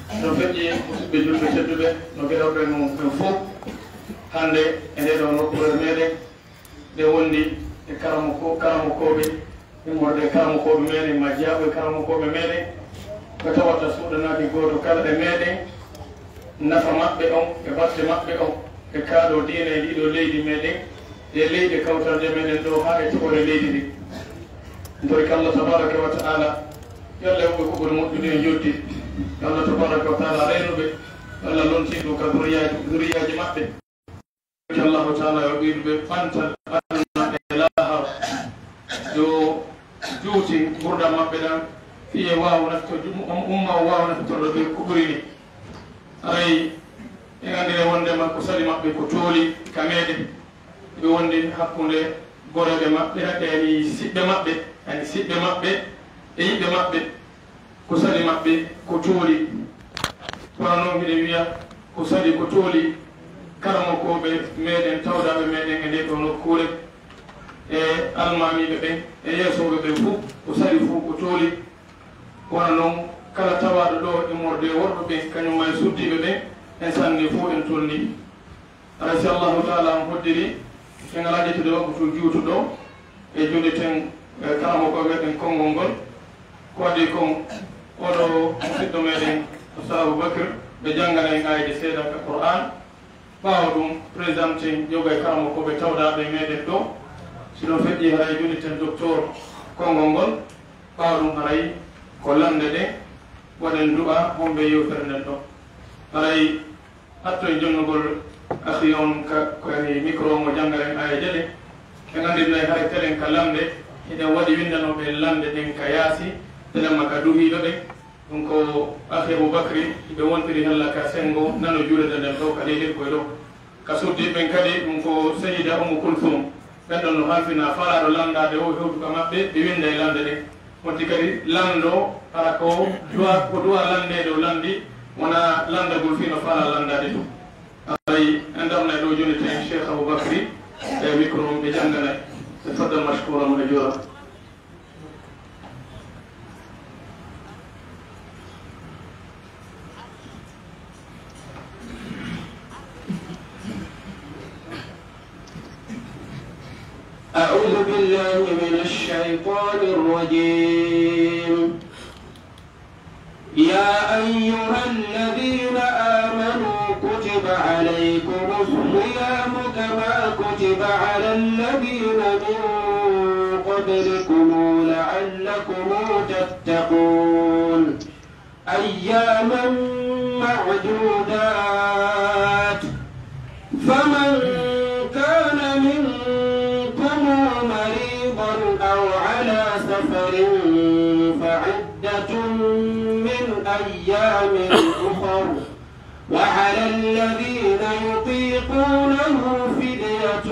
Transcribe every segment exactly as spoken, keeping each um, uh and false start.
No feƴƴi, musidɓe julɓe tedduɓe, no geɗoɓe no ɓen fof, hannde e ndee ɗoo nokkuure meɗen, nde wondi e karamoko-, karamokooɓe, immorde e karamokooɓe meɗen, majjaaɓe e karamokooɓe meɗen, ko tawata suuɗanaaki gooto kala e meɗen nafa maɓɓe on, e batte maɓɓe on, e kaadoo diina e ɗii ɗoo leydi meɗen, e leyɗe kawtalde meɗen ɗoo, haa e toɓore leydi ndin. Ntori ko Allah tabaraka wa ta'ala, yo Allah yoɓ ɓe ko ɓuri moƴƴude e njoɓdi. Yo Allah tabaraka wa ta'ala reynu ɓe, yo Allah lontin ɗum ka zuriyaaji, zuriyaaji maɓɓe. Allahu taala yo ɓeydu ɓe ɓantal aduna e laahara, yo juuti ngurdam maɓɓe ɗan, fii e waawa nafito-, um-, umma o waawa nafitorde ɓe ko ɓuri ni. Haray en anndire wonndema ko sali maɓɓe ko tooli ka meɗen. Ɓe wondi hakkunde goreeɓe maɓɓe, yani siɓɓe maɓɓe, yani siɓɓe maɓɓe e yiɓɓe maɓɓe. Ko sali maɓɓe ko tooli. Kono non hiɗen wi'a ko sali ko tooli karamokooɓe meɗen, tawdaaɓe meɗen e ndee ɗoo nokkuure, e almaamiiɓe ɓen, e yeesooɓe ɓen fof, ko sali fof ko tooli. Kono non kala tawaaɗo ɗoo immorde e worɓe ɓen, kañum e suddiiɓe ɓen, en sanni fof en tolni. Haray si Allahu taala on hoddiri, en alaa ƴettude waktu juutuɗo, e jonniten, e karamoko meɗen konngol ngol. Ko adii kon, oɗo musidɗo meɗen, Oustaz Aboubacry, ɓe janngana en aayeeje seeɗa ka Qur'an. Ɓaawo ɗum, présenté en ƴoga e karamokooɓe tawdaaɓe e meɗen ɗoo. Si ɗum feƴƴii, haray jonniten docteur konngol ngol. Ɓaawo ɗum, haray ko lande ɗen, waɗen du'a, hombe yewtere nden ɗoo. Haray Hatto e jonnugol akhi on ka, ko yani micro on o janngaren aayeeje ɗen. En anndirnay haray telen ka lande, hiɗen waɗi winndanooɓe lande ɗen ka yaasi, telen ma ka duhiiɗo ɗen. Ɗum ko akhi Aboubacry, hiɓe wontiri hella ka senngo nano juulirde nden ɗoo ka leydi ko e ɗoo. Ka suddiiɓe ɓen kadi, ɗum ko Sayyida Ummu Kulthum. Ɓen ɗon no halfinaa faalaaɗo lanndaade o hewtu ka maɓɓe, ɓe winnda e lande ɗen. Wonti kadi lanndo, hara ko du'a, ko du'a lanndeede o lanndi, wonaa lanndagol fii no faalaa lanndaade ɗum. Haray en darnay ɗoo jooni tan Cheikh Aboubacry, e micro on ɓe jannganay. Tafaddal mashkuran ma'juran. أعوذ بالله من الشيطان الرجيم. يا أيها الذين آمنوا كتب عليكم الصيام كما كتب على الذين من قبلكم لعلكم تتقون. أياما معدودات، فمن كان منكم مريضا أو على سفر فعدة من أيام أخر، وعلى الذين يطيقونه فدية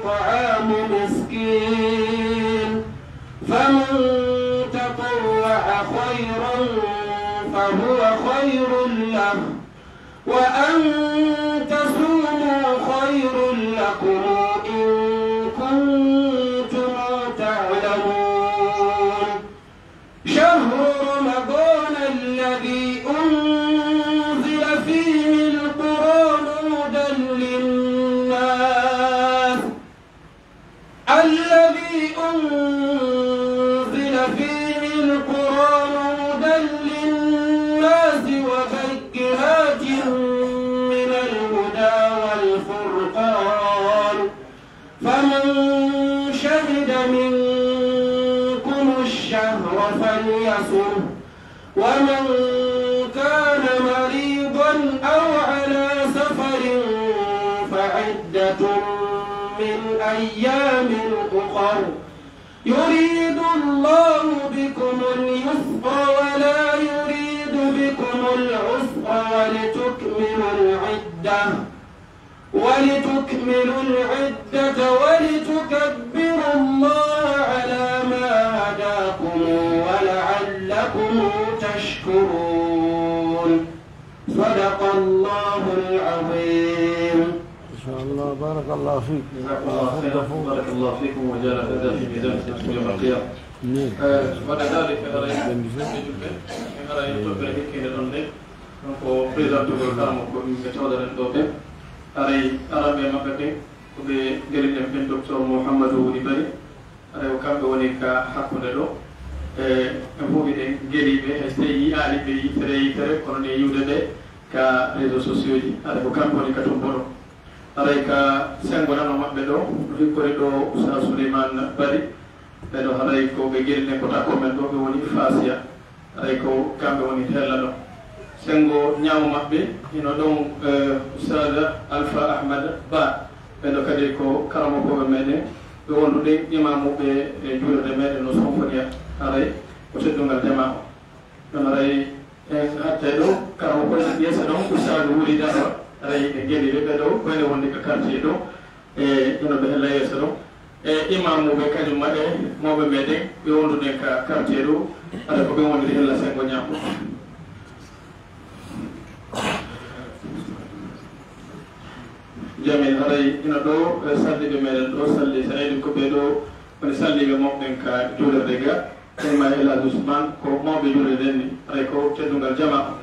طعام مسكين، فمن تطوع خيرا فهو خير له، وأن تصوموا خير لكم إن كنتم تعلمون. شهر رمضان الذي أنزل فيه القرآن هدى للناس، الذي أنزل فيه القرآن هدى للناس وبينات من الهدى والفرقان، فمن شهد منكم الشهر فليصمه، ومن كان مريضا أو على سفر فعدة من أيام أخر، يريد الله بكم اليسر ولا يريد بكم العسر ولتكملوا العدة، ولتكملوا العدة ولتكبروا الله على ما هداكم ولعلكم تشكرون. صدق الله العظيم. ما شاء الله، بارك الله فيك. جزاكم الله خيرا. بارك الله فيكم وجعل هذا في ميزان حسناتكم يوم القيامة. Amin. Eh, wada dali ke haray, ɓe julɓe, ke haray toɓɓere hikkinde ɗon de. Donc, ko présentugol karamoko ɓe tawɗen ɗoo ɓen. Haray aranɓe maɓɓe ɓen, ko ɓe gelli ɗen ɓen, Docteur Mouhamadou Wuri Bari. Haray ko kamɓe woni ka hakkunde ɗoo. E, en fof hiɗen geliiɓe, hay so tawii yi'aali ɓe yitere yitere, kono ne yi'ude ɓe ka réseaux sociaux ji. Haray ko kamɓe woni ka tumbo ɗoo. Haray ka senngo nano maɓɓe ɗoo, no hikkori ɗoo Oustaz Souleymane Bari. Ɓe ɗoo haray ko ɓe gelli ɗen ko takko men ɗoo, ɓe woni Fasiya. Haray ko kamɓe woni hella ɗoo. Senngo ñaawo maɓɓe hino ɗon, eh, Oustaz Alpha Ahmad Ba. Ɓe ɗoo kadi ko karamokooɓe meɗen, ɓe wonduɓe imamuɓe e juulirde meɗen no Sonfoniya. Haray ko teddungal jamaa on. Ɗon haray en hattay ɗoo, karamoko yeeso ɗon, Oustaz Wuri Darma. Haray ɓe gelli ɓe ɓe ɗoo, ko ene wondi ka quartier ɗoo. E, ino ɓe hella yeeso ɗon. E, imamuɓe kañum ma e mawɓe meɗen, ɓe wonduɗen ka quartier ɗoo, haray ko ɓe wondiri hella senngo ñaawo. Jamil, haray ino ɗoo, e, salliiɓe meɗen ɗoo, salli Saïd, ko ɓe ɗoo woni salliiɓe mawɓe ɓen ka juulirde ga. Kañum e El Hadj Ousmane ko mawɓe juulirde nden ni, haray ko teddungal jamaa on.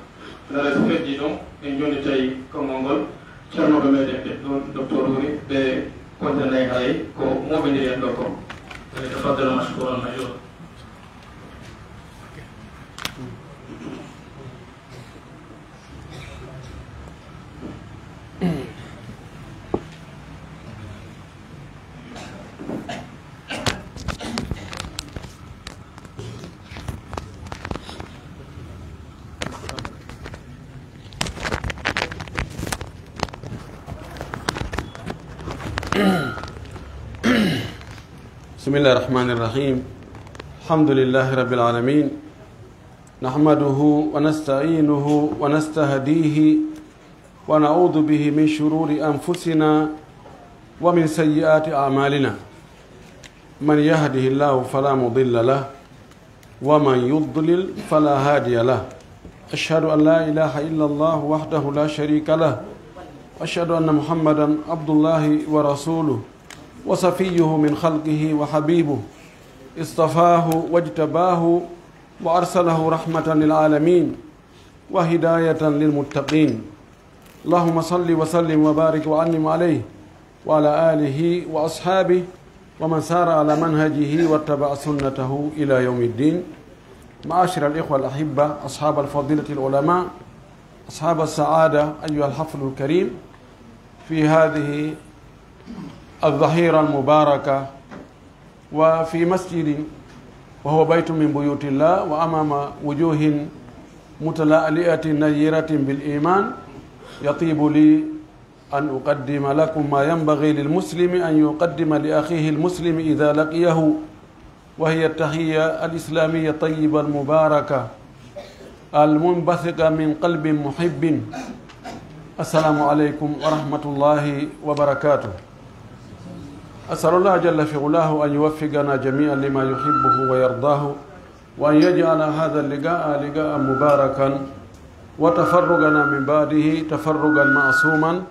Haray so feƴƴii ɗon, en jonnitay konngol ngol ceernooɓe meɗen ɓen ɗon, Docteur Wuri, ɓe kontanay haray ko moɓindiri en ɗoo kon. فليتفضل مشكورا مأجورا. بسم الله الرحمن الرحيم. الحمد لله رب العالمين. نحمده ونستعينه ونستهديه ونعوذ به من شرور أنفسنا ومن سيئات أعمالنا. من يهده الله فلا مضل له ومن يضلل فلا هادي له. أشهد أن لا إله إلا الله وحده لا شريك له. أشهد أن محمدا عبد الله ورسوله وصفيه من خلقه وحبيبه اصطفاه واجتباه وأرسله رحمة للعالمين وهداية للمتقين. اللهم صل وسلم وبارك وأنعم عليه وعلى آله وأصحابه ومن سار على منهجه واتبع سنته إلى يوم الدين. معاشر الإخوة الأحبة، أصحاب الفضيلة العلماء، أصحاب السعادة، أيها الحفل الكريم في هذه الظهيرة المباركة، وفي مسجد وهو بيت من بيوت الله، وأمام وجوه متلألئة نيرة بالإيمان، يطيب لي أن أقدم لكم ما ينبغي للمسلم أن يقدم لأخيه المسلم إذا لقيه، وهي التحية الإسلامية الطيبة المباركة المنبثقة من قلب محب. السلام عليكم ورحمة الله وبركاته. أسأل الله جل في علاه أن يوفقنا جميعا لما يحبه ويرضاه، وأن يجعل هذا اللقاء لقاء مباركا، وتفرقنا من بعده تفرقا معصوما،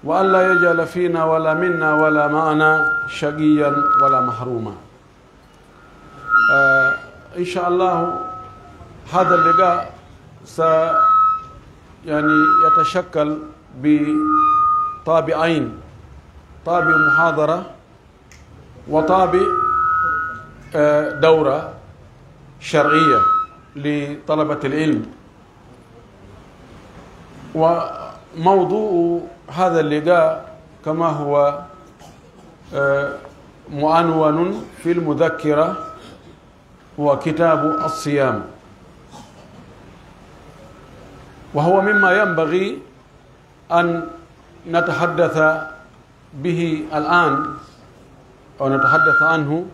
وأن لا يجعل فينا ولا منا ولا معنا شقيا ولا محروما. آه، إن شاء الله هذا اللقاء س-، يعني، يتشكل بطابعين، طابع محاضرة وطابع، آه، دورة شرعية لطلبة العلم. وموضوع هذا اللقاء كما هو، آه، معنون في المذكرة هو كتاب الصيام، وهو مما ينبغي أن نتحدث به الآن أو نتحدث عنه،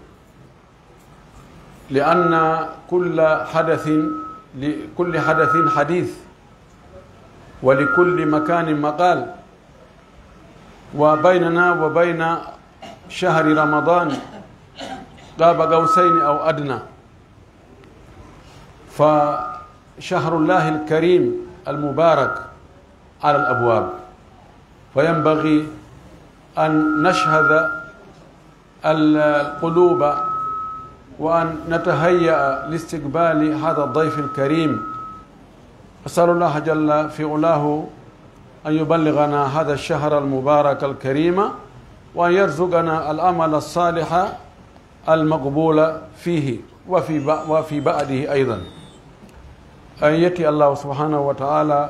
لأن كل حدث، لكل حدث حديث، ولكل مكان مقال، وبيننا وبين شهر رمضان قاب قوسين أو أدنى، فشهر الله الكريم المبارك على الأبواب، فينبغي أن نشهد القلوب وأن نتهيأ لاستقبال هذا الضيف الكريم. أسأل الله جل في علاه أن يبلغنا هذا الشهر المبارك الكريم، وأن يرزقنا العمل الصالح المقبول فيه وفي ب-، وفي بعده أيضا. En yetti Allaahu subhaanahu wa ta'aalaa,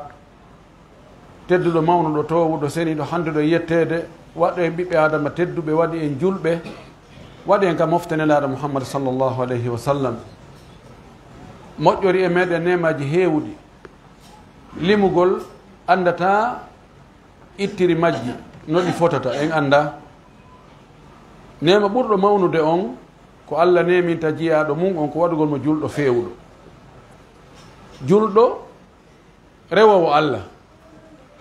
tedduɗo, mawnuɗo, toowuɗo, seniiɗo, handuɗo e yetteede, waɗɗo en ɓiɓɓe Aadama tedduɓe, waɗi en julɓe, waɗi en ka mofte Nelaaɗo Muhammad sallallahu alayhi wa sallam. Moƴƴori e meɗen neemaaji heewuɗi, limugol anndataa ittiri majji, no ɗi fotata, en anndaa. Neema ɓurɗo mawnude on, ko Alla neeminta jiyaaɗo mun on, ko waɗugol mo julɗo feewuɗo. Julɗo rewoowo Alla.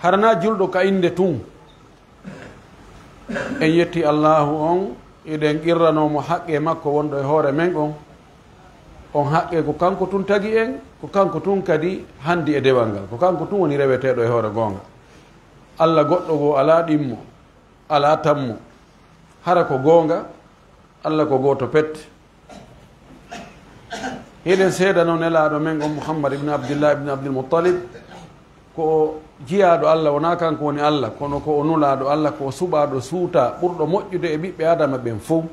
Hara naa julɗo ka innde tun. En yetti Allaahu on, eɗen qirranoo mo haqqee makko wonɗo e hoore men on. On haqqee ko kanko tun tagi en, ko kanko tun kadi handi e dewal ngal, ko kanko tun woni reweteeɗo e hoore goonga. Alla goɗɗo goo alaa ɗimmo, alaa tammo. Hara ko goonga, Alla ko gooto pet. Hiɗen seedanoo Nelaaɗo men on Muhammad ibn Abdillah ibn Abdul Muttalib, ko o jiyaaɗo Alla, wonaa kanko woni Alla, kono ko o nulaaɗo Alla, ko o suɓaaɗo suutaa, ɓurɗo moƴƴude e ɓiɓɓe Aadama ɓen fow.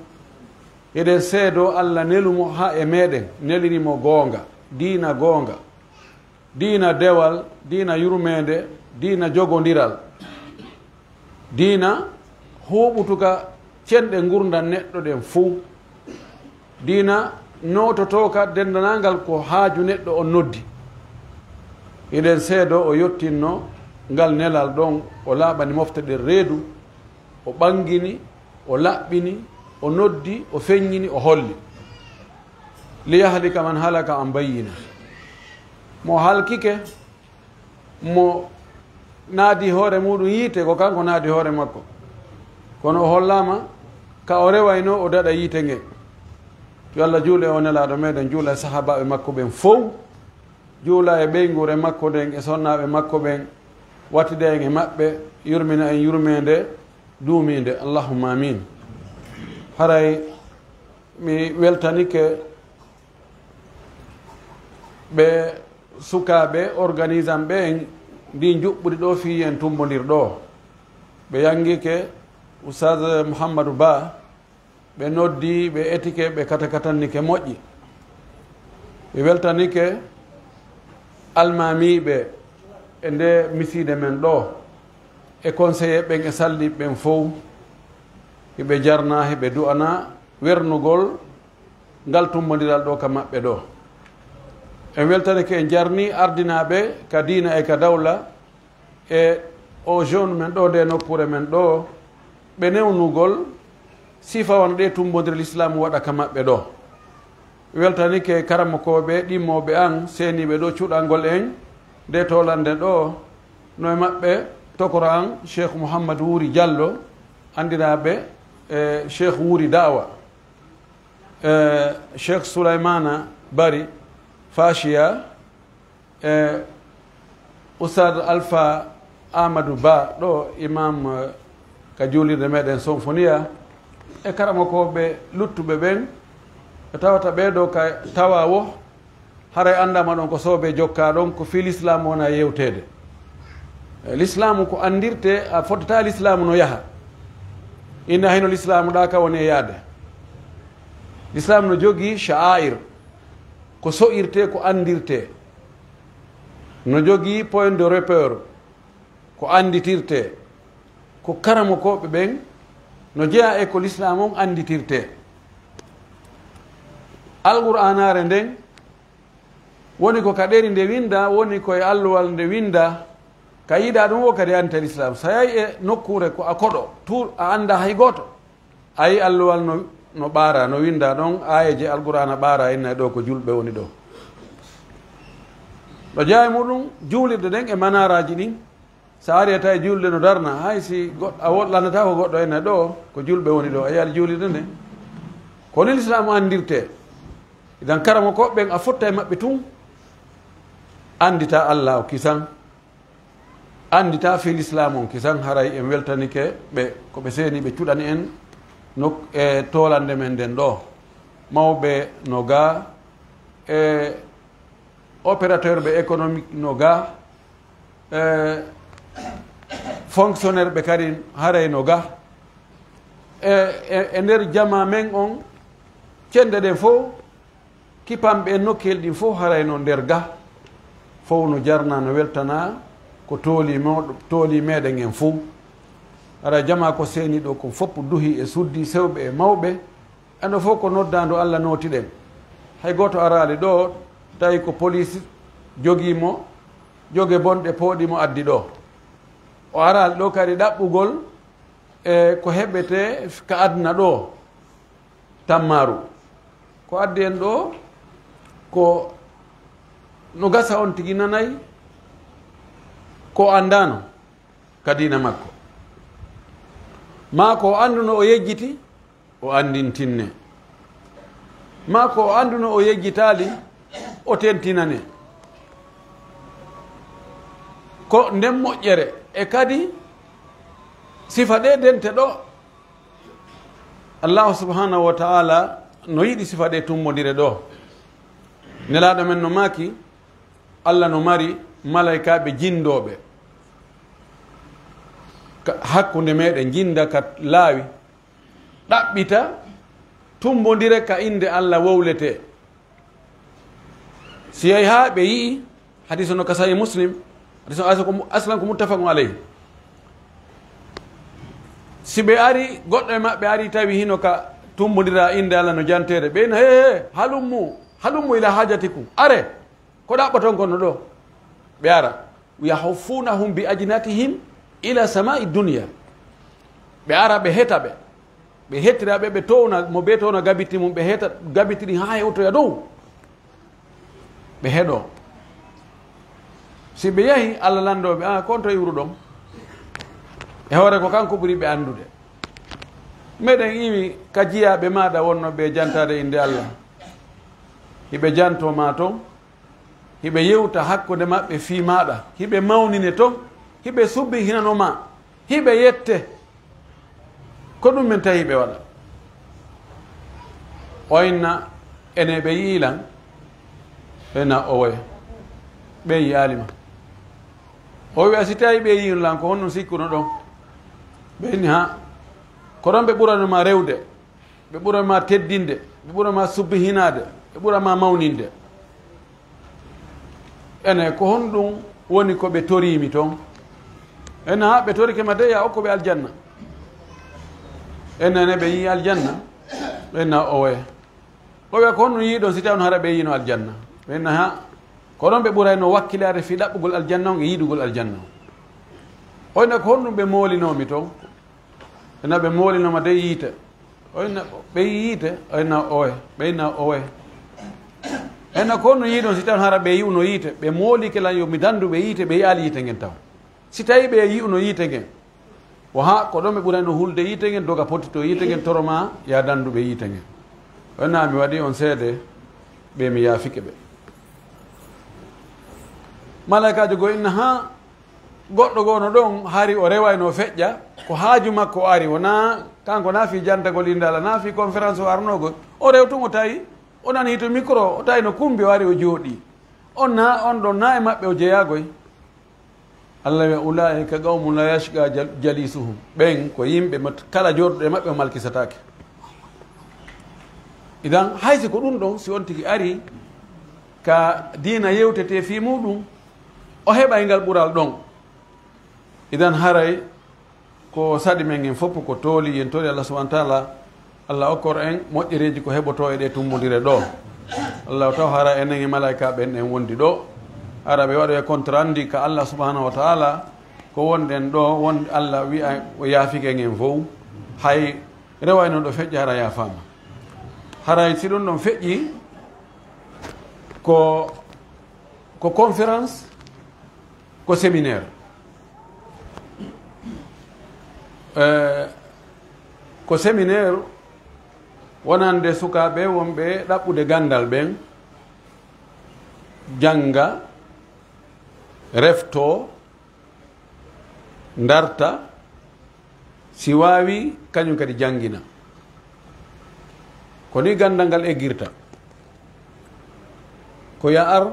Hiɗen seedoo Alla nelu mo haa e meɗen, neliri mo goonga, diina goonga, diina dewal, diina yurmeende, diina jogondiral, diina huuɓutuka cenɗe ngurndan neɗɗo ɗen fow, diina noototooka denndaangal ko haaju neɗɗo on noddi. Hiɗen seedoo o yottinno ngal nelal ɗon, o laaɓani mofte ɗen reedu, o ɓangini, o laɓɓini, o noddi, o feññini, o holli. Liyahlika man halaka an bayyina. Mo halkike, mo naadi hoore muɗum yiite, ko kanko naadi hoore makko. Kono o hollaama ka o rewaynoo o daɗa yiite ngen. Yo Alla juulu e o Nelaaɗo meɗen, juula e sahaabaaɓe makko ɓen fow, juula e ɓeynguure makko nden e sonnaaɓe makko ɓen, wattida en e maɓɓe, yurmina en yurmeende duumiinde. Allahumma amin. Haray mi weltanike ɓe sukaaɓe organisan ɓe en ndin njuɓɓudi ɗoo fii en tumbondir ɗoo. Ɓe yangike Oustaz Mouhamadou Ba, ɓe noddi, ɓe etike, ɓe katakatannike moƴƴi. Ɓe weltanike almaamiiɓe e nde misiide men ɗoo, e conseiller ɓen e salliiɓe ɓen fow. Hiɓe jarnaa, hiɓe du'anaa wernugol ngal tumbondiral ɗoo ka maɓɓe ɗoo. En weltanike, en jarnii ardinaaɓe ka diina e ka dawla e o jeune men ɗoo, nde nokkuure men ɗoo, ɓe newnugol sifa wano ɗee tumbondire Lislaamu waɗa ka maɓɓe ɗoo. Weltanike karamokooɓe ɗimmooɓe an, seeniiɓe ɗoo cuɗangol en nde toolannde ɗoo, no e maɓɓe tokoro an Cheikh Mouhammad Wuri Diallo, anndiraaɓe e Cheikh Wuri Da'wa, e Cheikh Sulaymana Bari Fashiya, e Oustaz Alpha Amadou Ba ɗoo, imam, eh, ka juulirde meɗen Sonfoniya, e karamokooɓe luttuɓe ɓen, ɓe tawata ɓee ɗoo ka tawa wo, haray anndaama ɗon ko soobee jokkaa ɗon, ko fii Lislaamu wona yewteede. Eh, Lislaamu ko anndirtee, a fotataa Lislaamu no yaha. Inna hino Lislaamu ɗaa ka woni e yaade. Lislaamu no jogii sha'air, ko so'irtee, ko anndirtee. No jogii point de repère, ko annditirtee, ko karamokooɓe ɓen no jeyaa e ko Lislaamu on annditirtee. Alqur'aanaare nden woni ko ka ɗeri nde winndaa, woni ko e alluwal nde winndaa, ka yiɗaa ɗum wo kadi anndita Lislaamu. So a yahi e nokkuure ko a koɗo, tuur a anndaa hay gooto. A yi'i alluwal no, no ɓaaraa, no winndaa ɗon, aayeeje Alqur'aana ɓaaraa, inna e ɗoo ko julɓe woni ɗoo. No jeyaa e muɗum juulirde ɗen e manaaraaji ɗin. So a arii a tawi juulde no darnaa, hay si goɗ-, a wollanataako goɗɗo, inna e ɗoo ko julɓe woni ɗoo, a yi'ay juulirde nden. Ko ni Lislaamu anndirtee. Idan karamokooɓe ɓen a fotta e maɓɓe tun, annditaa Allaahu kisan. Annditaa fii Lislaamu on kisan, haray en weltanike ɓe, ko ɓe seeni ɓe cuɗani en nok-, e toolannde men nden ɗoo. Mawɓe no gaa e opérateur ɓe économique no ga, e fonctionnaire ɓe kadin haray no ga. E, e, e nder jamaa men on, cende ɗen fow, kipanɓe e nokkeeli ɗin fow haray no nder ga. Fow no jarna, no weltana ko tooli mo-, tooli meɗen en fow. Hara jamaa ko seeni ɗo ko fow duhi e suddi, sewɓe e mawɓe. Eno fow ko noddaandu Alla nooti ɗen. Hay gooto araali ɗo, tawi ko poliis jogii mo, joge bonɗe pooɗi mo addi ɗo. O araali ɗo kadi ɗaɓɓugol e ko heɓetee ka aduna ɗo, tammaaru. Ko addi en ɗo, ko no gasa on tigi nanay ko o anndaano ka diina makko. Maa ko o annduno o yejjiti, o anndintinne. Maa ko o annduno o yejjitaali, o tentinane. Ko nden moƴƴere e kadi sifa ɗe dente ɗo, Allahu subhanahu wa ta'ala no yiɗi sifa ɗe tumbondire ɗo. Nelaaɗo men no maaki, Alla no mari malaykaaɓe jinndooɓe ka hakkunde meɗen, jinnda ka laawi, ɗaɓɓita tumbondire ka innde Alla wowletee. Si yahi haa ɓe yi'i, hadiis on no ka Sahih Muslim, hadiis on aslan ko mu-, aslan ko muttafaqun alayhi. Si ɓe ari, goɗɗo e maɓɓe ari tawi hino ka tumbondira innde Alla no janteede, ɓe ina, "He, he, halummu, halummu ila haajatikum. Are, ko ɗaɓɓoton kon no ɗo?" Ɓe ara. "Yahuffunahum bi ajnatihim ila sama'i dunya." Ɓe ara, ɓe heta ɓe. Ɓe hettira ɓe, ɓe towna, mo bee towna gabiti mum, ɓe heta gabiti ɗin haa hewtoya dow. Ɓe heɗo. Si ɓe yahi, Alla lanndoo ɓe, "Ah, kon to iwruɗon?" E hoore ko kanko ɓuri ɓe anndude. Meɗen iwi ka jiyaaɓe maaɗa wonnooɓe e jantaade innde Alla. Hiɓe jantoo ma ton, hiɓe yewta hakkunde maɓɓe fii maaɗa, hiɓe mawnine ton, hiɓe subbihinano ma, hiɓe yette. Ko ɗum men tawi ɓe waɗa. O inna, "Ene ɓe yi'i lan?" Ɓe na, "Owe, ɓe yi'aali ma." O wi'a, "Si tawi ɓe yi'ino lan, ko honɗum sikkuno ɗon?" Ɓe inni, "Ha, ko ɗon ɓe ɓurano ma rewde, ɓe ɓura ma teddinde, ɓe ɓura ma subbihinaade, ɓe ɓura ma mawninde." Ene, ko honɗum woni ko ɓe toriimi ton? Ene, haa ɓe torike ma de, ya okku ɓe aljanna. Ene, ene ɓe yi'i aljanna? Ene, owe. Owe, ko honɗum yi'i ɗon si tawno hara ɓe yi'ino aljanna? Ene, ha, ko ɗon ɓe ɓurayno wakkilaade fii ɗaɓɓugol aljanna on e yiɗugol aljanna on. Owe, ko honɗum ɓe moolinoo mi ton? Ena ɓe moolinoma de yiite. O inna, "Ɓe yi'i yiite?" O inna, "Owe." Ɓe inna, "Owe." Ena ko honno yi'i ɗon si tawno hara ɓe yi'uno yiite? Ɓe moolike lan yo mi dandu ɓe yiite, ɓe yi'aali yiite ngen taw. Si tawi ɓe yi'uno yiite ngen, o haa ko ɗon ɓe ɓurayno hulde yiite ngen, doga pottito yiite ngen, toro ma ya dandu ɓe yiite ngen. O inna, "Mi waɗi on seede, ɓe mi yaafike ɓe." Malaykaajo goo inna, "Haa, goɗɗo goo no ɗon, hari o rewayno feƴƴa, ko haaju makko o ari, wonaa kanko, naa fii jantagol innde Alla, naa fii conférence o arnoo gol. O rew tun o tawi, o nani hito micro, o tawi no kumbi, o ari o jooɗii. On naa, on ɗon naa e maɓɓe o jeyaagoy." Alla wi'a, "Ulaa'ika qawmun laa yashqaa jal-, jaliisuhum." Ɓen ko yimɓe mo kala jooɗuɗo e maɓɓe o malkisataake. Idan, hay si ko ɗun ɗon, si on tigi ari ka diina yewtetee fii muuɗun, o heɓay ngal ɓural ɗon. Idan haray ko saɗi men en fof ko tooli, yen tooli Allah subhanahu wa ta'ala, Allah okkor en moƴƴereeji ko heɓotoo e ɗee tummbondire ɗoo. Allah taw hara enen e malaa'ika ɓen en wondi ɗoo. Hara ɓe waɗoya kontrandi ka Allah subhanahu wa ta'ala, ko wonɗen ɗoo, won Allah wi'a o yaafike en en fow. Hay rewayno ɗo feƴƴa hara yaafaama. Haray si ɗun ɗon feƴƴi, ko, ko conférence, ko séminaire. Eh, ko séminaire wonande sukaaɓe wonɓe ɗaɓɓude ganndal ɓen, jannga, reftoo, ndarta, si waawi, kañun kadi janngina. Ko nii ganndal ngal eggirta. Ko ya ar,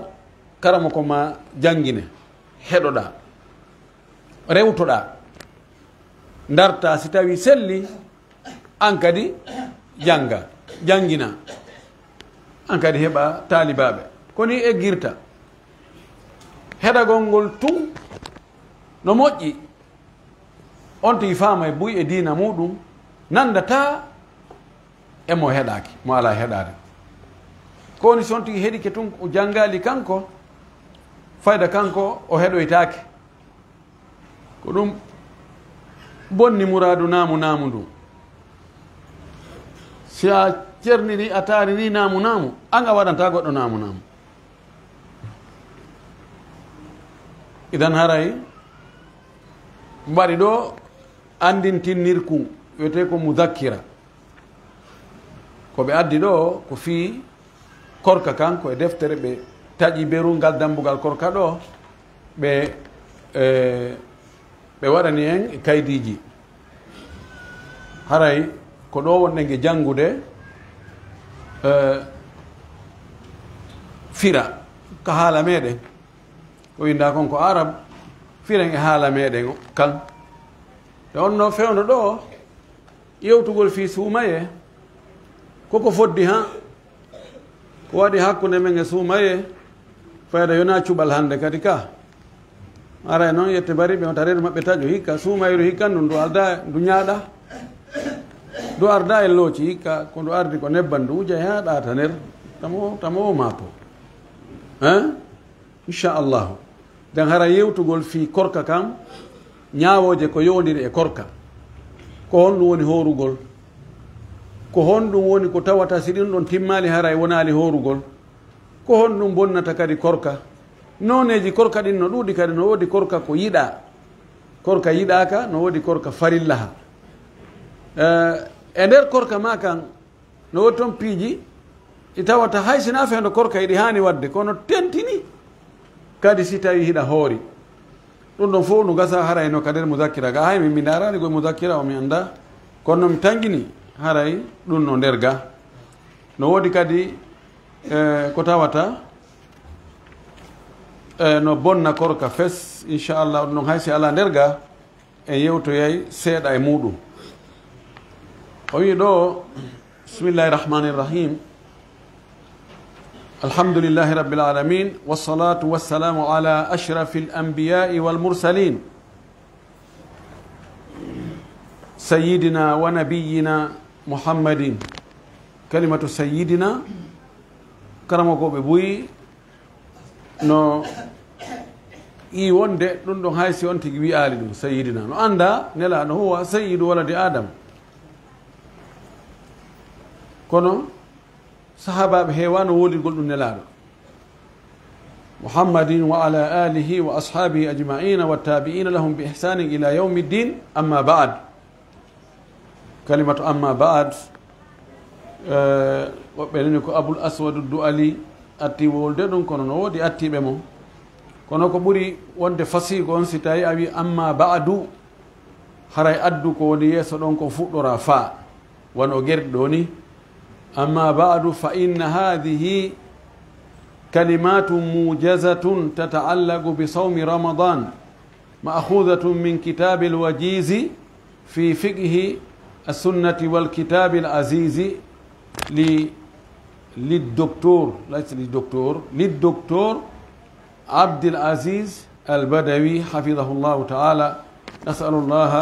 karamoko maa janngine, heɗoɗaa, rewtoɗaa, ndartaa si tawii selli, an kadi jannga, janngina, an kadi heɓa taalibaaɓe. Ko nii eggirta. Heɗagol ngol tun no moƴƴi. On tigi faamay buy e diina muuɗum, nanndataa e mo heɗaaki, mo alaa heɗaade. Ko woni si on tigi heɗike tun, o janngaali kanko, fayda kanko o heɗoytaake. Ko ɗum bonni muraadu naamu naamu ndun. Si a cernini, a taarini naamu naamu, an a waɗanta goɗɗo naamu naamu. Idan haray, mbaɗi ɗo anndintinirku, wiyetee ko mudakkira. Ko ɓe addi ɗo, ko fii korka kan, ko e deftere ɓe taƴi berungal dambugal korka ɗo, ɓe, e, ɓe waɗani en e kaydiiji. Haray ko ɗo wonɗen e janngude, e, fira ka haala meɗen. Ko winndaa kon ko Arab, firen e haala meɗen kan. E on no fewndo ɗo, yewtugol fii suumayee, ko ko foddi han, ko waɗi hakkunde men e suumayee, fayda yonaa cuɓal hannde kadi ka. Haray non yette bari ɓe on tareeɗo maɓɓe taƴo hikka, suumayru hikka ndun ndu aldaa, ndu ñaaɗa, ndu ardaa e looci hikka, ko ndu ardi ko nebban ndu wuja e haa ɗaata nder, tamo, tamo o maapo. Hein? Inchallahu. Den hara yewtugol fii korka kan, ñaawooje ko yowondiri e korka. Ko honɗum woni hoorugol? Ko honɗum woni ko tawata si ɗin ɗon timmaali haray wonaali hoorugol? Ko honɗum bonnata kadi korka? Nooneeji korka ɗin no ɗuuɗi kadi, no woodi korka ko yiɗaa. Korka yiɗaaka, no woodi korka farillaha. Eh, e nder korka maa kan, no woodi ton piiji ɗi tawata hay sinaa fewndo korka hiɗi haani waɗde, kono tentini kadi si tawii hiɗa hoori. Ɗum ɗon fof no gasa haray no ka nder muzakkira ga. Hay min mi ndaaraani ko e muzakkira o mi anndaa, kono no mi tangini haray ɗum no nder ga. No woodi kadi, eh, ko tawata, eh, no bonna korka fes, inchallah, ɗum ɗon hay si alaa nder ga, en yewtoyay seeɗa e muuɗum. O wi'i ɗo, bismillahi rahmani rahim. Alhamdulillahi rabbil alamin, wassalatu wassalamu ala ashrafil anbiya'i wal mursalin, sayyidina wa nabiyyina Muhammadin. Kalimatu sayyidina, karamokooɓe buy no ii wonde ɗum ɗon hay si on tigi wi'aali ɗum sayyidina. No annda Nelaaɗo huwa sayyidu waladi Adam. Kono sahaabaaɓe heewaa no woodirgol ɗum Nelaaɗo. Muhammadin wa ala alihi wa ashaabihi ajma'ina wa tabi'ina lahum bi ihsanin ila yawmi ddin, amma ba'd. Kalimatu amma ba'd, eh, woɓɓe nani ko Abul Aswadu Du'ali atti wolde ɗum, kono no woodi attiiɓe mo. Kono ko ɓuri wonde fasiigo on, si tawi a wi amma ba'du, haray addu ko woni yeeso ɗon ko fuɗɗora fa, wano gerɗi ɗo ni. Amma ba'du, fa inna hadhihi kalimatun mujazatun tata'allaqu bi sawmi Ramadan. مأخوذة من كتاب الوجيز في فقه السنة والكتاب العزيز ل-، للدكتور، ليس للدكتور، للدكتور عبد العزيز البدوي حفظه الله تعالى. نسأل الله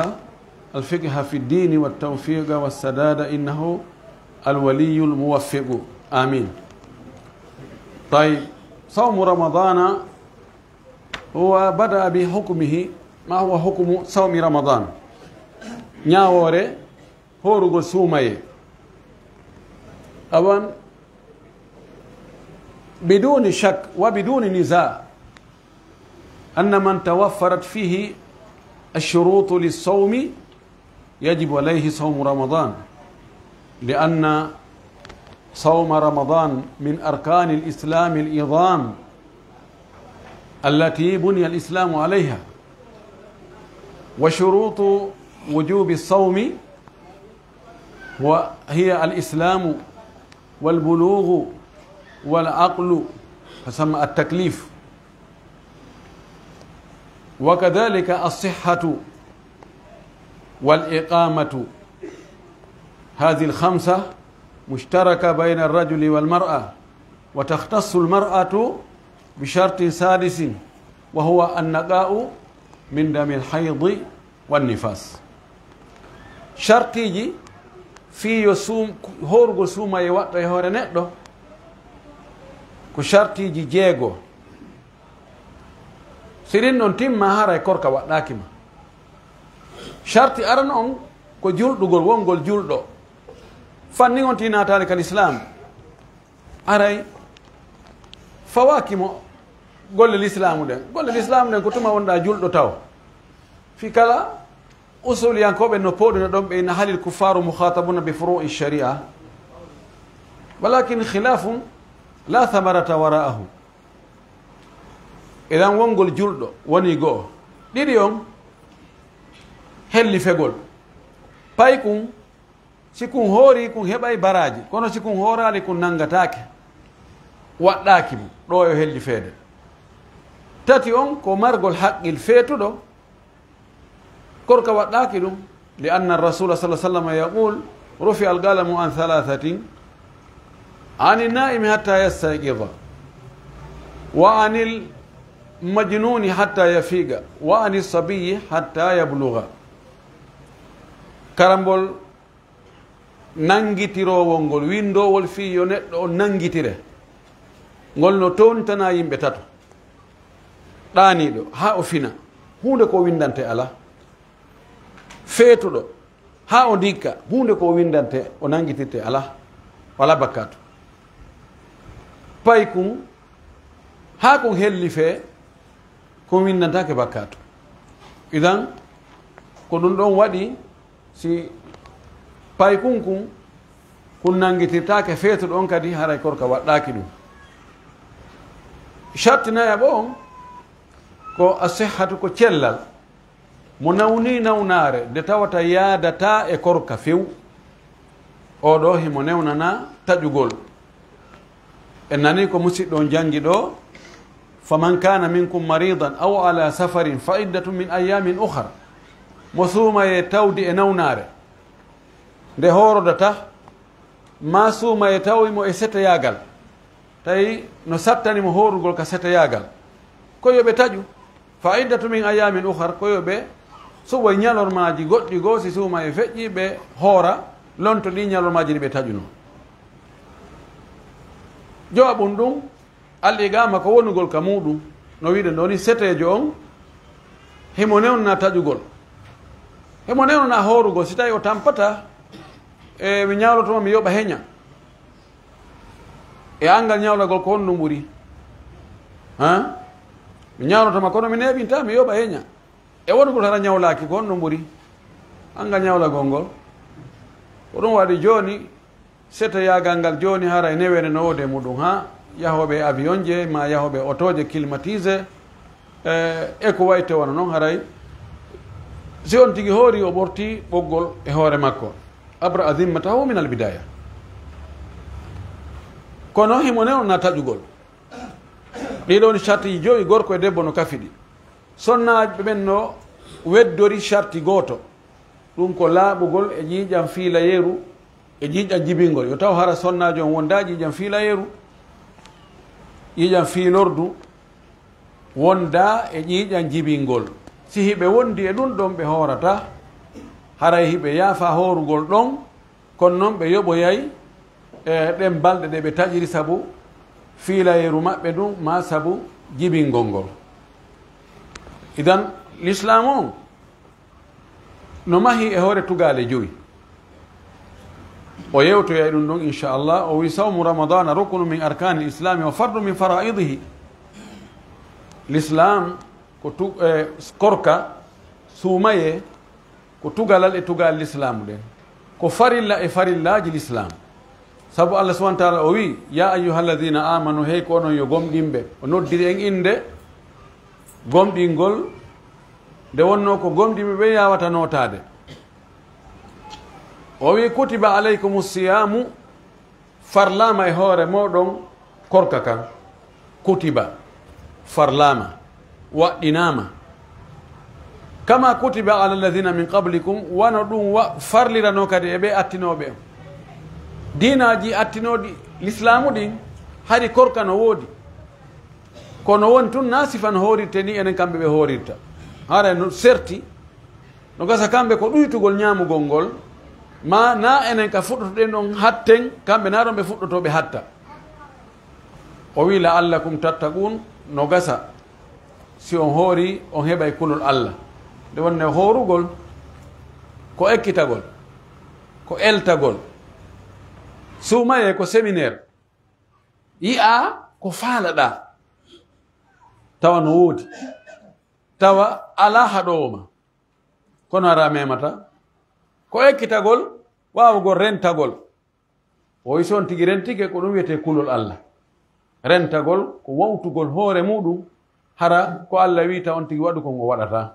الفقه في الدين والتوفيق والسداد، إنه الولي الموفق. آمين. طيب، صوم رمضان هو بدأ بحكمه، ما هو حكم صوم رمضان؟ Ñaawoore hoorugol suumayee. Awan, بدون شك وبدون نزاع أن من توفرت فيه الشروط للصوم يجب عليه صوم رمضان، لأن صوم رمضان من أركان الإسلام العظام التي بني الإسلام عليها، وشروط وجوب الصوم وهي الإسلام والبلوغ والعقل، فسمى التكليف. وكذلك الصحة والإقامة، هذه الخمسة مشتركة بين الرجل والمرأة، وتختص المرأة بشرط سادس، وهو النقاء من دم الحيض والنفاس. Shartiiji fii yo suum-, hoorugol suumayee waɗɗo e hoore neɗɗo, ko shartiiji jeego. Si ɗin ɗon timma, haray korka waɗɗaaki ma. Sharti arano on ko julɗugol, wongol julɗo. Fannin on tii naataali ka lislaam. Aray, fawaaki mo golle lislaamu ɗen. Golle lislaamu ɗen ko tuma wonɗaa julɗo taw. Fii kala usuliyankooɓe no pooɗuno ɗon, ɓe inna: هل الكفار مخاطبون بفروع الشريعة؟ ولكن خلاف لا ثمرة وراءه. Idan wongol julɗo woni go'o. Ɗiɗi on, hellifegol. Paykun, si kun hoori, kun heɓay baraaji, kono si kun hooraali, kun nanngataake. Waɗɗaaki mo, ɗoo yo hellifeede. Tati on, ko margol haqqil feetuɗo, korka waɗɗaaki ɗum. لأن الرسول صلى الله عليه وسلم يقول: رفع القلم عن ثلاثة، عن النائم حتى يستيقظ، وعن المجنون حتى يفيق، وعن الصبي حتى يبلغ. Karambol nanngitiroowol ngol, winndoowol fii yo neɗɗo on nanngitire, ngol no toontanaa yimɓe tato. Ɗaaniiɗo, haa o fina, huunde ko winndante alaa. Feetuɗo, haa o ndikka, huunde ko winndante, o nanngitirte alaa, walaa bakkaatu. Paykun, haa kun hellifee, kun winndantaake bakkaatu. Idan, ko ɗum ɗon waɗi, si paykun kun, kun nanngitirtaake feetuɗo on kadi, haray korka waɗɗaaki ɗum. Sharti nayaɓo on, ko asihhatu, ko cellal. Mo nawnii nawnaare nde tawata yaadataa e korka few, oo ɗoo himo newnanaa taƴugol. En nanii ko musiɗɗo on janngi ɗoo: فمن كان منكم مريضا أو على سفر فعدة من أيام أخر. Mo suumayee tawdi e nawnaare nde hoorodataa, maa suumayee tawi mo e seteyaagal, tawi no sattani mo hoorugol ka seteyaagal, ko yo ɓe taƴu. فعدة من أيام أخر, ko yo ɓe suɓoy ñalormaaji goɗɗi goo, si suumayee feƴƴii, ɓe hoora, lonto ɗii ñalormaaji ɗi ɓe taƴunoo. Jowaɓun ɗum, al iqaama ko wonugol ka muuɗum, no wi'uɗen ɗoo ni, seteejo on, himo newnanaa taƴugol, himo newnanaa hoorugol, si tawi o tampataa, e mi ñawloto ma mi yoɓa heña. E anngal ñawlagol ko honɗum ɓuri? Ha? Mi ñawloto ma, kono mi neeɓintaa, mi yoɓa heña. E wonugol hara ñawlaaki ko honɗum ɓuri? Anngal ñawlagol ngol. Ko ɗum waɗi jooni, seteyaagal ngal jooni hara e neweende no woodi e muɗum, ha? Yahooɓe e avion je, maa yahooɓe e otooje climatisé, e, e ko wayi te wano non, haray si on tigi hoori, o ɓorti ɓoggol e hoore makko. أبرأ ذمته من البداية. Kono himo newnanaa taƴugol. Ɗii ɗoo ni sarti jowi, gorko e debbo no kafi ɗi. Sonnaaɓe ɓen no weddori sarti gooto. Ɗum ko laaɓugol e ƴiiƴan fiilayeeru e ƴiiƴan jibingol. Yo taw hara sonnaajo on wondaa ƴiiƴan fiilayeeru, ƴiiƴan fiilordu, wondaa e ƴiiƴan jibingol. Si hiɓe wondi e ɗum ɗon, ɓe hoorataa. Haray hiɓe yaafaa hoorugol ɗon, kono non ɓe yoɓoyay, e, ɗen balɗe ɗe ɓe taƴiri sabu fiilayeeru maɓɓe ndun, maa sabu jibingol ngol. Idan, Lislaamu on no mahii e hoore tugaale jowi. O yewtoyay ɗum ɗon, inchallah. O wi: صوم رمضان ركن من أركان الإسلام وفرض من فرائضه. Lislaam ko tu-, e, korka, suumayee, ko tugalal e tugaale Lislaamu ɗen. Ko farilla e farillaaji Lislaam. Sabu Allah subhanahu wa ta'ala o wi: يا أيها الذين آمنوا, hey ko onon yo gomɗinɓe. O noddiri en innde gomɗingol, nde wonnoo ko gomɗinɓe ɓen yaawata nootaade. O wi: كتب عليكم الصيام, farlaama e hoore mooɗon korka kan. Kutiba, farlaama, waɗɗinaama. Kama kutiba ala alladhina min qablikum, wano ɗum wa-, farliranoo kadi e ɓe attinooɓe. Diinaaji attinooɗi Lislaamu ɗin, hari korka no woodi. Kono won tun naa sifa no hoorirte ni enen kamɓe ɓe hoorirta. Hara no serti, no gasa kamɓe ko ɗuytugol ñaamugol ngol, ma naa enen ka fuɗɗotoɗen ɗon hatten, kamɓe naa ɗon ɓe fuɗɗotoo ɓe hatta. O wi'i, "La'allakum tattaqun", no gasa si on hoori, on heɓay kulol Alla. Nde wonne hoorugol, ko ekkitagol, ko eltagol. Suumayee ko séminaire. Yi'aa ko faalaɗaa. Tawa no woodi. Tawa alaa haɗoowo ma. Kono araa memata. Ko ekkitagol, waawugol rentagol. O wi si on tigi rentike, ko ɗum wiyetee kulol Alla. Rentagol ko wawtugol hoore muuɗum, hara ko Alla wi'ata on tigi waɗu kon o waɗataa.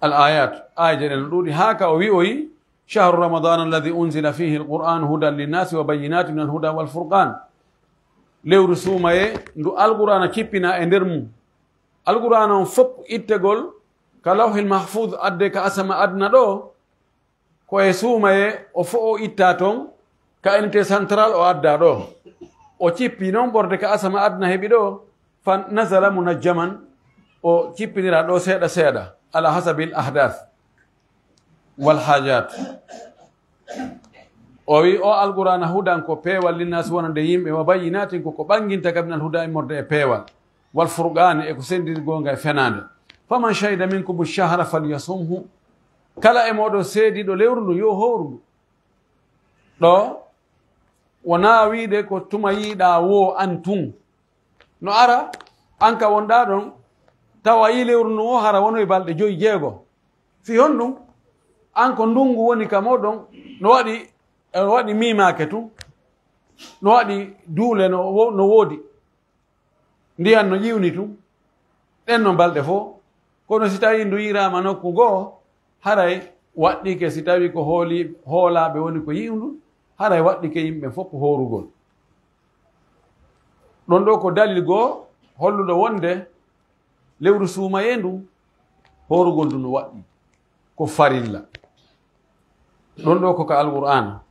Al ayat, aayeje ɗen no ɗuuɗi, haa ka o wi'oyi, "Shahru Ramadana alladhi unzila fihi al-Qur'anu hudan linnasi wa bayyinatin min al-huda wal furqan." Lewru suumayee, ndu Alqur'aana cippinaa e nder mum. Alqur'aana on fof ittegol ka Lawhil Mahfuz adde ka asama aduna ɗoo, ko e suumayee o fof o ittaa ton, ka unité centrale o addaa ɗoo. O cippi non ɓorde ka asama aduna heɓi ɗoo, fa nazala munajjaman, o cippinira ɗoo seeɗa seeɗa, ala hasabil ahdath wal hajat. O wi, o Alqur'aana hudan ko peewal linnaasi wonande yimɓe, wa bayyinatin ko ko ɓanginta ka minal huda immorde e peewal, wal furqaani e ko senndiri goonga e fenaande. Faman shahida minkumu shahra falyasumhu. Kala e mooɗon seediiɗo lewru ndu, yo hooru ndu. Ɗoo, wonaa wiide ko tuma yiiɗaa woo an tun. No ara, an ka wonɗaa ɗon, tawa yii lewru ndun o hara wonoyi balɗe joyi, jeego. Fii honɗun? An ko ndungu woni ka mooɗon, no waɗi, no waɗi miimaake tun, no waɗi duule no wo-, no woodi. Ndiyan no ƴiwni tun, ɗen no balɗe fof. Kono si tawii ndu yiiraama nokku goo, haray waɗɗike, si tawii ko hooli-, hoolaaɓe woni ko yi'undu, haray waɗɗike yimɓe fof ko hoorugol. Ɗon ɗoo ko dalil goo holluɗo wonde lewru suumayee ndu, hoorugol ndu no waɗɗi, ko farilla. Ɗon ɗoo ko ka Alqur'aana.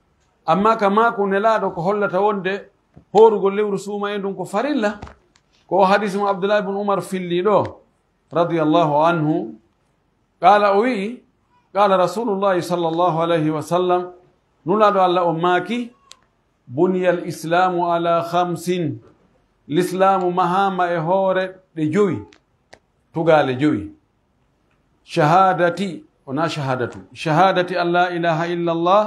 Amma ka maaku Nelaaɗo ko hollata wonde hoorugol lewru suumayee ndun ko farilla, ko o hadiisi mo Abdullahi ibn Umar fillii ɗoo, radiyallahu anhu. Qaala, o wi'i, qaala Rasulullahi sallallahu alayhi wa sallam, Nulaaɗo Alla on maaki, "Buniyal Islaamu ala khamsin." Lislaamu mahaama e hoore ɗe jowi, tugaale jowi. Shahaadati, wonaa shahaadatu. Shahaadati an laa ilaaha illallah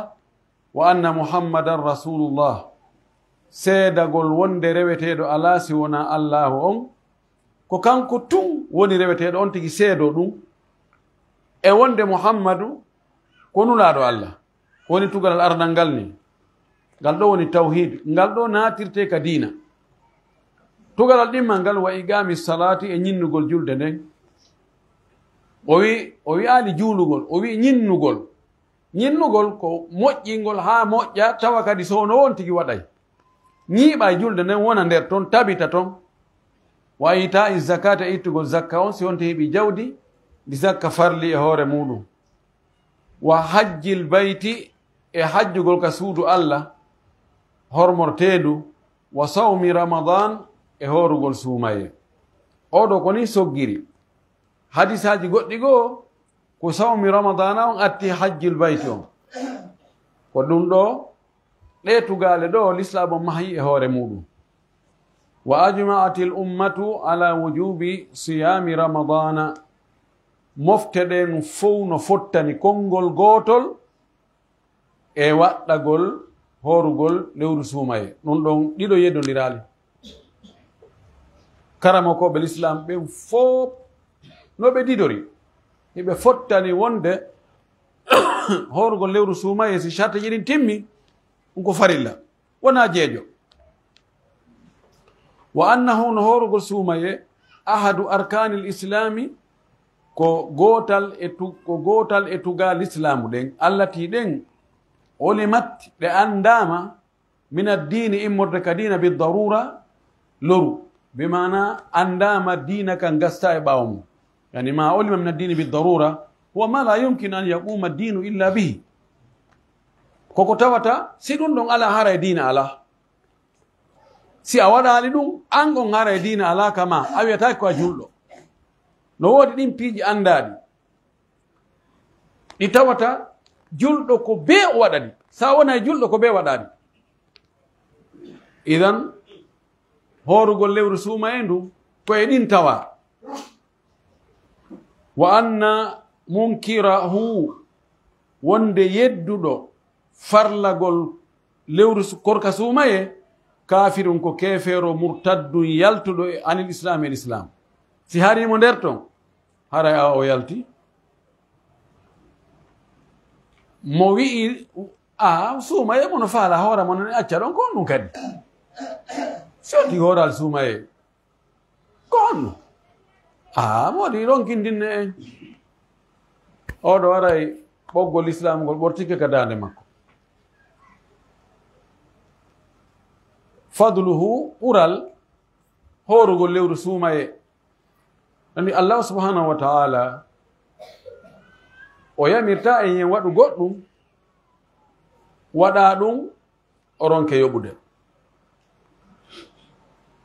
wa anna Muhammadan Rasulullah. Seedagol wonde reweteeɗo alaa si wonaa Allaahu on, ko kanko tun woni reweteeɗo on tigi seedoo ɗun, e wonde Muhammadu ko Nulaaɗo Alla. Ko woni tugalal ardal ngal ni? Ngal ɗoo woni tawhiid. Ngal ɗoo naatirtee ka diina. Tugalal ɗimmal ngal wa iqaami salaati e ñinnugol julde nden. O wi-, o wi'aali juulugol, o wi'i ñinnugol. Ñinnugol ko moƴƴingol haa moƴƴa, tawa kadi so no won tigi waɗay. Ñiiɓa e julde nden wona nder ton, tabita ton. Wa itaa i zakaata, e ittugol zakka on, si on tigi heɓi jawdi, ndi zakka farli e hoore muuɗum. Wa hajjil bayti, e hajjugol ka suudu Alla hormorteendu, wa sawmi Ramadan, e hoorugol suumayee. Oo ɗoo ko nii soggiri. Hadisaaji goɗɗi goo, ko sawmi Ramadana on atti hajjil bayti on. Ko ɗum ɗoo, ɗee tugaale ɗoo, Lislaam on mahi e hoore muuɗum. Wa ajma'atil ummatu ala wujubi siyami Ramadana. Mofte ɗen fow no fottani konngol gootol e waɗɗagol hoorugol lewru suumayee. Ɗum ɗon ɗiɗo yeddondiraali. Karamokooɓe Lislaam ɓen fow no ɓe didori, hiɓe fottani wonde hoorugol lewru suumayee, si sartiiji ɗin timmi, ɗum ko farilla. Wonaa jeejo. Wa annahu, no hoorugol suumayee, ahadu arkaanil islaami, ko gootal e tu-, ko gootal e tugaa lislaamu ɗen, allatii ɗen, ulimat, ɗe anndaama, min addiini, immorde ka diina, bi daruura, loru. Bi maana, anndaama diina kan gastaa e ɓaawo mum. Yani, ma ulima min ad-dini bi darura, huwa ma la yumkin an yaquma ad-dinu illa bihi. Koko tawata, si ɗun ɗon alaa, haray diina alaa. Si a waɗaali ɗun, an on haray diina alaa ka ma, a wi'ataake ko a julɗo. No woodi ɗin piiji anndaaɗi. Ɗi tawata julɗo ko bee o waɗani. Sa wonay julɗo ko bee waɗani. Idan, hoorugol lewru suumaye ndu, ko e ɗin tawa. Wa anna munkirahu, wonde yedduɗo farlagol lewru su-, korka suumaye, kaafirun ko keefeero murtaddun yaltuɗo e anil islaam e lislaam. Si harii mo nder ton, haray a o yalti. Mo wi'i, a suumaye mo no faala hoora mo non acca ɗon ko on ɗum kadi. Si on tigi hooral suumaye. Ko honno? Aa, moodi ronkindinne en. Oo ɗoo aray ɓoggol Islaam ngol ɓortike ka daande makko. Fadluhu, ɓural hoorugol lewru suumaye. Anndi Allaahu subhaanahu wa ta'aala, o yamirta en yen waɗu goɗɗum, waɗa ɗum, o ronke yoɓude.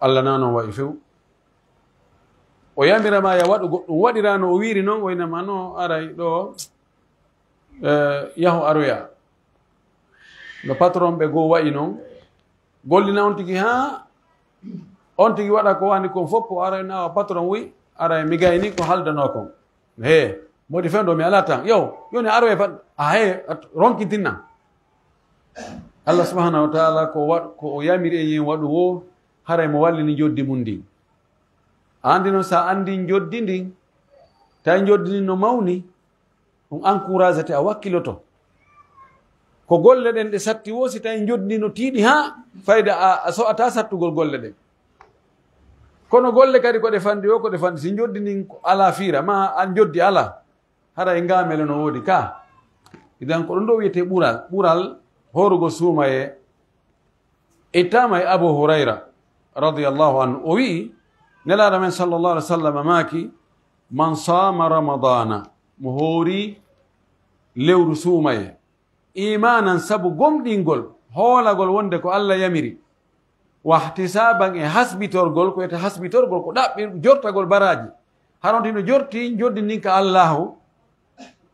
Alla na non wa'i few. O yamira ma ya waɗu goɗɗum, waɗira no o wiiri non, o ina ma no aray ɗoo, eh, yahu aroya. No patron ɓe goo wa'i non, gollina on tigi haa on tigi waɗa ko wani kon fof, ko aray na patron wi, aray mi gayni ko haldanoo kon. He, moodi fewndo mi alaa tan. Yo, yoni aroye fa-, a he, at-, ronkitinna. Allah subhanahu wa ta'ala ko wa-, ko o yamiri en yen waɗu wo, haray mo wallini njoddi mun ndin. A andi non sa andi njoddi ndin, tawi njoddi ndin no mawni, ɗum encouragete a wakkiloto. Ko golle ɗen ɗe satti wo, si tawi njoddi ndin no tiiɗi haa fayda a, a so'ata sattugol golle ɗen. Kono golle kadi ko ɗe fanɗi wo, ko ɗe fanɗi. Si njoddi ndin ko alaa fiira, ma a njoddi alaa, hara e ngamele no woodi ka. Idan ko ɗum ɗo wiyetee ɓural, ɓural hoorugol suumaye. Ittama e Abu Hurayra radiyallahu anhu, o wi'i, Nelaaɗo men sallallahu alaihi wasallam maaki, "Man saama Ramadaana", mo hoori lewru suumaye, "iimaanan", sabu gomɗingol, hoolagol wonde ko Allah yamiri, "wahtisaaban", e hasbitorgol, ko wiyetee hasbitorgol, ko ɗaɓɓir-, jortagol baraaji. Haronti no jorti njoddi ndin ka Allaahu,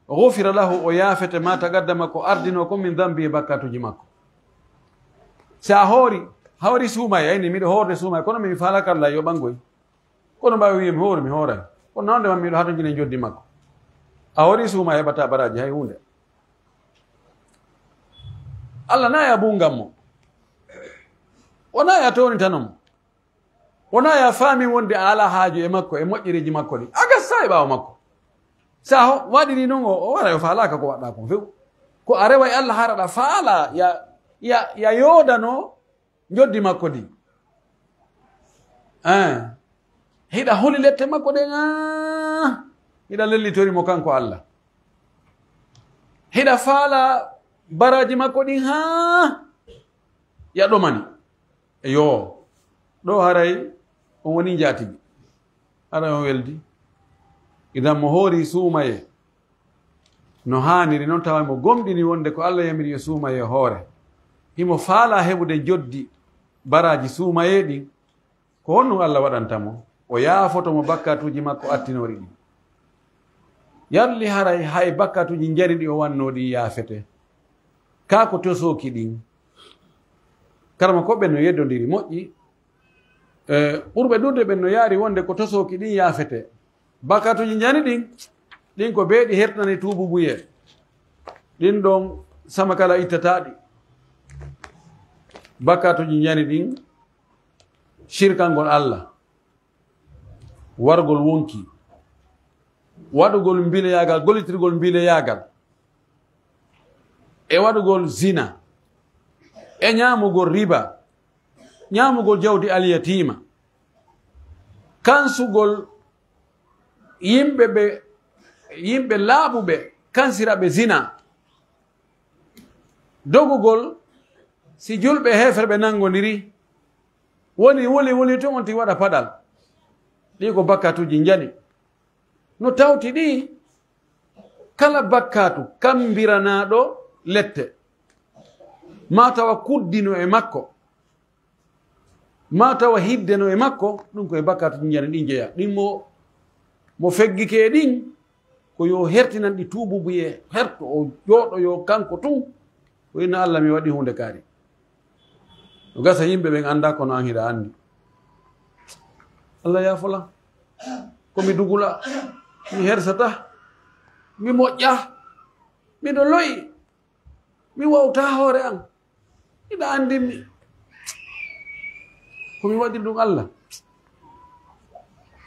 "ghufira lahu", o yaafete "ma taqaddama", ko ardinoo kon, "min dhanbi", e bakkaatuuji makko. Si a hoori, hawri suumaye, ayni miɗo hoorde suumaye, kono mi faalaka Allah yo ɓangoy. Kono ɓaawo wi'e mi hoori, mi hooray. Kono non de man miɗo hatonjina njoddi makko. A hoori suumaye, heɓataa baraaji hay huunde. Allah na ya bungan mo. Wona ya toonitano mo. Wona ya faami wonde a alaa haaju e makko, e moƴƴereeji makko ɗin. A gassa e ɓaawo makko. Sa ho-, waɗiri non o, o wara yo faalaaka ko waɗɗaa kon few. Ko a rewa e Allah hara ɗa faala ya, ya, ya yoodano njoddi makko ndin. Eh. Hiɗa huli lette makko ɗen, ah. Hiɗa lellitori mo kanko Allah. Hiɗa faala baraaji makko ɗin, haa. Ya ɗomani. Eyoo, ɗoo haray on woni njaatigi. Haray on weldi. Idan mo hoori suumaye no haaniri non, tawa mo gomɗini wonde ko Allah yamiri yo suumaye hoore. Himo faalaa heɓude njoddi baraaji suumaye ɗin. Ko honɗun Allah waɗanta mo? O yaafoto mo bakkaatuuji makko attinori ɗin. Yalli haray hay bakkaatuuji njari ɗi o wannoo ɗin yaafete? Kaa ko tosooki ɗin? Karama ko ɓen no yeddondiri moƴƴi. E, ɓurɓe ɗuuɗude ɓen no yaari wonde ko tosooki ɗin yaafete. Bakkaatuuji njani ɗin, ɗin ko bee ɗi hertani tuububuyee. Ɗin ɗon sama kala ittataa ɗi. Bakkaatuuji njani ɗin, shirkangol Allah, wargol wonki, waɗugol mbileyaagal, gollitirgol mbileyaagal, e waɗugol zina, e ñaamugol riba, ñaamugol jawdi alyatiima, kansugol yimɓe ɓe, yimɓe laaɓuɓe, kansira ɓe zina, dogugol si julɓe e heeferɓe nanngondiri, Woli, woli, woli tun on tigi waɗa paɗal. Ɗi ko bakkatuuji njani. No tawti ɗi, kala bakkatu kambiranaaɗo lette, maa tawa kuddino e makko, maa tawa hiddeno e makko, ɗum ko e bakkatuuji njani ɗin jeyaa. Ɗin mo, mo feggike e ɗin, ko yo hertinan ɗi tuububuye, herto o jooɗoyo kanko tun, o inna, "Allah, mi waɗi huunde kaari." No gasa yimɓe ɓen annda, kono an hiɗa anndi. Allah yaafola, ko mi dugula, mi hersata, mi moƴƴa, miɗo lo'i, mi wawta hoore an, hiɗa anndi mi, ko mi waɗi ɗum, Allah.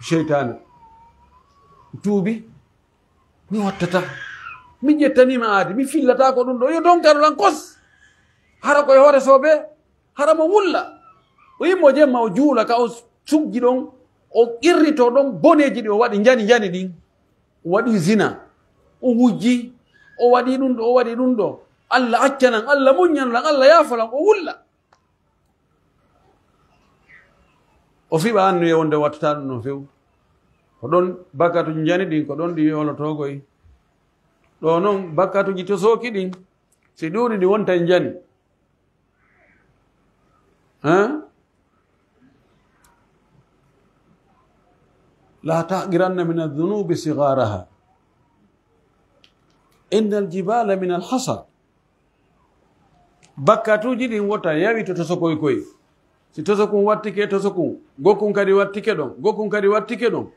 Seytaane tuubi, mi wattata, mi ƴettaniima aadi, mi fillataako ɗum ɗo, yo donkano lan kos, hara koye hoore soobee. Hara mo wulla. O yimmo jemma o juula ka o suggi ɗon, o qirrito ɗon boneeji ɗi o waɗi njani njani ɗin. O waɗi zina, o wujji, o waɗi ɗum ɗo, o waɗi ɗum ɗo. Allah accanan, Allah muññanan, Allah yaafolan, o wulla. O fiɓa annuye wonde wattata ɗum ɗon few. Ko ɗon bakkatuji njani ɗin, ko ɗon ɗi yoolotoo koy. Ɗo non bakkatuji tosooki ɗin, si ɗuuɗi ɗi wonta njani. Hein? لا تحقرن من الذنوب صغارها إن الجبال من الحصى. Bakkatuuji ɗin wota yawito tosokoy koy. Si tosokun wattike tosokun, gokkun kadi wattike ɗon, gokkun kadi wattike ɗon.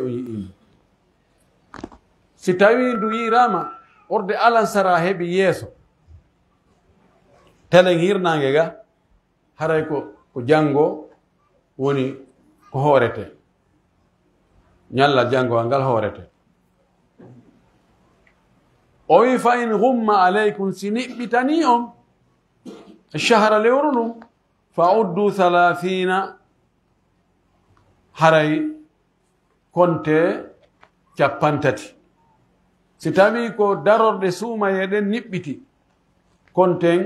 o yi'ii ndu. Si tawii ndu yi'iraama, ɓorde alansaraa heɓi yeeso, telen hirnaange ga, haray ko, ko janngo woni ko hooretee. Ñallal janngo ngal hooretee. O wi'i, "Fa in ghumma alaykum", si niɓɓitanii on shahra, lewru ndun, "fa uddu thalathina", haray konte cappanɗe tati. Si tawii ko darorɗe suumayee ɗen niɓɓiti, konten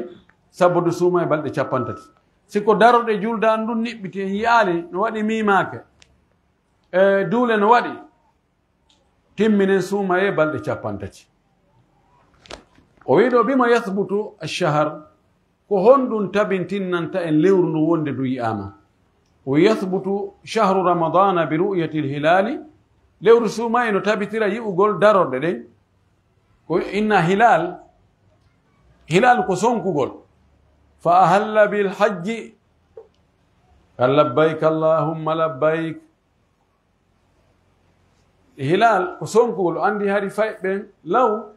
sabodu suumayee balɗe cappanɗe tati. Si ko darorɗe juldaandu ndun niɓɓiti, en yi'aali no waɗi miimaake, e duule no waɗi, timminen suumayee balɗe cappanɗe tati. O wi'i ɗoo, "Bima yathbutu ash-shahr?" Ko honɗun tabintinnanta en lewru ndun wonde ndu yi'aama? "Wa yathbutu shahru Ramadana bi ru'yati al-hilali." Lewru suumayee no tabitira yi'ugol darorɗe ɗen. Ko inna hilal, hilal ko sonkugol. "Fa ahalla bil hajji." Ka labbayk Allahumma labbayk. Hilal ko sonkugol, o anndi hari fay ɓen law,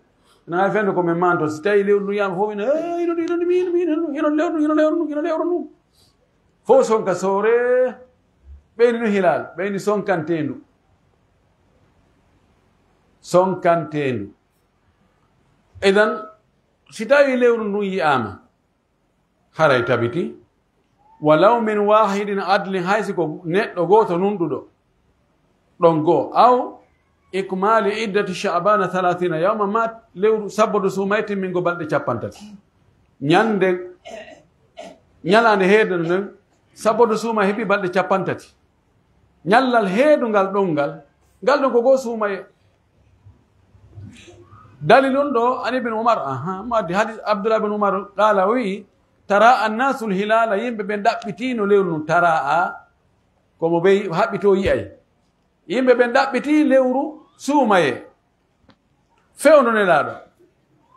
na hay fende ko men manto, si tawi lewru ndu yama fof, ina, "Hey, ino, ino, ino, ino, ino, ino lewru ndu, ino lewru ndu, ino lewru ndu." Fof sonka soore, ɓeyni no hilal, ɓeyni sonkanteendu. Sonkanteendu. Idan, si tawi lewru ndun yi'aama, haray tabiti, "walaw min wahidin adlin", hay si ko neɗɗo gooto nunɗuɗo, ɗon goo, "aw ikmali iddati sha'bana thalathina yawma", ma lewru sabodu suumayee timmingo balɗe cappanɗe tati. Ñande, ñalaande heedande nden, sabodu suumayee heɓi balɗe cappanɗe tati. Ñallal heedungal ɗon ngal, ngal ɗon ko goo suumayee. Dalilun ɗoo, an Ibn Umar, aha, mo addi hadis Abdullah ibn Umar, qaala, o wi'i, "Tara annasul hilala", yimɓe ɓen ɗaɓɓitiino lewru ndun, tara a, ko mo ɓe haɓɓitoo yi'ay. Yimɓe ɓen ɗaɓɓitii lewru suumayee. Fewndo Nelaaɗo.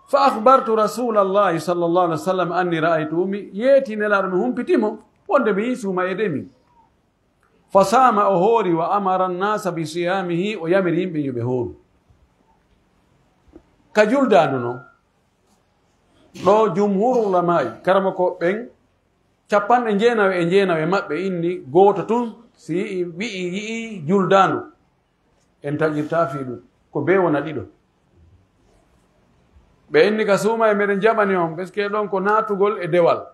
"Fa akhbartu Rasulallahi sallallahu alaihi wasallam anni ra'aytuhu", mi yeeti Nelaaɗo, mi humpiti mo, wonde mi yi'i suumayee de min. "Fa saama", o hoori, "wa amara an-nasa bi siyamihi", o yamiri yimɓe yo ɓe hooru. Ka juldaandu non, ɗo jumhurul ulama'i, karamokooɓe ɓen, capanɗe jeenayo e jeenayo e maɓɓe inni gooto tun, si yi'i, wi'i, yi'i juldaandu, en taƴirtaa fii ɗun. Ko bee wona ɗiɗo. Ɓe inni ka suumayee meɗen jaɓani on, parce que ɗon ko naatugol e dewal.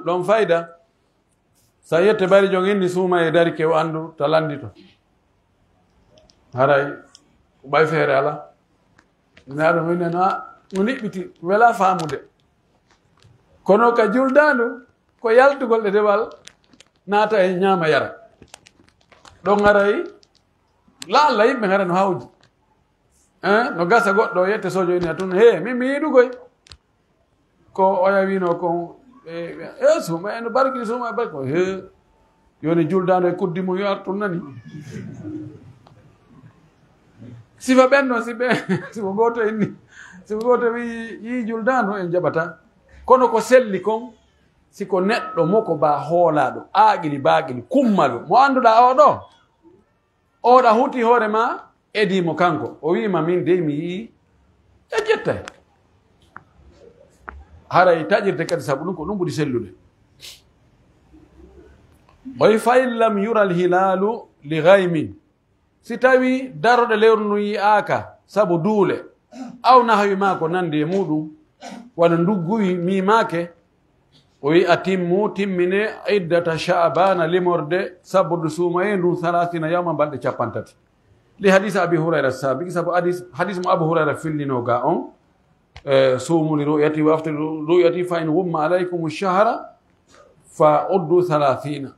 Ɗon fayda, sa yette bari jon inni suumayee darike o anndu ta landito. Haray, ko ɓay feere alaa. Nelaaɗo men nana, no niɓɓiti, welaa faamude. Kono ka juldaandu, ko yaltugol e dewal, naata e ñaama yara. Ɗon haray, laalla yimɓe hara no hawji. Eh, no gasa goɗɗo o yette sojo ina tun, "He, min mi yiɗugoy." Ko oya wino kon, e, e, suuma, eno barki, suuma, barki. He, yoni juldaandu e kuddi mum yo artun nani. Sifa ɓen non, si ɓe, si ko gooto inni, si ko gooto wi, yi juldaandu en jaɓata. Kono ko selli kon, si ko neɗɗo mo ko ba hoolaaɗo, aaqili baaqili, kummalu, mo annduɗaa oo ɗoo. Oɗa huti hoore ma, edii mo kanko. O wi'i ma, "Min dey mi yi'i." E jettay. Haray taƴirde kadi sabu ɗum ko ɗum ɓuri sellude. O wi'i, "Fa in lam yura al-hilaalu li ghaymin." Si tawii darorɗe lewru ndun yi'aaka sabu duule, aw nahwi maa ko nandi e muɗum, wano ndugguwi miimaake, o wi'i, "Atimmu, timmine, iddata Sha'baana, limorde saburdu suumayee ndun, salaasina yawman, balɗe cappanɗe tati." Li hadisi Abi Hurayra saabiki, sabu hadis, hadis mo Abu Hurayra fillinoo ga on, eh, "Suumu li ru'yati wa aftiru li ru'yati, fa in ghumma alaykumu shahra, fa uddu thalathina."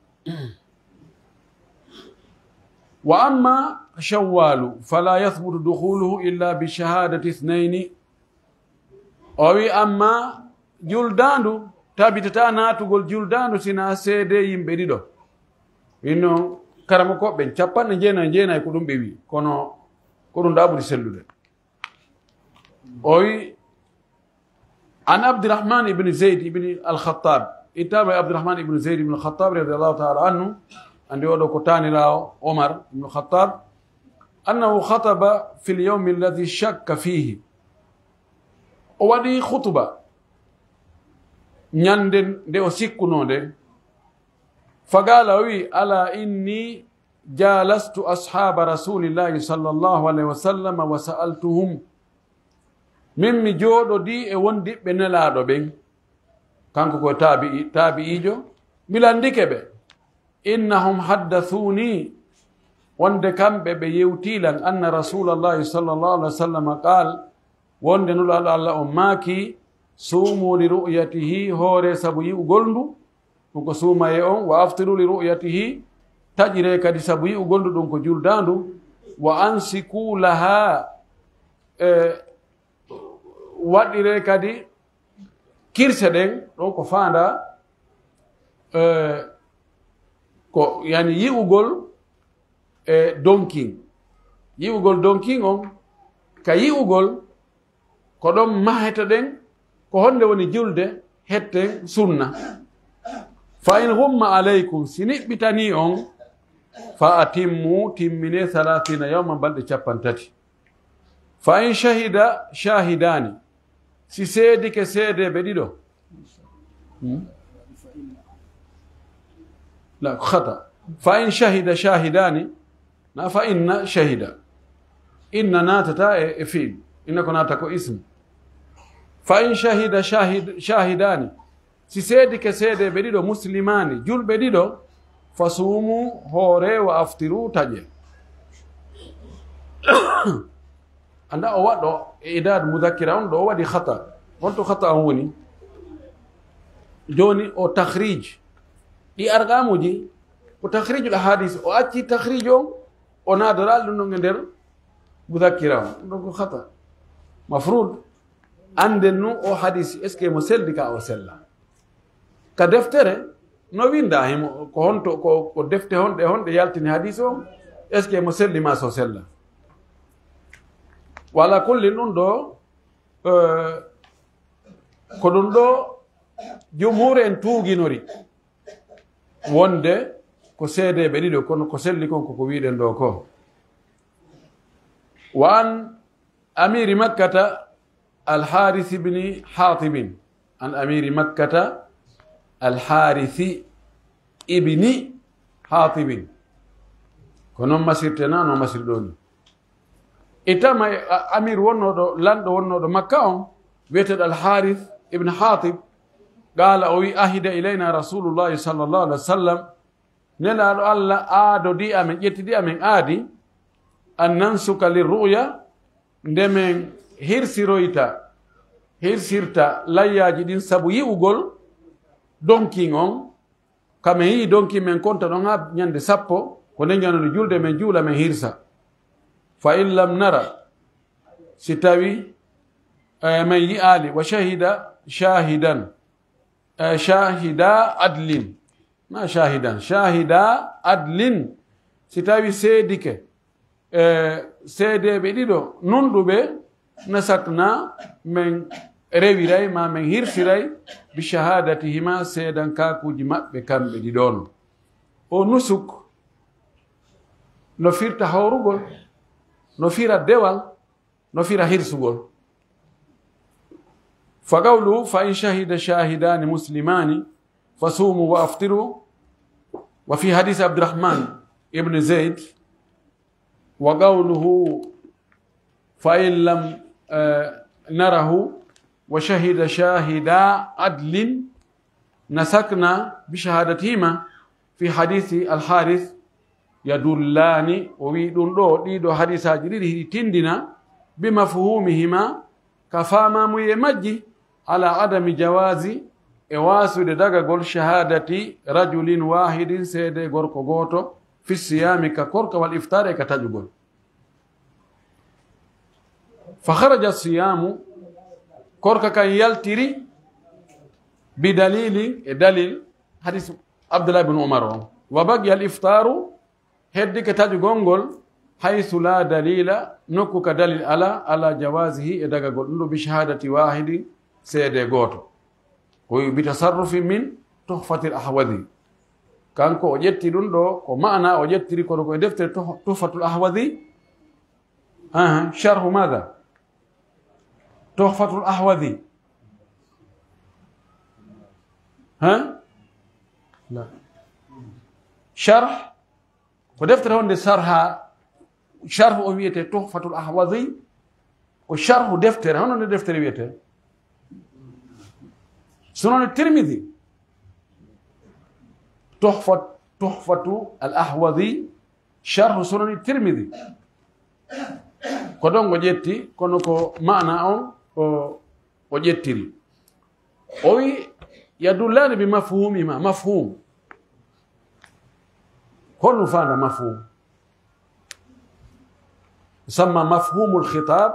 "Wa amma Shawwalu, fala yathbutu dukhuluhu illa bi shahadati ithnayni." O wi, amma juldaandu, tabitataa naatugol juldaandu sinaa seedee yimɓe ɗiɗo. Inno karamokooɓe ɓen, cappanɗe jeenayi e jeenayi ko ɗum ɓe wi, kono ko ɗum ɗaa ɓuri sellude. O wi, an Abdurrahman ibn Zayd ibn al-Khattab, ittama e Abdurrahman ibn Zayd ibn al-Khattab radiyallahu ta'ala anhu, Anndi oɗo ko taaniraawo Omar ibn Khattab, أنه خطب في اليوم الذي شك فيه. O waɗi khutuba ñande nde o sikkunoo nden. فقال, o wi'i, ألا إني جالست أصحاب رسول الله صلى الله عليه وسلم وسألتهم. Min mi jooɗodii e wondiɓɓe Nelaaɗo ɓen, kanko ko taabi'i-, taabi'iijo, mi lanndike ɓe. إنهم حدثوني, wonde kamɓe ɓe yewtii lan, أن رسول الله صلى الله عليه وسلم قال, wonde Nulaaɗo Alla on maaki, صوموا لرؤيته, hooree sabu yi'ugol ndu, ɗun ko suumayee on, وأفطروا لرؤيته, taƴiree kadi sabu yi'ugol ndu, ɗun ko juldaandu, وأمسكوا لها, e, waɗiree kadi kirse ɗen, ɗon ko faandaa, e, ko, yani, yi'ugol, e, donkin. Yi'ugol donkin on, ka yi'ugol, ko ɗon maheten ɗen, ko honde woni julde, hetten sunna. فإن غم عليكم, si niɓɓitanii on, فأتموا, timminee, ثلاثين يوما, balɗe cappanɗe tati. فإن شهد شاهدان, si seedike seedeeɓe ɗiɗo. Hmm? La, khata. فإن شهد شاهدان, na فإن شهد. Inna naatataa e, e fi'il. Inna ko naata ko ism. فإن شهد شاهد-, شاهدان, si seedike seedeeɓe ɗiɗo, مسلمان, julɓe ɗiɗo, فصوموا, hooree, وأفطروا, taƴee. Annda o waɗɗo e idaad mudakkira on ɗo o waɗi khata. Honto khata on woni? Jooni o takhrij. Ɗi arqaamuuji, ko takhrijul ahadis, o acci takhrij on, o naadora ɗun ɗon e nder mudakkira on. Ɗun ɗon ko khata. Mafruud, annden nun o hadis, est-ce que mo selli ka o sella? Ka deftere, no winndaa himo, ko honto, ko, ko defte honɗe, honɗe yaltini hadis on? Est-ce que mo selli maa so sella? Wa ala kullin ɗun ɗo, eh, ko ɗun ɗo jumhuur en tuuginori wonde ko seedeeɓe ɗiɗo, kono ko selli kon ko ko wi'uɗen ɗo ko. وعن أمير مكة الحارث بن حاطب. عن أمير مكة الحارث بن حاطب. Ko non masirte na, no masirɗo ni. E tama, a-, amir wonnooɗo, lanɗo wonnooɗo Makka on, wi'eteeɗo Al-Harith ibn Hatib, قال, o wi'i, عهد إلينا رسول الله صلى الله عليه وسلم, Nelaaɗo Alla aadodii amen, ƴettidii amen aadi, أن ننسك للرؤيا, nde men hirsiroyta, hirsirta layyaaji ɗin sabu yi'ugol donkin on, ka men yi'i donkin men konta ɗon haa ñande sappo, ko nden ñande julde men juula men hirsa. فإن لم نر, si tawi, eh, men yi'aali, وشهد شاهدان, eh, شاهدا عدل, na شاهدان, شاهدا عدل, si tawi seedike, e seedeeɓe ɗiɗo nunɗuɓe, نسكنا, men rewiray, maa men hirsiray, بشهادتهما, seedankaakuuji maɓɓe kamɓe ɗiɗo on. O nusuk no firta hoorugol, no fira dewal, no fira hirsugol. فقوله فإن شهد شاهدان مسلمان فصوموا وأفطروا. وفي حديث عبد الرحمن بن زيد، وقوله فإن لم، آه، نره وشهد شاهدا عدل نسكنا بشهادتهما في حديث الحارث يدلان. O wi'i ɗun ɗo, ɗii ɗoo hadiisaaji ɗiɗi hiɗi tindina, بمفهومهما, ka faamaamuye majji, على عدم جواز, e waasude dagagol, شهادة رجل واحد, seede gorko gooto, في الصيام, ka korka, والإفطار, e ka taƴugol. فخرج الصيام, korka kan yaltiri, بدليل, e dalil, hadiis Abdullah ibn Umar on. وبقي الإفطار, heddike taƴugol ngol, حيث لا دليل, nokku ka dalil alaa, على جوازه, e dagagol ɗun ɗoo, بشهادة واحد, seede gooto. Ko بتصرف من تحفة الأحوذي. Kanko o ƴetti ɗun ɗoo, ko maana o ƴettiri, kono ko e deftere Tuh-, Tuhfatul Ahwazi. Aha, sharhu maada? Tuhfatul Ahwazi. Ha? La. Sharh, ko deftere honde sharha, sharhu o wi'ete Tuhfatul Ahwazi, ko sharhu deftere, hono nde deftere wi'ete? Sunan Tirmidhi. Tuhfat-, Tuhfatu al Ahwazi, sharhu Sunan Tirmidhi. Ko ɗon o ƴetti, kono ko maana on o, o ƴettiri. O wi, "يدلان بمفهومهما". Mafhum. Ko honɗun faanda mafhum? يسمى مفهوم الخطاب،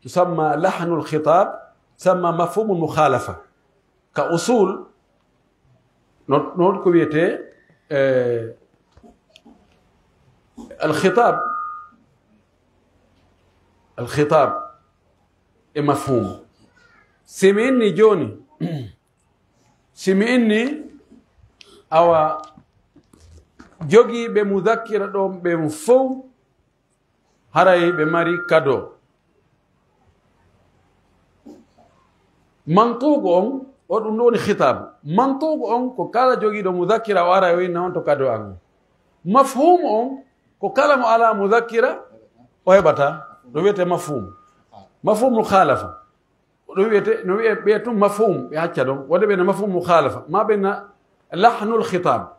يسمى لحن الخطاب، يسمى مفهوم المخالفة. Ka usul, no, no ko wiyete, eh, al-khitab, al-khitab e mafhum. Si mi inni jooni, si mi inni, awa, jogiiɓe mudakkira ɗon ɓen fow, haray ɓe mari kado. Mantuuqu on, o ɗun ɗon woni khitaabu. Mantuuqu on ko kala jogiiɗo mudakkira o ara o inna on to kado an. Mafhuumu on, ko kala mo alaa mudakkira o heɓata. Ɗun wi'ete mafhuumu. Mafhuumu mukhalafa. Ɗun wi'ete, no wi'e, ɓe tun mafhum, ɓe acca ɗon. Wonde ɓe na mafhum mukhalafa, ma ɓe na lahnul khitab.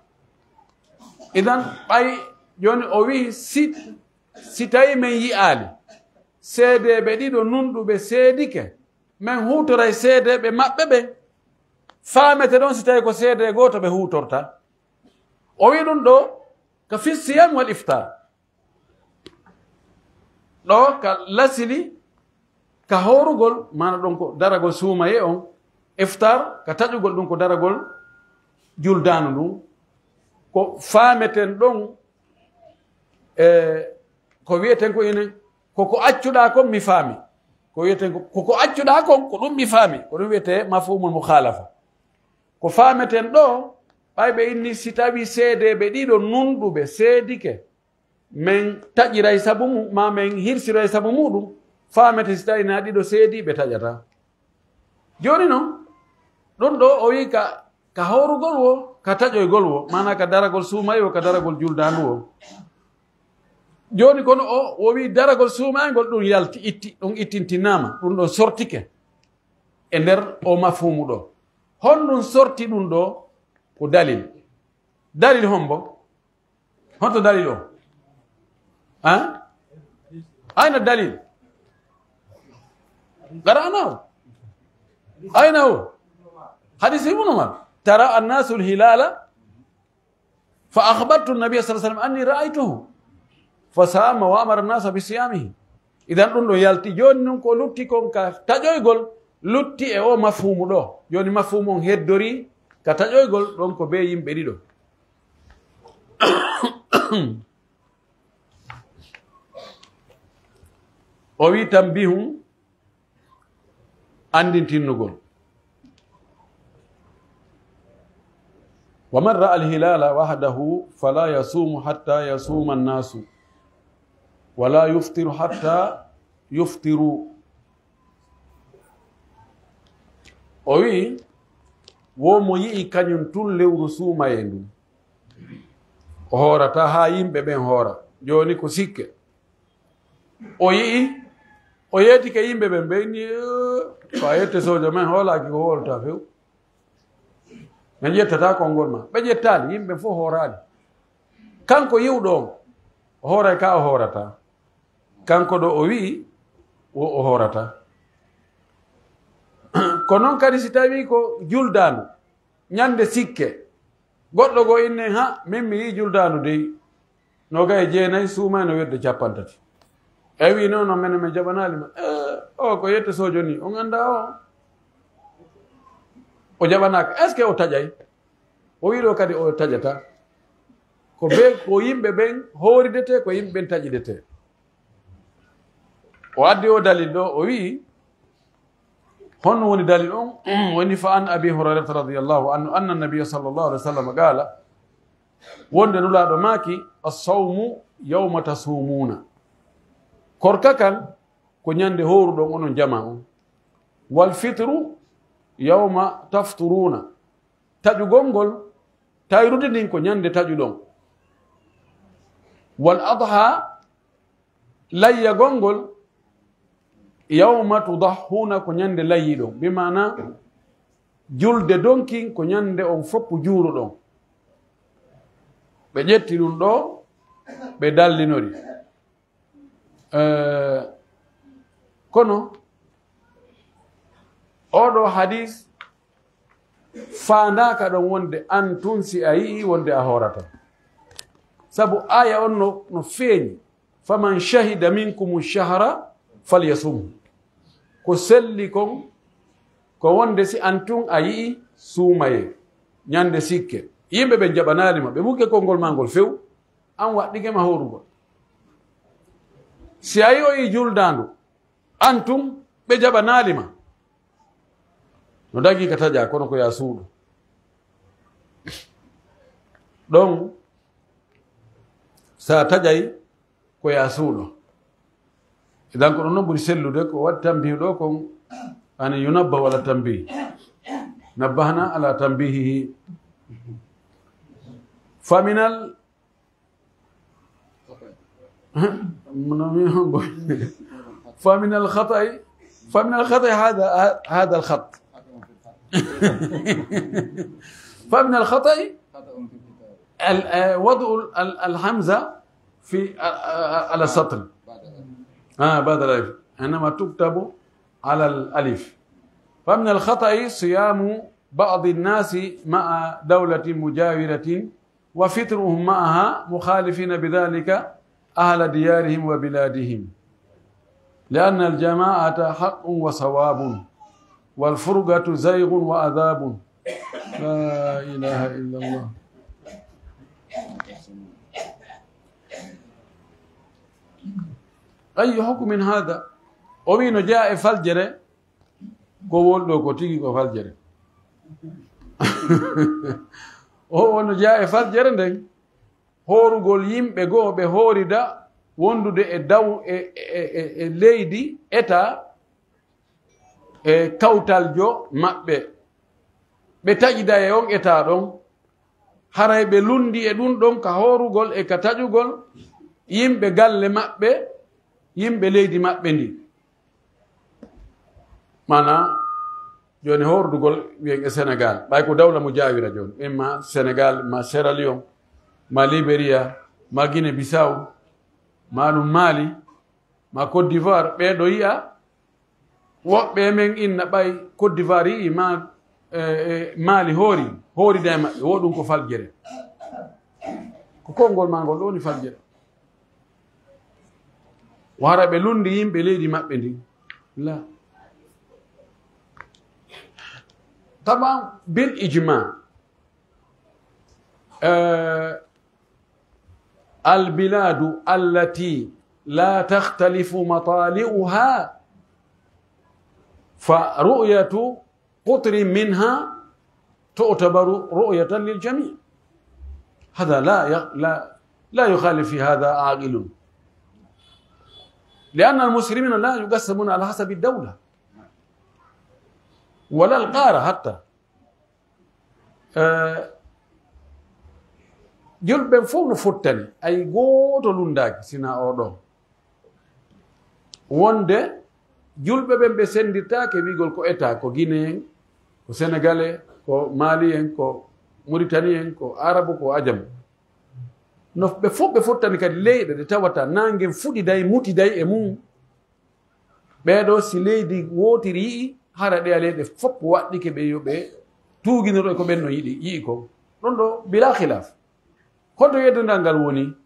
Idan, ɓay jooni o wi'i, si, si tawi men yi'aali seedeeɓe ɗiɗo nunɗuɓe seedike, men huutoray seedeeɓe maɓɓe ɓen. Faamete ɗon si tawi ko seedee gooto ɓe huutorta. O wi'i ɗun ɗoo ka fi siyam wal iftar. Ɗoo ka lasili, ka hoorugol, maana ɗon ko daragol suumayee on, iftar, ka taƴugol ɗun ko daragol juldaanu ndun. Ko faameten ɗon, e, ko wi'eten ko enen, ko ko accuɗaa kon mi faami. Ko wi'eten ko, ko ko accuɗaa kon, ko ɗun mi faami. Ko ɗun wi'etee mafhumul mukhalafa. Ko faameten ɗoo, ɓay ɓe inni si tawii seedeeɓe ɗiɗo nunɗuɓe seedike, men taƴiray sabu mu-, maa men hirsiray sabu muuɗun, faamete si tawii na ɗiɗo seediiɓe taƴata. Jooni non, ɗun ɗoo o wi'i ka, ka hoorugol woo, ka taƴoygol woo, maanaa ka daragol suumayee woo, ka daragol juldaandu woo. Jooni kono o, o wi'i daragol suumayee ngol ɗun yalti, itti, ɗun ittintinaama, ɗun ɗon sortike e nder o mafhuumu ɗoo. Honɗun sorti ɗun ɗoo? Ko dalil. Dalil hombo? Honto dalil o? Ha? Ayna dalil? Qara'nahu. Ayna hu? Hadis Ibn Umar. Tara annasu al-hilala fa akhbartu an-nabiy sallallahu alayhi wasallam anni ra'aytuhu. Fa sama wa amara an-nasa bi siyamihi. Idan ɗun ɗon yalti. Jooni non ko lutti kon ka taƴoygol, lutti e o mafhuumu ɗoo. Jooni mafhuumu on heddorii ka taƴoygol ɗon ko bee yimɓe ɗiɗo. O wi'i tanbihun, anndintinnugol. ومن رأى الهلال وحده فلا يصوم حتى يصوم الناس ولا يفطر حتى يفطروا. O wi'i, wo mo yi'i kañun tun lewru suumayee ndun, o hoorataa haa yimɓe ɓen hoora. Jooni ko sikke. O yi'i, o yeetike yimɓe ɓen, ɓe inni, "Eh, ko a yette soojo men hoolaaki ko hoolta few. Men ƴettataa konngol maa." Ɓe ƴettaali, yimɓe ɓen fow hooraali. Kanko yi'uɗo on, o hooray ka o hoorataa. Kanko ɗoo o wi'i, wo o hoorataa. Ko non kadi si tawii ko juldaandu, ñande sikke, goɗɗo goo inne, "Ha, min mi yi'i juldaandu dey, noogay e jeenay, suumay no wedde cappanɗe tati." E wi'i, "Non, non, menen men jaɓanaali ma." "Eh, o ko yette soojo nii, on anndaa o?" O jaɓanaaka. Est-ce que o taƴay? O wi'i ɗoo kadi o taƴataa. Ko be, ko yimɓe ɓen hooridetee, ko yimɓe ɓen taƴidetee. O addi o dalil ɗoo, o wi'i, honno woni dalil on? Woni, fa an Abi Hurayrata radiyallahu anhu, anna nabiyya sallallahu alayhi wa sallam qaala, Wonde Nulaaɗo maaki, "As-sawmu yawma tasumuuna." Korka kan ko ñande hooruɗon onon jamaa on. "Wal fitru yawma tafturuuna." Taƴugol ngol, tayrude ndin ko ñande taƴuɗon. "Wal adha," layyagol ngol, "yawma tudahhuuna," ko ñande layyiɗon. Bi maana, julde donkin ko ñande on fof juuruɗon. Ɓe ƴetti ɗum ɗo, ɓe dallinori. Eh, kono, oɗo hadis faandaaka ɗon wonde an tun si a yi'i wonde a hoorata. Sabu aaya on no, no feeñi, "Faman shahida minkumu shahra falyasumhu." Ko selli kon, ko wonde si an tun a yi'i, suumayee ñande sikke. Yimɓe ɓen jaɓanaali ma, ɓe mukke konngol maa ngol few, an waɗɗike ma hoorugol. Si a yi'oyi juldaandu, an tun ɓe jaɓanaali ma. No dagii ka taƴaa, kono ko yaa suuɗo. Ɗon, sa taƴay, ko yaa suuɗo. Idan ko ɗon non ɓuri sellude, ko waɗi tambihu ɗo kon, ani yunabbahu ala tambihi. Nabbahna ala tambihihi. Faminal فمن الخطأ، فمن الخطأ هذا، هذا الخط. فمن الخطأ ال-، آه، وضع ال-، ال-، الهمزة في، آه، آه، على السطر. آه، بعد الألف. إنما تكتب على الألف. فمن الخطأ صيام بعض الناس مع دولة مجاورة وفطرهم معها مخالفين بذلك أهل ديارهم وبلادهم، لأن الجماعة حق وصواب، والفرقة زيغ وعذاب. لا إله إلا الله. أي حكم هذا؟ O wi'i no jeyaa e faljere, ko woni ɗo ko tigi ko faljere. O woni jeyaa e faljere nden, hoorugol yimɓe goo ɓe hoorida wondude e daw-, e, e, e, e leydi, eta, e kawtaljo maɓɓe. Ɓe taƴida e on eta ɗon, haray ɓe lundi e ɗun ɗon ka hoorugol e ka taƴugol yimɓe galle maɓɓe, yimɓe leydi maɓɓe ndin. Maanaa, jooni hoordugol, wi'en e Senegaal, ɓay ko dawla mo jaawira jooni, imma Senegaal, ma Sierra Leone, ma Liberia, ma Guinée Bissau, ma ɗum Mali, ma Côte d'Ivoire, ɓee ɗoo yi'a, woɓɓe e men inna ɓay Côte d'Ivoire yi'i ma, e, e, Mali hoori, hoorida e maɓɓe, wo ɗum ko faljere. Ko konngol maa ngol ɗoo woni faljere. Wara ɓe lundi yimɓe leydi maɓɓe ndin. La. Taban bil ijma. Eh, البلاد التي لا تختلف مطالعها فرؤية قطر منها تعتبر رؤية للجميع. هذا لا ي-، لا، لا يخالف في هذا عاقل. لأن المسلمين لا يقسمون على حسب الدولة ولا القارة حتى. Eh, julɓe ɓen fow no fottani, ay gooto lunndaaki, sinaa oo ɗoo. Wonde julɓe ɓen ɓe senndirtaake wi'ugol ko eta, ko Guinée en, ko Sénégalais, ko Mali en, ko Mauritanie en, ko Arabu, ko Ajamu. No ɓe fow ɓe fottani kadi leyɗe ɗe tawata naange fuɗiday, mutiday e mum. Ɓee ɗoo, si leydi wootiri yi'i, hara ɗe leyɗe fow waɗɗike ɓe yo ɓe tuuginoro e ko ɓen no yiɗi, yi'i kon. Ɗon ɗoo, bilaa khilaaf. Honto yeddondal ngal woni?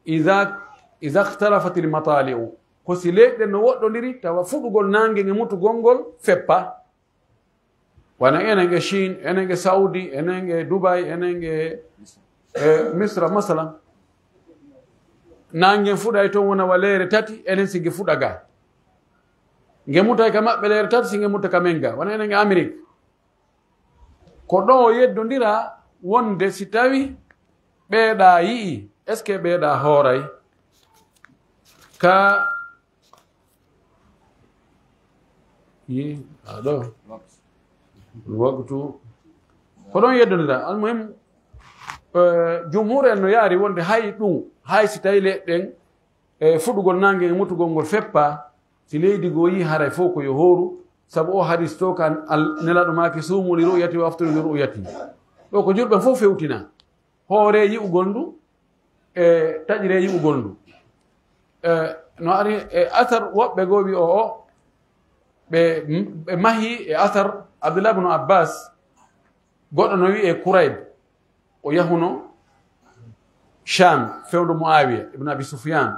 Iza, iza ikhtalafatil matali'u. Ko si leyɗe ɗen no woɗɗondiri, tawa fuɗugol naange e mutugol ngol feppa. Wano enen e Chine, enen e Saudi, enen e Dubai, enen e, e Misra, masalan. Naange fuɗay ton wona wa leere tati, enen si nge fuɗa ga. Nge mutay ka maɓɓe leere tati, si nge mutta ka men ga. Wano enen e Amerik. Ko ɗoo yeddondira wonde si tawi ɓeeɗa yi'i, est-ce que ɓeeɗa hooray? Ka yi, aɗo. Waktu. Ko ɗon yeddondiraa. Almuhim, eh, jumhur en no yaari wonde hay ɗum, hay si tawi leɗɗen, e fuɗugol naange e mutugol ngol feppa, si leydi goo yi'i haray fow ko yo hooru, sabu o hadis to kan al-, Nelaaɗo maaki, "Suumu li ru'yati wa aftiru li ru'yati." Ɗo ko julɓe fow fewtina. Hooree yi'ugol ndu, e taƴiree yi'ugol ndu. E, no ari e asar woɓɓe goo wi o, o, ɓe, ɓe mahi e asar Abdullah ibn Abbas, goɗɗo no wi'ee Kurayb, o yahuno Sham, fewndo Muawiya ibn Abi Sufyan.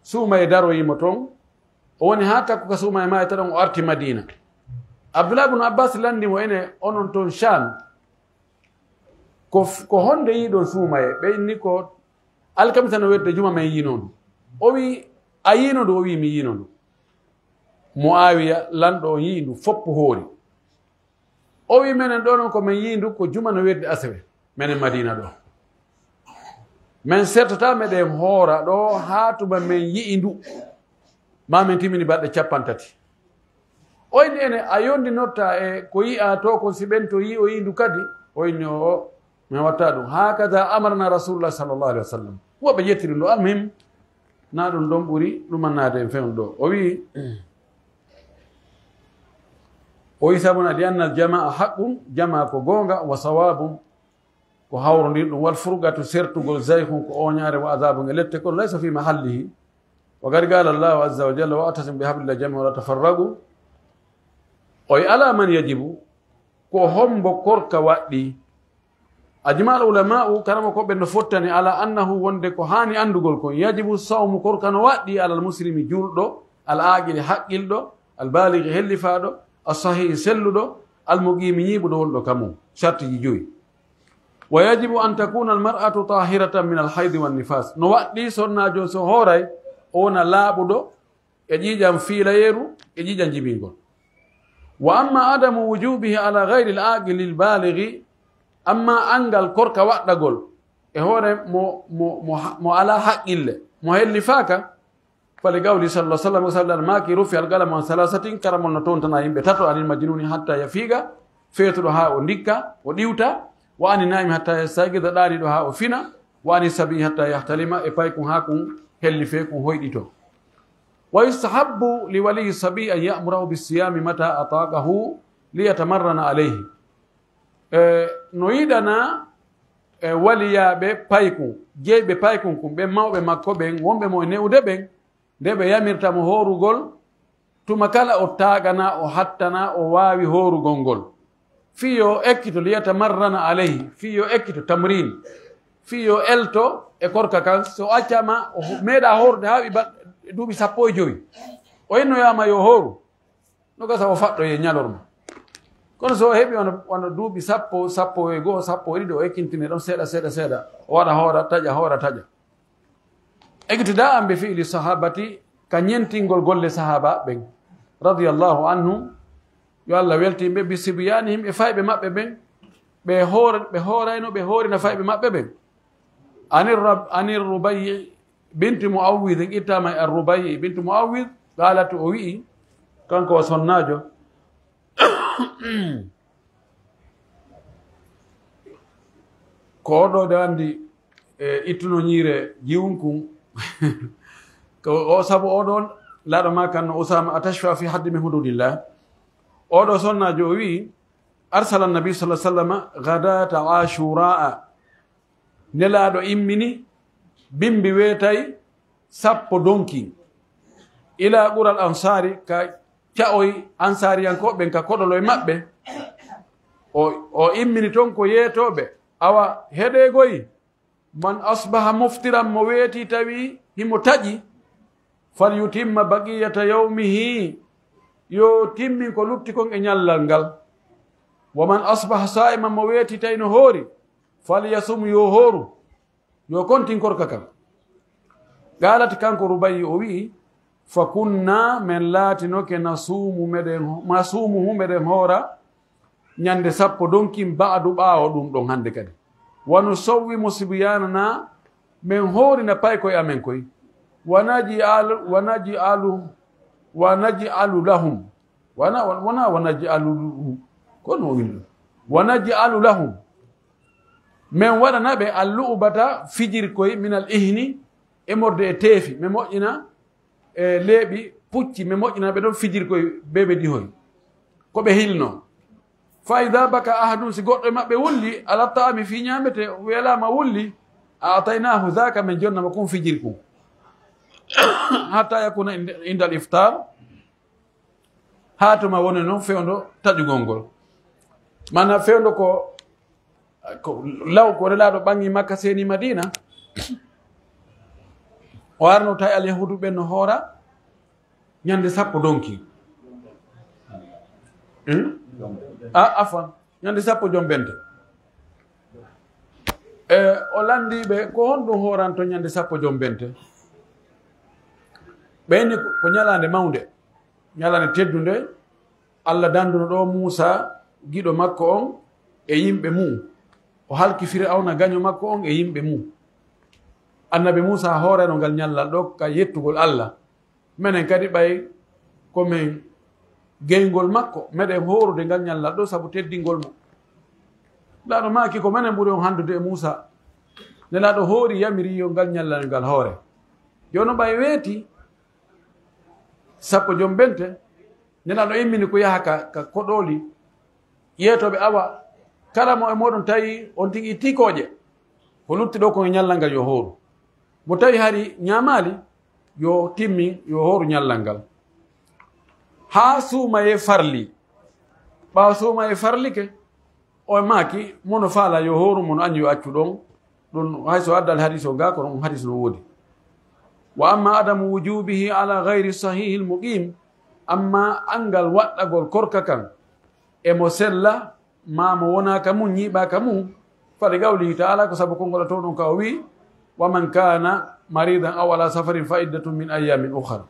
Suumaye daroyi mo ton, o woni haa takko ka suumaye maayata ɗon, o arti Madina. Abdullah ibn Abbas lanndi mo, ene onon ton Sham, ko f-, ko honde yi'uɗon suumaye? Ɓe inni ko alkamisa no wedde juma men yi'ino ndu. O wi'i, "A yi'ino ndu?" O wi'i, "Mi yi'ino ndu." Muawiya, lanɗo on, yi'i ndu, foppu hoori. O wi'i, "Menen ɗoo non ko men yi'i ndu ko juma no weddi asewe, menen Madiina ɗoo. Men sertataa meɗen hoora ɗoo haa tuma men yi'i ndu, maa men timmini balɗe cappanɗe tati." O inni, "Ene a yondinirta e ko yi'aa to kon, si ɓen to yi'i, o yi'i ndu kadi?" O inni, "Oo, men wattaa ɗum. Haakada amarana Rasulullah sallallahu alaihi wasallam." Wo ɓe ƴettiri ndu, almuhim, na ɗum ɗon ɓuri ɗumannaade en fewndo ɗoo. O wi'i, o wi'i, "Sabuna li anna al-jamaa haqqun, jamaa ko goonga, wa sawaabun, ko hawrondirɗum, wal furqatu, sertugol, zayhun, ko ooñaare, wa azaabun, e lette, kono laysa fi mahallihi. Wa qad qaala Allahu azza wa jalla, wa'tasimu bi hablillahi jami'an wa la tafarraqu." O wi'i, "Ala man yajibu, ko hombo korka waɗɗii?" Ajma al ulama'u, karamokooɓe no fottani ala annahu, wonde ko haani anndugol kon, yajibu sawmu, korka no waɗɗii, alal muslimi, juulɗo, al aaqili, haqqilɗo, al baaligi, hellifaaɗo, as sahihi, selluɗo, al muqiimi, ñiiɓuɗo, wonɗo ka mun, sartiji joyi. Wa yajibu an takuna al mar'atu tahiratan min al haydi wan nifas. No waɗɗii sonnaajo so hooray, o wona laaɓuɗo, e ƴiiƴam fiilayeeru, e ƴiiƴam jibingol. Wa amma adamu wujubihi ala ghayril aqilil baligi, amma anngal korka waɗɗagol e hoore mo, mo, mo, mo alaa haqqille, mo hellifaaka, fali qawli sallallahu alaihi wasallam, ko sallallahu maaki, "Rufi al qalamu an salasatin, karamol no tontana yimɓe tato, anil majnuni hatta yafiqa, feetuɗo haa o ndikka, o ɗiwta, wa ani naimi hatta yastayqida, ɗaaniɗo haa o fina, wa ani sabi hatta yahtalima, e paykun haa kun hellifee, kun hoyɗito." Wa yustahabbu li waliyi sabi an ya'murahu bisiyami mata ataqahu li yatamarrana alayhi. E, no yiɗana, e, waliyaaɓe paykun, jeyɓe paykun kun, ɓen mawɓe makko ɓen, wonɓe mo e ne'ude ɓen, nde ɓe yamirta mo hoorugol, tuma kala o taaganaa, o hattanaa, o waawi hoorugol ngol. Fii yo ekkito, liyatamarrana alayhi, fii yo ekkito, tamrin, fii yo elto e korka kan, so accama, o ho-, meeɗaa hoorude haa ɓi ba-, duuɓi sappo e jowi. O innoyaama yo hooru, no gasa o faɗɗoye ñalorma. Kono so o heɓi wano, wano duuɓi sappo, sappo e go'o, sappo e ɗiɗi, o ekkintine ɗon seeɗa, seeɗa, seeɗa. O waɗa hoora, taƴa, hoora, taƴa. Iqtida'an bi fi'li sahabati, ka ñentingol golle sahaaba ɓen, radiyallahu anhum, yo Allah weltin ɓe, bi sibyanihim, e fayɓe maɓɓe ɓen, ɓe hoor-, ɓe hoorayno, ɓe hoorina fayɓe maɓɓe ɓen. Anir Rab-, anir Rubayyi binti Muawwidh, ittama e Ar-Rubayyi binti Muawwidh, qalat, o wi'i, kanko o sonnaajo, ko oɗo de anndi, e, ittuno ñiire jiwunkun. Ko o, sabu oɗon, laaɗo ma kan no Usaama, "Atashfa fi haddi min hududillah?" Oɗo sonnaajo o wi'i, "Arsala Nabi sallallahu alaihi wasallam ghadata Ashuraa." Nelaaɗo immini bimbi weetay sappo donkin. Ila qural Ansaari, ka ca'oy Ansaariyankooɓe ɓen, ka koɗoloy maɓɓe. O, o immini ton ko yeetooɓe. Awa, heɗee goy, "Man asbaha muftiran", mo weeti tawi himo taƴi, "falyutimma baqiyata yawmihi", yo timmin ko lutti kon e ñallal ngal. "Wa man asbaha saa'iman", mo weeti tawi no hoori, "falyasum", yo hooru, yo kontin korka kan. Qaalat, kanko Rubayyi o wi'i, "Fa kunna", men laatinoke, "nasuumu", meɗen, "nasuumuhu", meɗen hoora ñande sappo donkin, "ba'du", ɓaawo ɗum ɗon hande kadi. ونسوم صبياننا, men hoorina paykoy amen koy. ونجعل, ونجعل, ونجعل لهم. Wana, wana, ونجعل, ko no windi. ونجعل لهم. Men waɗana ɓe اللعبة fijirkoy من العهن, immorde e teefi. Men moƴƴina e leeɓi pucci, men moƴƴina ɓe ɗon fijirkoy bebe dihoy. Ko ɓe hilno. فإذا بكى أحدهم, si goɗɗo e maɓɓe wulli, على الطعام, fii ñaamete, welaama wulli, أعطيناه ذاك, men jonna mo kun fijirkun. حتى يكون عند, عند الإفطار, haa tuma woni non fewndo taƴugol ngol. Maanaa fewndo ko, ko law ko Nelaaɗo ɓangi Makka seeni Madiina. O arno tawi Alyahuudu ɓen no hoora ñande sappo donki. Hmm? A, afwan, ñande sappo jombente. E, o landi ɓe, ko honɗum hooranto ñande sappo jombente? Ɓe inni ko, ko ñalaande mawnde, ñalaande teddunde. Allah danduno ɗo Muusa, giɗo makko on, e yimɓe mum. O halki Fir'awna, gaño makko on, e yimɓe mum. Annabi Muusa hooreno ngal ñallal ɗo ka yettugol Allah. Menen kadi, ɓay ko men geyngol makko, meɗen hoorude ngal ñallal ɗo sabu teddingol mo. Nelaaɗo maaki, ko menen ɓuri on handude e Muusa. Nelaaɗo hoori, yamiri yo ngal ñallal ngal hoore. Jooni ɓay weeti sappo jombente, Nelaaɗo immini ko yaha ka, ka koɗooli yeetooɓe, awa, kala mo e mooɗon tawi on tigi tikooje, ko lutti ɗo ko e ñallal ngal yo hooru. Mo tawi hari ñaamaali, yo timmin, yo hooru ñallal ngal. Haa suumayee farli. Ɓaawo suumayee farlike, o maaki, mo no faala yo hooru, mo no añi yo accu ɗon. Ɗun, hay so adda al hadis o gaa, kono on hadis no woodi. وأما عدم وجوبه على غير الصحيح المقيم, amma anngal waɗɗagol korka kan e mo sella, maa mo wonaa ka mun, ñiiɓaa ka mun, فلقوله تعالى, ko sabu konngol Alla towɗo on ka o wi'i, ومن كان مريضا أو على سفر فعدة من أيام أخر.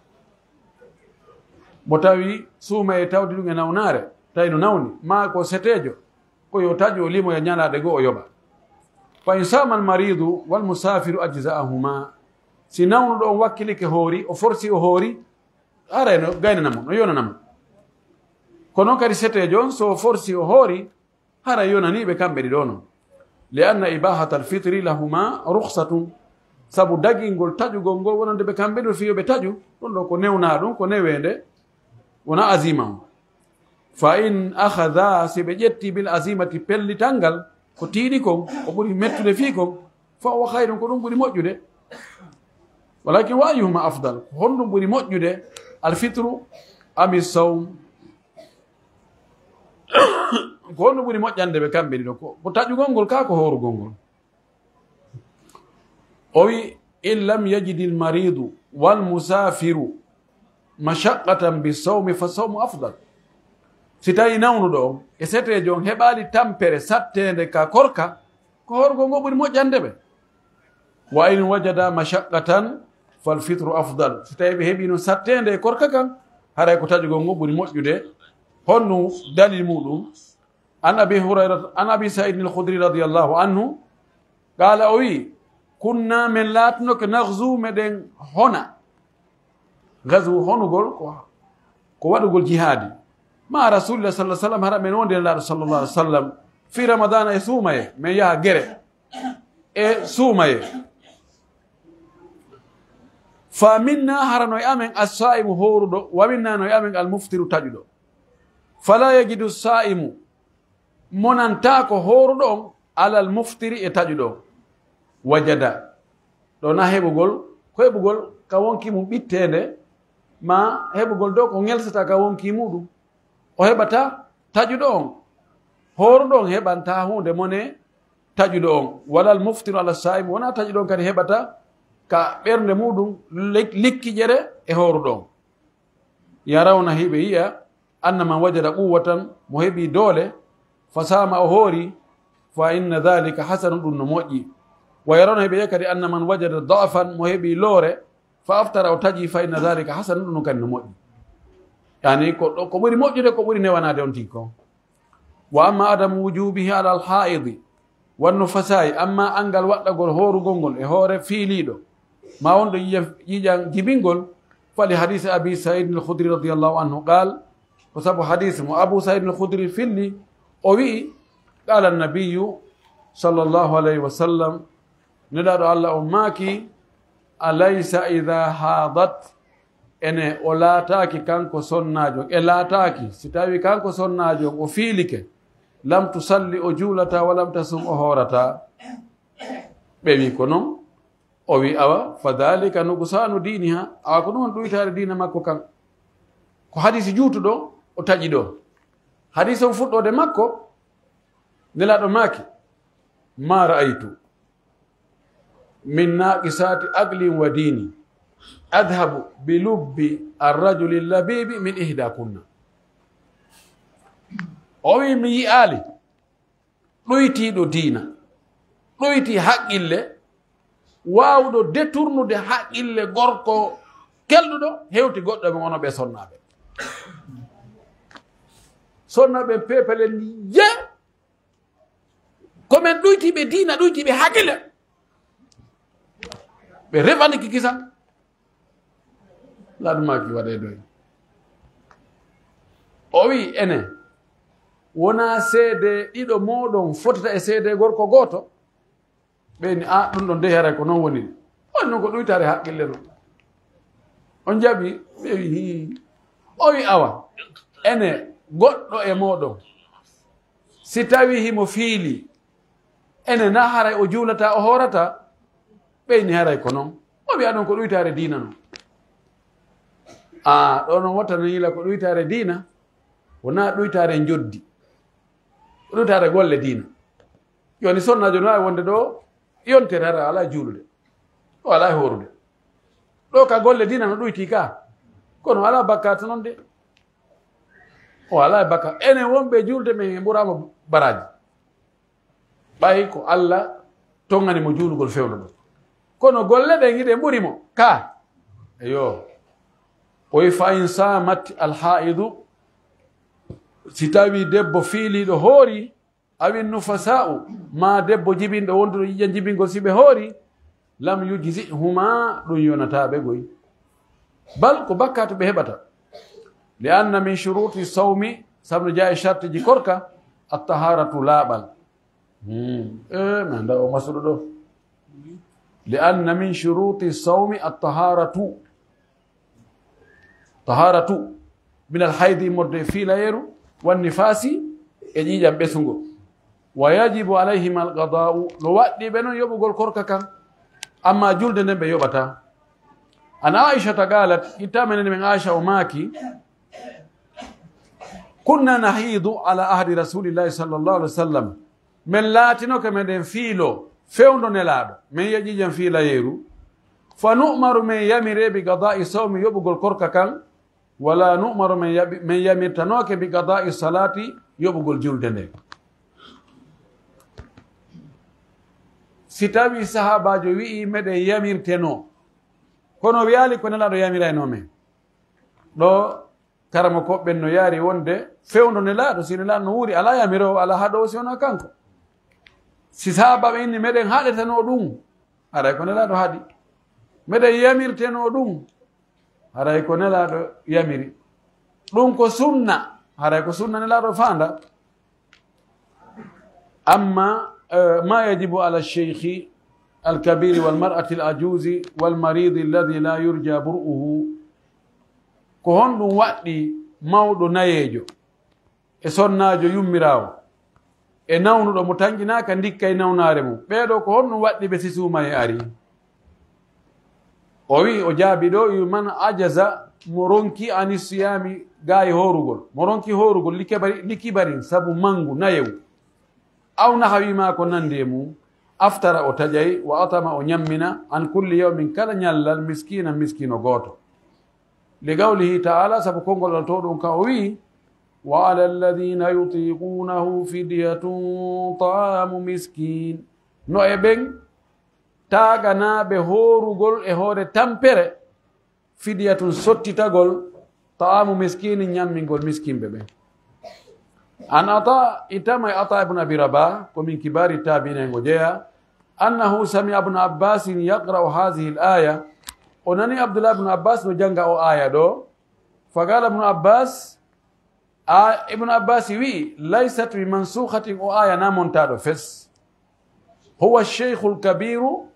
Mo tawi suumayee tawdi ɗun e nawnaare, tawi no nawni, maa ko seteejo, ko yo taƴu, o limoya ñalaaɗe goo, o yoɓa. فإن صام المريض والمسافر أجزأهما. Si nawnuɗo on wakkilike hoori, o forsi o hoori, haray no gaynana mo, no yonana mo. Kono kadi seteejo on, so o forsi o hoori, haray yonanii ɓe kamɓe ɗiɗo non. لأن إباحة الفطر لهما رخصة. Sabu dagingol taƴugol ngol wonande ɓe kamɓe ɗiɗo, fii yo ɓe taƴu, ɗun ɗo ko newnaa ɗun, ko neweende, wonaa azima on. فإن أخذا, si ɓe ƴetti بالعزيمة pellital ngal, ko tiiɗi kon, ko ɓuri mettude fii kon, فهو خير, ko ɗun ɓuri moƴƴude. ولكن وأيهما أفضل؟ Ko honɗun ɓuri moƴƴude, الفطر أم الصوم؟ Ko honɗun ɓuri moƴƴande ɓe kamɓe ɗiɗo? Ko, ko taƴugol ngol kaa ko hoorugol ngol? O wi'i, إن لم يجد المريض والمسافر مشقة بالصوم فالصوم أفضل. Si tawii nawnuɗo on e seteejo on heɓaali tampere satteende ka korka, ko hoorugol ngol ɓuri moƴƴande ɓe. وإن وجدا مشقة فالفطر أفضل. Si tawii ɓe heɓiino satteende e korka kan, haray ko taƴugol ngol ɓuri moƴƴude. Honno dalil muɗum? عن أبي هريرة، عن أبي سعيد الخدري رضي الله عنه، قال، o wi'i, كنا، men laatinoke، نغزو، meɗen hona. Gazwu, honugol, ko, ko waɗugol jihaadi. مع رسول الله صلى الله عليه وسلم، hara men wondi e Nelaaɗo صلى الله عليه وسلم. في رمضان، e suumayee, men yaha gere. E suumayee. فمنا، hara no e amen، الصائم، hooruɗo، ومنا، no e amen، المفطر، taƴuɗo. فلا يجد الصائم، monantaako hooruɗo on، على المفطر، e taƴuɗo on. وجد. Ɗoo na heɓugol, ko heɓugol ka wonkii mun ɓitteende, maa heɓugol dow ko ngelsata ka wonkii muuɗum. O heɓata taƴuɗo on. Hooruɗo on heɓantaa huunde mone taƴuɗo on. ولا المفطر على الصائم، wonaa taƴuɗo on kadi heɓata ka ɓernde muuɗum lik-, likkiƴere e hooruɗo on. يرون، hiɓe yi'a، أن من وجد قوة، mo heɓi doole، فصام، o hoori، فإن ذلك حسن، ɗum no moƴƴi. ويرون، hiɓe yi'a kadi، أن من وجد ضعفا، mo heɓi loore، فأفطر، o taƴi، فإن ذلك حسن، ɗum no kadi no moƴƴi. Yani ko ɗo, ko ɓuri moƴƴude, ko ɓuri newanaade on tigi kon. وأما عدم وجوبه على الحائض، Wanno fasaayi, amma anngal waɗɗagol hoorugol ngol e hoore fiiliiɗo, ma wonɗo ƴiƴam, ƴiƴam jibingol, fali hadiisi Abi Sa'iid al-Khudri radiyallahu anhu qaal, ko sabu hadiisi mo Abu Sa'iid al-Khudri filli, o wi'i, qaala nabiyyu sallallahu alayhi wa sallam, Nelaaɗo Allah on maaki, alaysa idha haadat, ene o laataaki kanko sonnaajo, e laataaki, si tawi kanko sonnaajo o fiilike, lam tusalli, o juulata, wa lam tasum, o hoorata. Ɓe wi ko non, o wi awa, fa dhalika nuqsaanu diiniha, awa ko ɗum on ɗuytaare diina makko kan. Ko hadiisi juutuɗo, o taƴi ɗo. Hadiisi on fuɗɗoode makko, Nelaaɗo maaki, ma ra'aytu min naaqisaati aqlin wa diini adhabu bi lubbi arrajuli labibi min ihda kunna. O wi mi yi'aali ɗuytiiɗo diina, ɗuyti haqqille, waawuɗo deturnude haqqille gorko kelɗuɗo hewti goɗɗo e mon onon ɓee sonnaaɓe. Sonnaaɓe peepelen ni ye, ko men ɗuytiiɓe diina, ɗuytiiɓe haqqille. Ɓe refaniki kisa. Laɗumaaki waɗee doy. O wi'i, enen, wonaa seede ɗiɗo mooɗon fotata e seede gorko gooto? Ɓe ni, a, ɗum ɗon dey haray ko non woni. On non ko ɗuytaare haqqille non. On jaɓi? Ɓe wi, hii. O wi, awa, ene goɗɗo e mooɗon, si tawii himo fiili, ene na haray o juulataa, o hoorataa? Ɓe ni, haray ko non. O wi'a ɗum ko ɗuytaare diina non. A, ɗo non wota non yila ko ɗuytaare diina, wonaa ɗuytaare njoddi. Ko ɗuytaare golle diina. Jooni sonnaajo no waawi wonde ɗo yontere hara alaa juulude. O alaa hoorude. Ɗo ka golle diina no ɗuyti ka. Kono alaa bakkaatu non de. O alaa bakka. Enen wonɓe juulde men en ɓuraama baraaji. Ɓay ko Alla tongani mo juulugol fewndo ɗon. Kono golle ɗen hiɗen ɓuri mo. Ka. Eyo. O wi fa in saamat alhaidu. Si tawi debbo fiiliiɗo hoori, Awin nufasaa'u, maa debbo jibinɗo wonduɗo ƴiƴam jibingol, si ɓe hoori, lam yujzi'huma, ɗum yonataa ɓe goy. Bal ko bakkaatu ɓe heɓata. Li anna min shuruuti sawmi, sabu no jeyaa e shartiji korka, at-tahaaratu, laaɓal. Hmm. Eh, mi anndaa o masuɗo ɗo. Li anna min shuruuti sawmi at-tahaaratu. Taharatu min alhaydi, immorde e fiilayeeru, wan nifaasi, e ƴiiƴam ɓesungo. Wa yajibu alayhima alqadaa'u, no waɗɗi ɓe non yoɓugol korka kan, amma julde nden ɓe yoɓataa. An Aishata qalat, ittaama enen men Aisha o maaki, kunna nahidu ala ahdi rasulillahi sallallahu alaihi wasallam, Men laatinoke meɗen fiiloo fewndo Nelaaɗo, men yi'a ƴiiƴam fiilayeeru. Fa nu'maru, men yamiree, bi qadaa'i sawmi, yoɓugol korka kan, wala nu'maru, men yaɓi-, men yamirtanooke, bi qadaa'i salaati, yoɓugol julde nden. Si tawii sahaabaajo wi'ii meɗen yamirtenoo, kono wi'aali ko Nelaaɗo yamiraynoo men. Ɗo Karamokooɓe ɓen no yaari wonde fewndo Nelaaɗo, si Nelaaɗo no wuuri, alaa yamiroowo, alaa haɗoowo si wonaa kanko. Si sahaabaaɓe inni, meɗen haɗetenoo ɗum, haray ko Nelaaɗo haɗi. Meɗen yamirtenoo ɗum, haray ko Nelaaɗo yamiri. Ɗum ko sunna, haray ko sunna Nelaaɗo faanda. أما، آه، ما يجب على الشيخ الكبير والمرأة العجوز والمريض الذي لا يرجى برؤه. Ko honɗum waɗɗi mawɗo nayeejo, e sonnaajo yummiraawo, e nawnuɗo mo tanƴinaaka ndikkay nawnaare mum? Ɓee ɗoo, ko honɗum waɗɗi ɓe si suumayee arii? O wi'i, o jaabii ɗoo, o wi'i, man ajaza, mo ronki ani siyaami, gaayi hoorugol. Mo ronki hoorugol, li kibari-, li kibarin, sabu mangu, nayewu. Aw nahawi maa ko nandi e mum, aftara o taƴay, wa atama o ñammina, an kulli yawmin kala ñallal, miskiina miskiino gooto. Li qawlihi ta'ala, sabu konngol Alla towɗo on ka o wi'i, wa ala alladhina yutiqunahu fidyatun ta'amu miskin. No e ɓen taaganaaɓe hoorugol e hoore tampere, fidyatun sottitagol, ta'amu miskini ñammingol miskinɓe ɓen. An Ata, itama e Ata ibn Abi Rabah, ko min kibari tabi'in en o jeya, annahu sami'a ibn Abbas yaqra'u hadhihi al-aya, o nani Abdullah ibn Abbas no janga o aya ɗo, faqala ibn Abbas, a, ibn Abbas wi'i, laysat bi mansukhatin, o aya na montaɗo fes. Huwa shaykhul kabiru,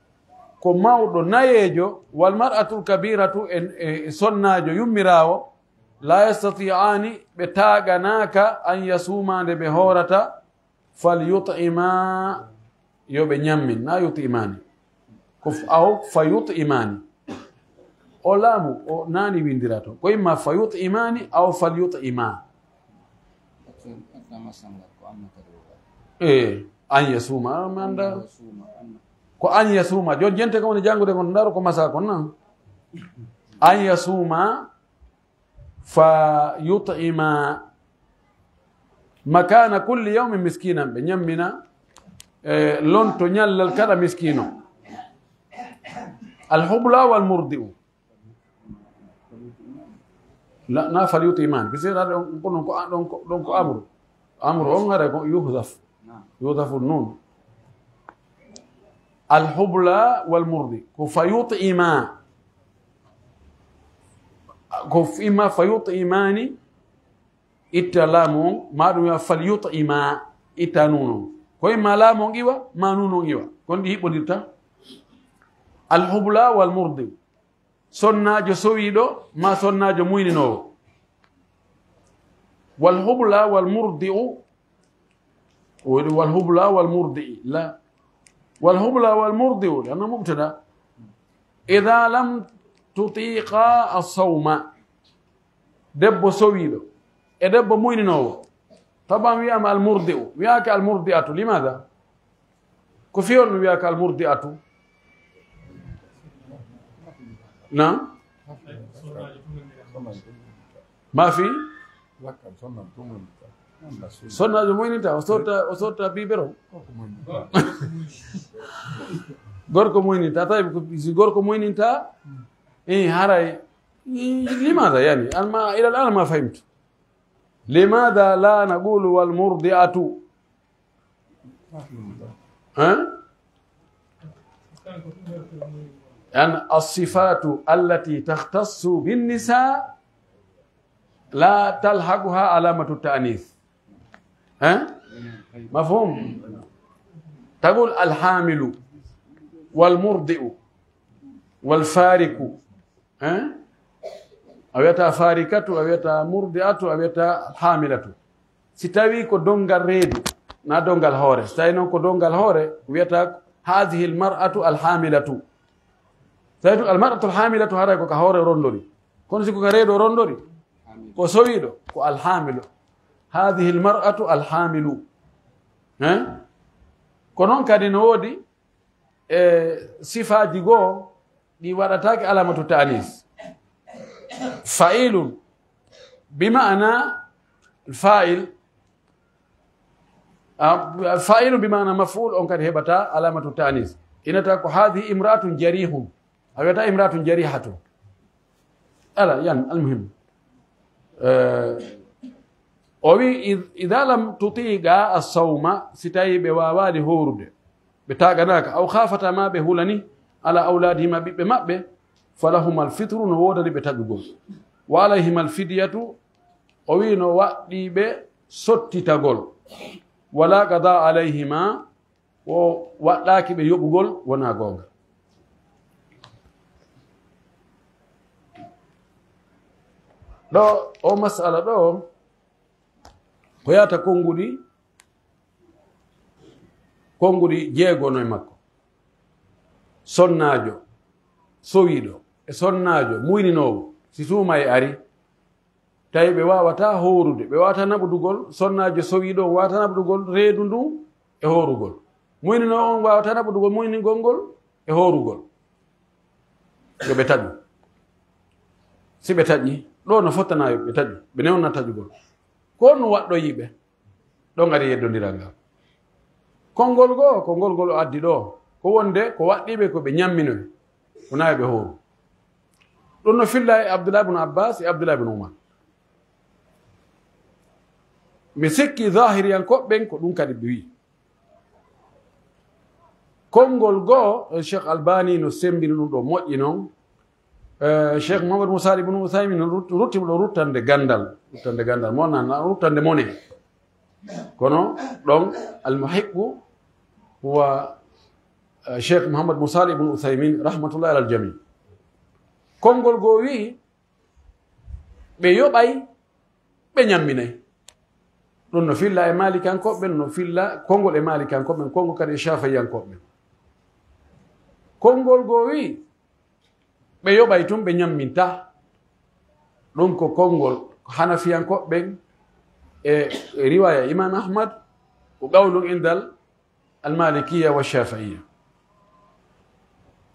ko mawɗo nayeejo, wal mar'atul kabiratu, e, e, e sonnaajo yummiraawo, la yastati'ani, ɓe taaganaaka, an yasuma, nde ɓe hoorata, fal yut'ima, yo ɓe ñammin, na yut'imani. Ko f-, aw fa yut'imani. O laamu, o nani windira to. Ko imma fa yut'imani, aw fal yut'ima. E, an yasuma, mi anda. Ko an yasuma. Jon jente ko woni jangude kon, ndaro ko masa kon na. An yasuma fa yut'ima makana kulli yawmin miskinan, ɓe ñammina, e, lonto ñallal kala miskino. Al hubla wal murdi'u. Na, na fal yut'imani. Parce que ɗon, ɗon ko, ɗon ko, ɗon ko amru. Amru on haray ko yuhdaf. Yuhdafu nun. Al hubla wal murdi. Ko fa yut'ima. Ko f-, imma fa yut'imani, itta laamu on, ma ɗum wi'a fal yut'ima, itta nun on. Ko imma laamu on iwa, ma nun on iwa. Kon ɗi hiɓɓodirta. Al hubla wal murdi. Sonnaajo sowiiɗo, ma sonnaajo muyninoowo. Wal hubla wal murdi'u. Woni wal hubla wal murdi'i. La. Wal hubla wal murdi'u. Ana mubtada. Idha lam tutiqa as-sawma. Debbo sowiiɗo. E debbo muyninoowo. Taban wi'ama al murdi'u. Wi'aka al murdi'atu. Limadha? Ko fii honɗun wi'aka al murdi'atu? Na? Ma fii? Sonnaajo muyninta, o sotta, o sotta biberon. Gorko muyninta, tawi ko, si gorko muyninta, eh, haray, eh, limaada yani? Alma, ila al'ana ma fahimtu. Limaada la naqulu wal murdi'atu? Hein? An as-sifatu allati takhtassu bin nisa la talhaquha alamatu ta'nis. Hein? Mafhum? Taqul al-hamilu wal murdi'u wal fariku. Hein? A wiyata farikatu, a wiyata murdi'atu, a wiyata hamilatu. Si tawi ko dongal reedu, na dongal hoore. Si tawi non ko dongal hoore, wiyata hadhihi al-mar'atu al-hamilatu. Si tawi tun al-mar'atu al-hamilatu haray ko ka hoore rondori. Kono si ko ka reedu rondori, ko sowiiɗo, ko al-hamilu. Hadhihi al-mar'atu al-hamilu. Hein? Ko non kadi no woodi e sifaaji goo ɗi waɗataake alamatu ta'anis. Fa'ilun bi ma'ana fa'il. Ah, fa'ilun bi ma'ana maf'ul on kadi heɓata alamatu ta'anis. Inata ko hadhihi imra'atun jarihun. A wiyata imra'atun jarihatu. Ala, yan, almuhim. Eh, o wi, id-, idha lam tutiqa as-sawma, si tawi ɓe waawaali hoorude, ɓe taaganaaka, aw khafata ma ɓe hulani, ala awladihima ɓiɓɓe maɓɓe, falahuma al-fitru no woodani ɓe taƴugol. Wa alayhima al-fidyatu, o wi no waɗɗii ɓe sottitagol. Wala qada alayhima, o waɗɗaaki ɓe yoɓugol wonaa goonga. Ɗo, o masala ɗo, ko yaata konguɗi, konguɗi jeegono e makko. Sonnaajo, sowiiɗo, e sonnaajo, muyninoowo, si suumaye ari, tawi ɓe waawataa hoorude, ɓe waawataa naɓudugol, sonnaajo sowiiɗo on waawataa naɓudugol reedu ndun e hoorugol. Muyninoowo on waawataa naɓudugol muyningol ngol e hoorugol. Yo ɓe taƴu. Si ɓe taƴi, ɗo no fottanaa yo ɓe taƴu, ɓe newna taƴugol. Ko honno waɗɗoyii ɓe? Ɗon ari yeddondiral ngal. Konngol goo, konngol ngol o addi ɗoo, ko wonde ko waɗɗii ɓe ko ɓe ñamminoy, wonaa yo ɓe hooru. Ɗum no filla e Abdullah ibn Abbas e Abdullah ibn Umar. Mi sikki zahiriyankooɓe ɓen ko ɗum kadi ɓe wi'i. Konngol goo, eh, Cheikh Albani no semmbini ɗum ɗo moƴƴi non. Eh, Cheikh Mouhammad Moussa ibn Uthaymin no rut-, rutti mo ɗo ruttande ganndal, ruttande ganndal, mo nan, ruttande mone. Kono ɗon almuhiqqu huwa, eh, Cheikh Mouhammad Moussa ibn Uthaymin, rahmatullahi alal jami. Konngol goo wi'i, ɓe yoɓay, ɓe ñamminay. Ɗum no filla e Maalikiyankooɓe ɓen, no filla konngol e Maalikiyankooɓe ɓen, konngol kadi e Shaafi'iyankooɓe ɓen. Konngol goo wi'i, ɓe yoɓay tun, ɓe ñamminta. Ɗum ko konngol Hanafiyankooɓe ɓen e, e riwaaya Imaam Ahmad, ko qawlun indal Almalikiya wa Shaafi'iya.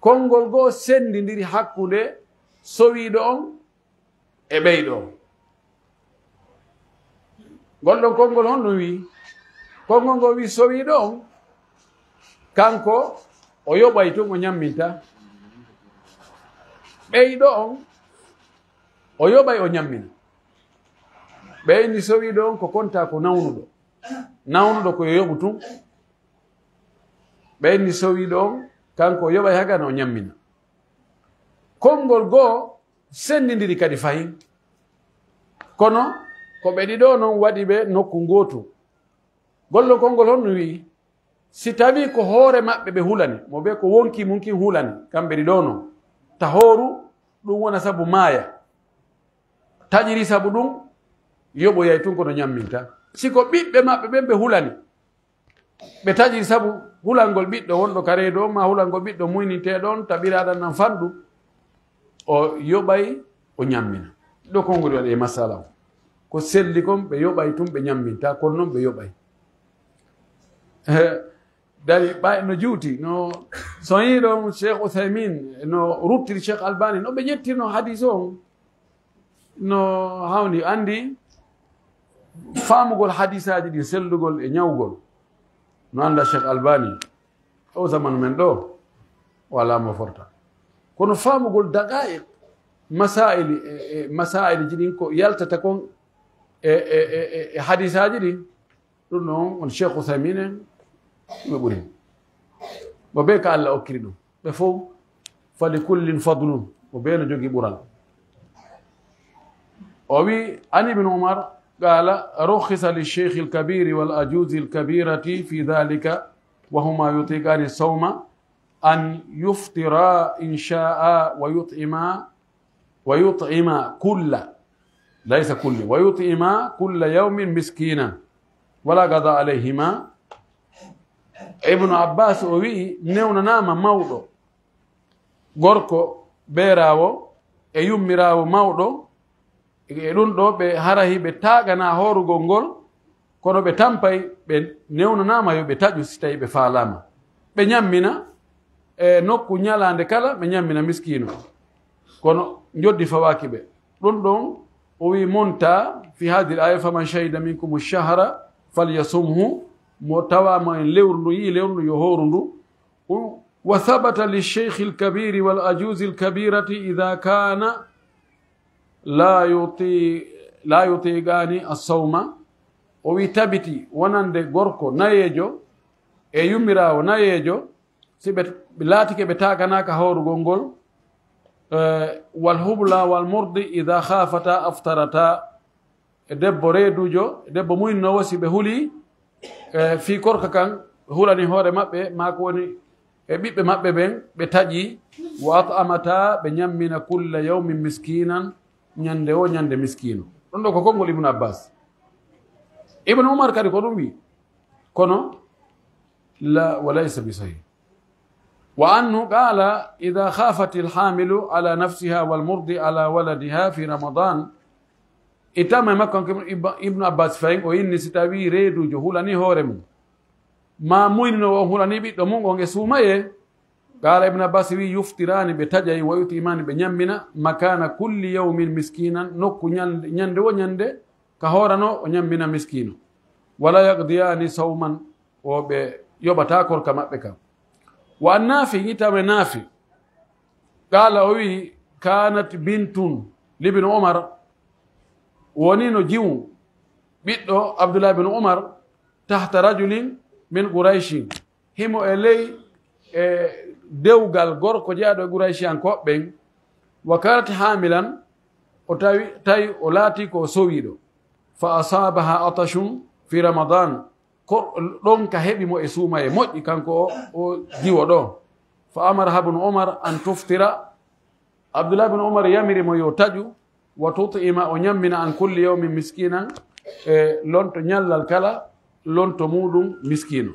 Konngol goo senndindiri hakkunde sowiiɗo on e ɓeyɗo on. Ngol ɗon konngol honno wi'i? Konngol ngol wi'i sowiiɗo on, kanko o yoɓay tun o ñamminta. Ɓeyɗo on, o yoɓay o ñammina. Ɓe inni sowiiɗo on ko kontaa ko nawnuɗo. Nawnuɗo ko yo yoɓu tun. Ɓe inni sowiiɗo on, kanko o yoɓay hagana o ñammina. Konngol goo senndindiri kadi fahin. Kono ko ɓe ɗiɗo non waɗi ɓe nokku ngootu. Ngol ɗon konngol honno wi'i? Si tawii ko hoore maɓɓe ɓe hulani, mo bee ko wonkii mun kin hulani, kamɓe ɗiɗo non, ta hooru, ɗum wona sabu maaya. Taƴiri sabu ɗum, yoɓoyay tun kono ñamminta. Si ko ɓiɓɓe maɓɓe ɓen ɓe hulani, ɓe taƴiri sabu hulangol ɓiɗɗo wonɗo ka reedu on, maa hulangol ɓiɗɗo muyninteeɗo on, ta ɓiraaɗan nan fanɗu, o yoɓay, o ñammina. Ɗo konngol waɗi e masala on. Ko selli kon, ɓe yoɓay tun, ɓe ñamminta, kono non ɓe yoɓay. Eh, dari ɓay no juuti, no soñii ɗon Cheikh Uthaymin, no ruttiri Cheikh Albani, no ɓe ƴettirno hadis on. No hawni anndi faamugol hadisaaji ɗin, sellugol e ñawgol. No annda Cheikh Albani, o zamanu men ɗo, o alaa mo forta. Kono faamugol daqaa'iq, masaa'ili, e, e, masaa'iliji ɗin ko yaltata kon e, e, e, e, e hadisaaji ɗin, ɗum ɗon on Cheikh Uthaymin en, ɓe ɓuri. Mo bee ka Allah okkiri ɗum. Ɓe fow, fali kullin fadlun. Mo bee no jogii ɓural. O wi, an Ibn Umar, qala, rukhisa li shaykhil kabiri wal ajuzi al kabirati fi dhalika, wa huma yutiqani sawma, an yuftira in sha'a wa yut'ima, wa yut'ima kulla, laysa kulli, wa yut'ima kulla yawmin miskina, wala qada alayhima. Ibnu Abbas o wi'i, newnanaama mawɗo, gorko beeraawo, e yummiraawo mawɗo, e ɗum ɗo ɓe harahi ɓe taaganaa hoorugol ngol, kono ɓe tampay, ɓe newnanaama yo ɓe taƴu si tawii ɓe faalaama. Ɓe ñammina e nokku ñalaande kala, ɓe ñammina miskiino. Kono njoddi fawaaki ɓe. Ɗum ɗon o wi'i, munta fi hadhihi al-aya, faman shahida minkumu shahra falyasumhu, mo tawaama en lewru ndu, yi'i lewru ndu, yo hooru ndu. Wa thabata li shaykhil kabiri wal ajuuzil kabirati idha kana la yuti-, la yutiqani as-sawma. O wi tabiti wonande gorko nayeejo e yummiraawo nayeejo, si ɓe laatike ɓe taaganaaka hoorugol ngol, eh, wal hubla wal murdi idha khafata aftarata. E debbo reeduujo, e debbo muynoowo, si ɓe hulii, e fii korka kan, ɓe hulani hoore maɓɓe, maa ko woni e ɓiɓɓe maɓɓe ɓen, ɓe taƴi, wa at'amata, ɓe ñammina kulla yawmin miskinan, ñande wo ñande miskiino. Ɗum ɗo ko konngol Ibnu Abbas. Ibnu Umar kadi ko ɗum wi', kono la, wa laysa bi sahih. Wa anhu qala, idha khafati al-hamilu ala nafsiha wal murdi ala waladiha fi Ramadan. Ittama e makko kanko Ibnu Abbas fayin, o inni si tawi reeduujo hulani hoore mum, maa muynino on hulani ɓiɗɗo mum on e suumayee, qala Ibnu Abbas wi, yuftirani, ɓe taƴay, wa yut'imani, ɓe ñammina, makana kulli yawmin miskinan, nokku ñande, ñande wo ñande, ka hoorano, o ñammina miskiino. Wala yaqdiyani sawman, o ɓe yoɓata korka maɓɓe kan. Wa an Nafi, ittama e Nafi. Qala, o wi, kanat bintun libni Umar, wonino jiwu ɓiɗɗo Abdullah bin Umar, tahta rajulin min Qurayshin. Himo e ley, e, dewgal gorko jeyaaɗo e Qurayshiyankooɓe ɓen. Wa kanat hamilan, o tawi, tawi o laatii ko o sowiiɗo. Fa asabaha atashun fi Ramadan. Ko ɗon ka heɓi mo e suumaye moƴƴi, kanko o, o diwo ɗo. Fa amaraha ibnu Umar an tuftira. Abdullah bin Umar yamiri mo yo taƴu, wa tut'ima, o ñammina, an kulli yawmin miskinan, e lonto ñallal kala, lonto muɗum miskino.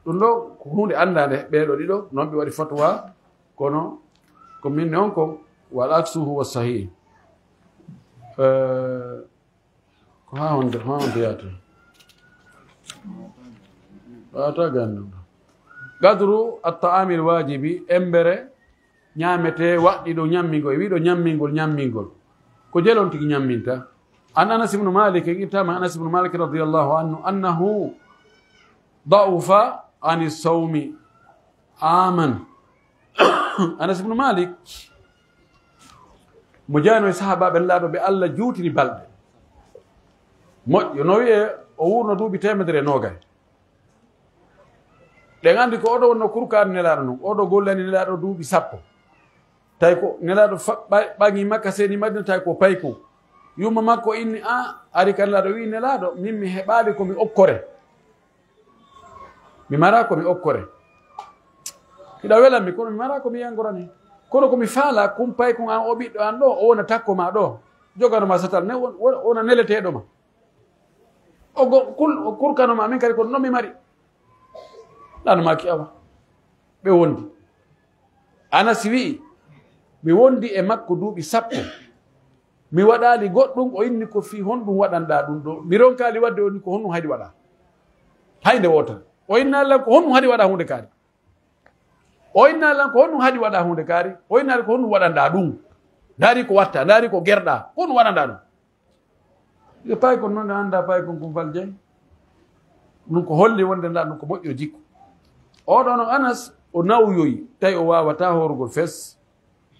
Ɗum ɗo ko huunde anndaande ɓee ɗoo ɗiɗo, non ɓe waɗi fatwa, kono ko min ne on kon, wal aksu huwa sahih. Eh, Ko haa honde, haa honde yaata? Waata gandum. Qadru at-ta'amil wajibi, embere ñaamete waɗɗi ɗo ñammingol, e wiɗo ñammingol, ñammingol. Ko jelon tigi ñamminta. An Anas ibn Malik, en ittama Anas ibn Malik radiyallahu anhu, annahu da'ufa ani sawmi aman. Anas ibn Malik, mo jeyano e sahaabaaɓe Nelaaɗo ɓe Allah juutini balɗe. Moƴƴo, no wi'e o wuurno duuɓi teemedere e noogay. Ɗen anndi ko oɗo wonno kurkaani Nelaaɗo non, oɗo gollani Nelaaɗo duuɓi sappo. Tawi ko Nelaaɗo fa-, ɓa-, ɓaŋi makka seeni Madina, tawi ko payko. Yumma makko inni, a, ari ka Nelaaɗo wi'i, Nelaaɗo, min mi heɓaali ko mi okkore. Mi maraa ko mi okkore. Hiɗa welammi, kono mi maraa ko mi yangorani. Kono ko mi faalaa, kun paykun an, o ɓiɗɗo an ɗo, o wona takko ma ɗo. Jogano ma satal, ne won-, won-, wona neleteeɗo ma. O go-, kul-, o kurkano ma, min kadi ko non mi mari. Ɗan maaki awa. Ɓe wondi. Anas wi'i, mi wondi e makko duuɓi sappo. Mi waɗaali goɗɗum, o inni ko fii honɗum waɗanɗaa ɗum ɗo. Mi ronkaali waɗde, o inni ko honɗum haɗi waɗaa. Hay nde wootere. O innaali lan ko honɗum haɗi waɗaa huunde kaari. O innaali lan ko honɗum haɗi waɗaa huunde kaari. O innaali ko honɗum waɗanɗaa ɗum. Ndaari ko watta, ndaari ko gerɗaa. Ko honɗum waɗanɗaa ɗum. Yo paykon non, ɓe anndaa paykon kun fal jey. Ɗum ko holli wonde ndaa ɗum ko moƴƴo jikku. Oɗo no Anas, o nawyoyi, tawi o waawataa hoorugol fes.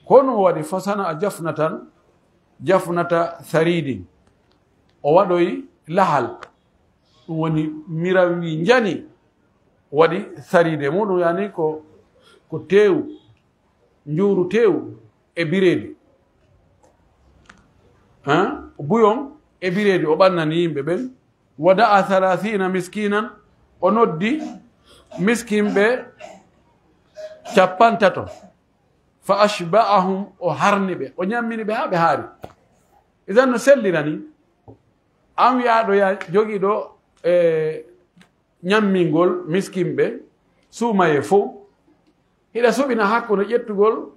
Kono o waɗi fasana a jafnatan, jafnata saridin. O waɗoyi lahal. Ɗum woni miran wi njani, waɗi saride muɗum, yani ko, ko teewu. Njuuru teewu e bireedi. Hein? Buyon e bireedi o ɓannani yimɓe ɓen. Wa da'a thalathina miskinan, o noddi miskinɓe cappantato. Fa ashba'ahum, o harni ɓe, o ñammini ɓe haa ɓe haari. Idan no sellirani, an wi'aaɗo ya jogiiɗo, e, ñammingol miskinɓe, suumayee fow. Hiɗa suɓina hakkunde ƴettugol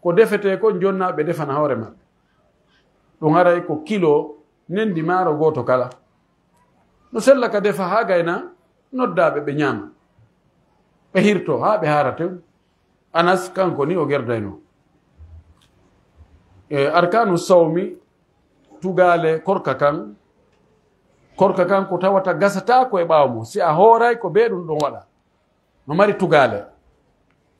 ko defetee kon, jonnaa ɓe defana hoore maɓɓe. Ɗum haray ko kilo nendi maaro gooto kala. No sella ka defa haa gayna, noddaa ɓe, ɓe ñaama. Ɓe hirtoo haa ɓe haara tew. Anas kanko ni o gerdaynoo. E, arkaanu sawmi, tugaale korka kan. Korka kan ko tawata gasataa ko e ɓaawo mum. Si a hooray ko bee ɗum ɗon waɗa. No mari tugaale.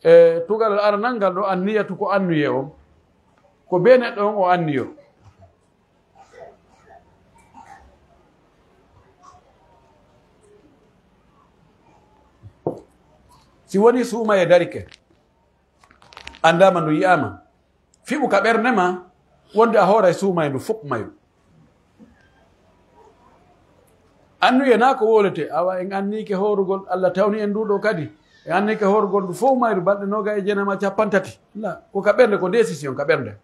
E, tugalal aranal ngal ɗo anniyatu ko annuye on. Ko bee neɗɗo on o anniyo. Si woni suumayee darike, anndaama ndu yi'aama, fiɓu ka ɓernde ma, wonde a hooray suumayee ndu fof mayo. Annuye naa ko wowletee, awa en anniike hoorugol, Allah tawni en ndu ɗo kadi, en anniike hoorugol ndu fof mayru balɗe noogay e jeenay maa cappanɗe tati. La, ko ka ɓernde, ko décision ka ɓernde.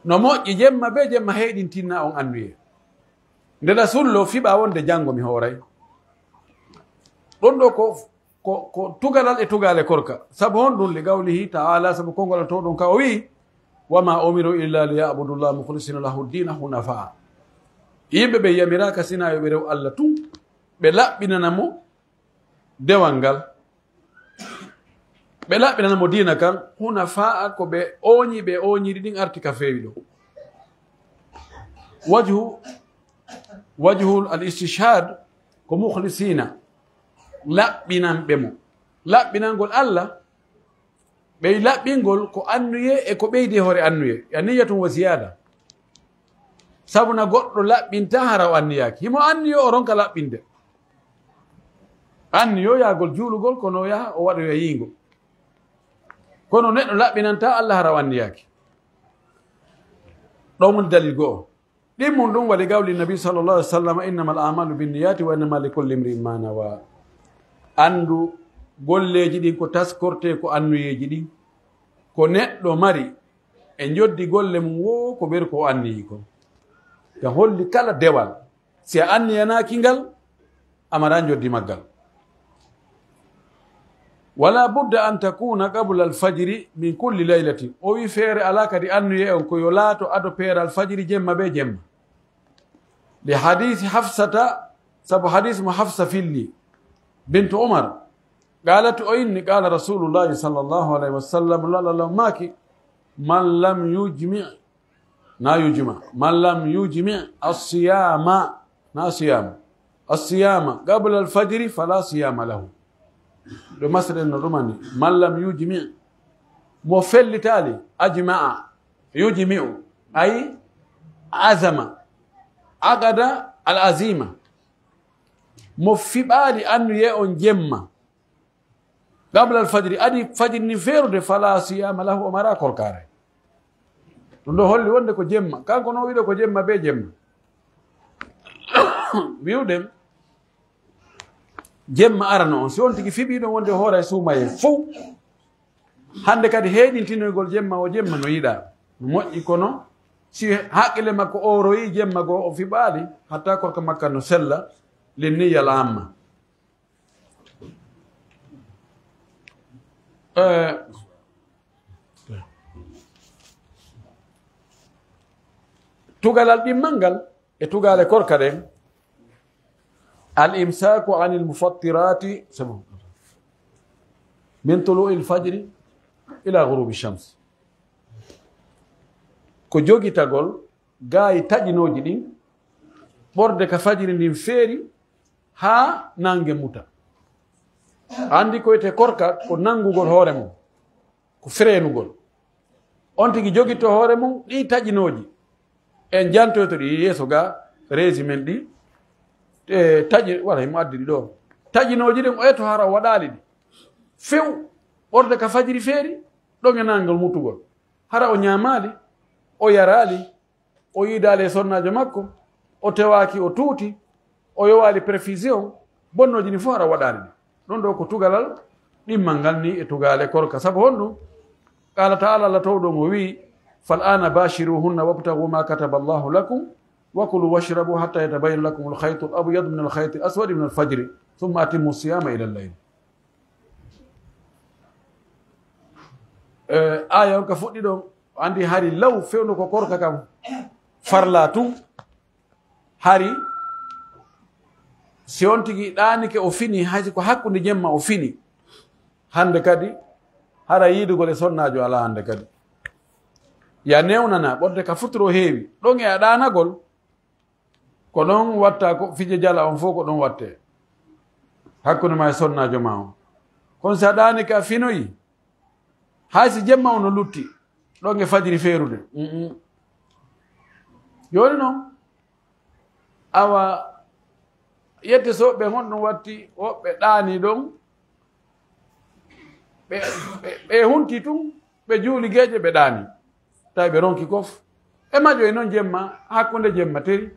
No moƴƴi jemma bee jemma heyɗintinna on annuye. Nde ɗa sullo, fiɓa wonde janngo mi hooray. Ɗon ɗo ko, ko, ko tugalal e tugaale korka. Sabu honɗum? Li qawlihi ta'ala, sabu konngol Alla towɗo on ka o wi'i, "Wa ma umiru illa li ya'budu Allaha mukhlisina lahu dina hunafa." Yimɓe ɓe yamiraaka sinaa yo ɓe rew Alla tun, ɓe laɓɓinana mo dewal ngal. Ɓe laɓɓinana mo diina kan, hunafa'a, ko ɓe ooñi, ɓe ooñiri ɗin arti ka feewi ɗo. Wajhu, wajhul al istishhad ko mukhlisina, laɓɓinanɓe mo. Laɓɓinangol Alla, ɓe laɓɓingol ko annuye e ko ɓeydi e hoore annuye, ya niyyatun wa ziyada. Sabu na goɗɗo laɓɓinta hara o anniyaaki. Himo anniyo o ronka laɓɓinde. Anniyo yaagol juulugol, kono o yaha o waɗoya yiingo. Kono neɗɗo laɓɓinanta Allah hara o anniyaaki. Ɗon woni dalil go'o. Ɗimmun ɗum wa li qawli Nabi sallallahu alaihi wasallam, "Innamal a'malu binniyati wa innama likulli imri'in ma nawa." Anndu golleeji ɗin ko taskortee ko annuyeeji ɗin. Ko neɗɗo mari e njoddi golle mum woo ko ɓeru ko o anniyi kon. Ka holli kala dewal, si a anniyanaaki ngal, a maraa njoddi maggal. Wala budda an takuna qabla al-fajri min kulli laylatin. O wi feere alaa kadi annuyee on ko yo laato ado peeral fajiri jemma be jemma. Li hadisi Hafsata, sabu hadis mo Hafsa filli, bintu Umar. Qalat o inni, qala Rasulullahi sallallahu alaihi wasallam, la, la, la, maaki, man lam yujmi, na yujma, man lam yujmi as-siyama, na siyama, as-siyama qabla al-fajri fala siyama lahu. Ɗo masren no ɗumani, man lam yujmi, mo fellitaali, ajma'a, yujmi'u, ay azama, aqada al-azima. Mo fiɓaali annuyee on jemma, qabla al-fajri, adi fajiri ni feerude, fala siyama lahu, o mara korkaare. Ɗum ɗo holli wonde ko jemma. Kanko no wiɗo ko jemma be jemma. Wi'uɗen, jemma arano on, si on tigi fiɓii ɗon wonde hoora e suumayee fow. Hande kadi heyɗintinoygol jemma o jemma no yiɗaa. No moƴƴi kono, si haqqille makko ooroyi jemma goo o fiɓaali, hatta korka makka no sella, lin niyyal amma. Eh, tugalal ɗimmal ngal e tugaale korka ɗen, al imsaku anil mufattirati, c'est bon. Min tulu'il fajri ila ghurubi shams. Ko jogitagol gaayi taƴinooji ɗin, ɓorde ka fajiri ndin feeri haa nange muta. Anndi ko wiyetee korka ko nanngugol hoore mum, ko freenugol. On tigi jogitoo hoore mum, ɗii taƴinooji. En jantoyto ɗi yeeso ga, régime en ɗi, e taƴi-, wala himo addi ɗi ɗo. Taƴinooji ɗin o eto hara o waɗaali ɗi. Few, ɓorde ka fajiri feeri, ɗon e nanngol mutugol. Hara o ñaamaali, o yaraali, o yiidaali e sonnaajo makko, o tewaaki, o tuuti, o yowaali perfusion, bonnooji ɗin fof hara waɗaali ɗi. Ɗon ɗo ko tugalal ɗimmal ngal ni e tugaale korka. Sabu honɗum? Qaala ta'ala, Allah towɗo on o wi'i, "Fal aana baashiruhunna wabtagu ma kataba Allahu lakum, wa kulu washrabu hatta yatabayyana lakumul khaytul abyadu minal khaytil aswadi minal fajri, thumma atimmu siyama ilal layl." Eh, aaya on ka fuɗɗi ɗon, o anndi hari law fewndo ko korka kam farla tun. Hari si on tigi ɗaanike o fini, hay si ko hakkunde jemma o fini, hande kadi hara yiidugol e sonnaajo alaa hande kadi. Ya newnana, ɓorde ka futuro heewi, ɗon e a ɗaanagol, ko ɗon watta ko fije jala on fof ko ɗon watte. Hakkunde ma e sonnaajo ma on. Kono si a ɗaanike a finoyi, hay si jemma on no lutti, ɗon e fajiri feerude. Mm-mm. Jooni non, awa, yette so ɓe honɗum watti, woɓɓe ɗaani ɗon, ɓe, ɓe, ɓe hunti tun, ɓe juuli geeƴe, ɓe ɗaani. Tawi ɓe ronki kof. E maƴo e non jemma, hakkunde jemma teri.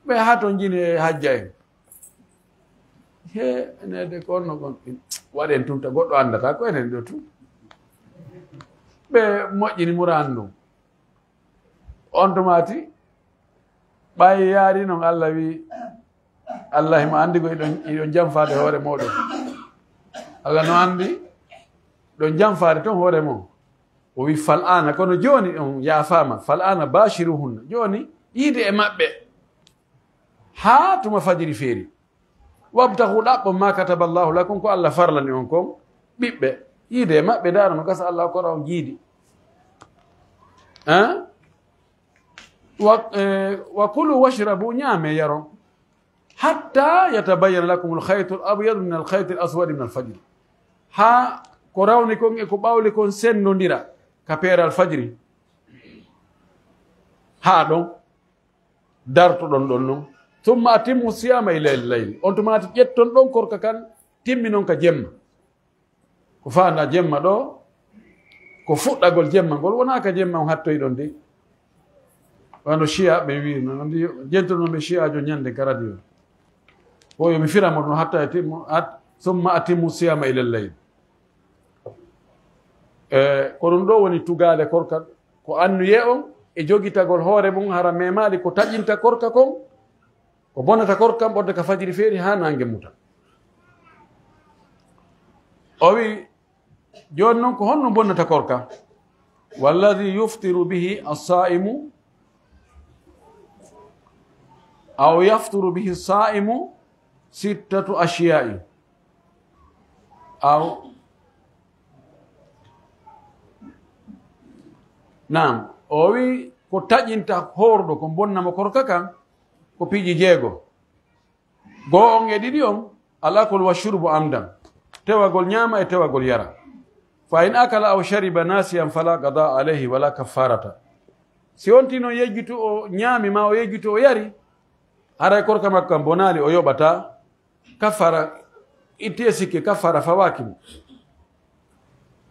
Ɓe hatonjini e hajja en. He, enen de ko honno kon, waɗen tun ta goɗɗo anndata ko enen ɗo tun. Ɓe moƴƴini muraan ɗum. On tumaati, ɓay yaari non Allah wi, Allah himo anndi ko hiɗon, hiɗon janfaade hoore mooɗon. Allah no anndi, ɗon janfaade ton hoore mon. O wi, "Fal aana, kono jooni on yaafaama, fal aana baashiruhunna." Jooni, yiide e maɓɓe haa tuma fajiri feeri. "Wabtahu, ɗaɓɓon, ma kataba Allahu lakum, ko Allah farlani on kon, ɓiɓɓe. Yiide e maɓɓe, ndaara no gasa Allah kora on jiidi." Hein? "Wa, eh, wa kulu washrabu, ñaame, yaron. Hatta yatabayyana lakumul khaytul abyadu minal khaytil aswadi minal fajri." Haa ko rawni kon e ko ɓawli kon senndondira ka peeral fajiri. haa ɗon, dartoɗon ɗon non. Summa atimmu siyama ila layl. On tuma ƴetton ɗon korka kan, timminon ka jemma. Ko faanda jemma ɗo, ko fuɗɗagol jemma ngol, wonaa ka jemma on hattoyɗon de. Wano Shiya ɓe wi'irno, no mbi-, jentuno mi Shiya jo ñande ka radio. Ko yo mi fira mo no hatta e timmo, at-, summa atimmu siyama ila layl. E, ko ɗum ɗo woni tugaale korka, ko annuyee on e jogitagol hoore mum, hara memaali ko taƴinta korka kon, ko bonata korka kan ɓorde ka fajiri feeri haa naange muta. O wi, jooni non ko honno bonnata korka? Walladhi yuftiru bihi as-sa'imu, aw yafturu bihi as-sa'imu sittatu ashiya'i. Aw, naam, o wi ko taƴinta hoorɗo, ko bonna mo korka kan, ko piiji jeego. Goo on e ɗiɗi on, al-aklu wa shurbu amdan. Tewagol ñaama e tewagol yara. Fa in akala aw shariba nasiyan fala qada alayhi wala kaffarata. Si on tino yejjutu o ñaami ma o yejjutu o yari, haray korka makko kan bonaali, o yoɓata kaffara, itti e sikke kaffara fawaaki mo.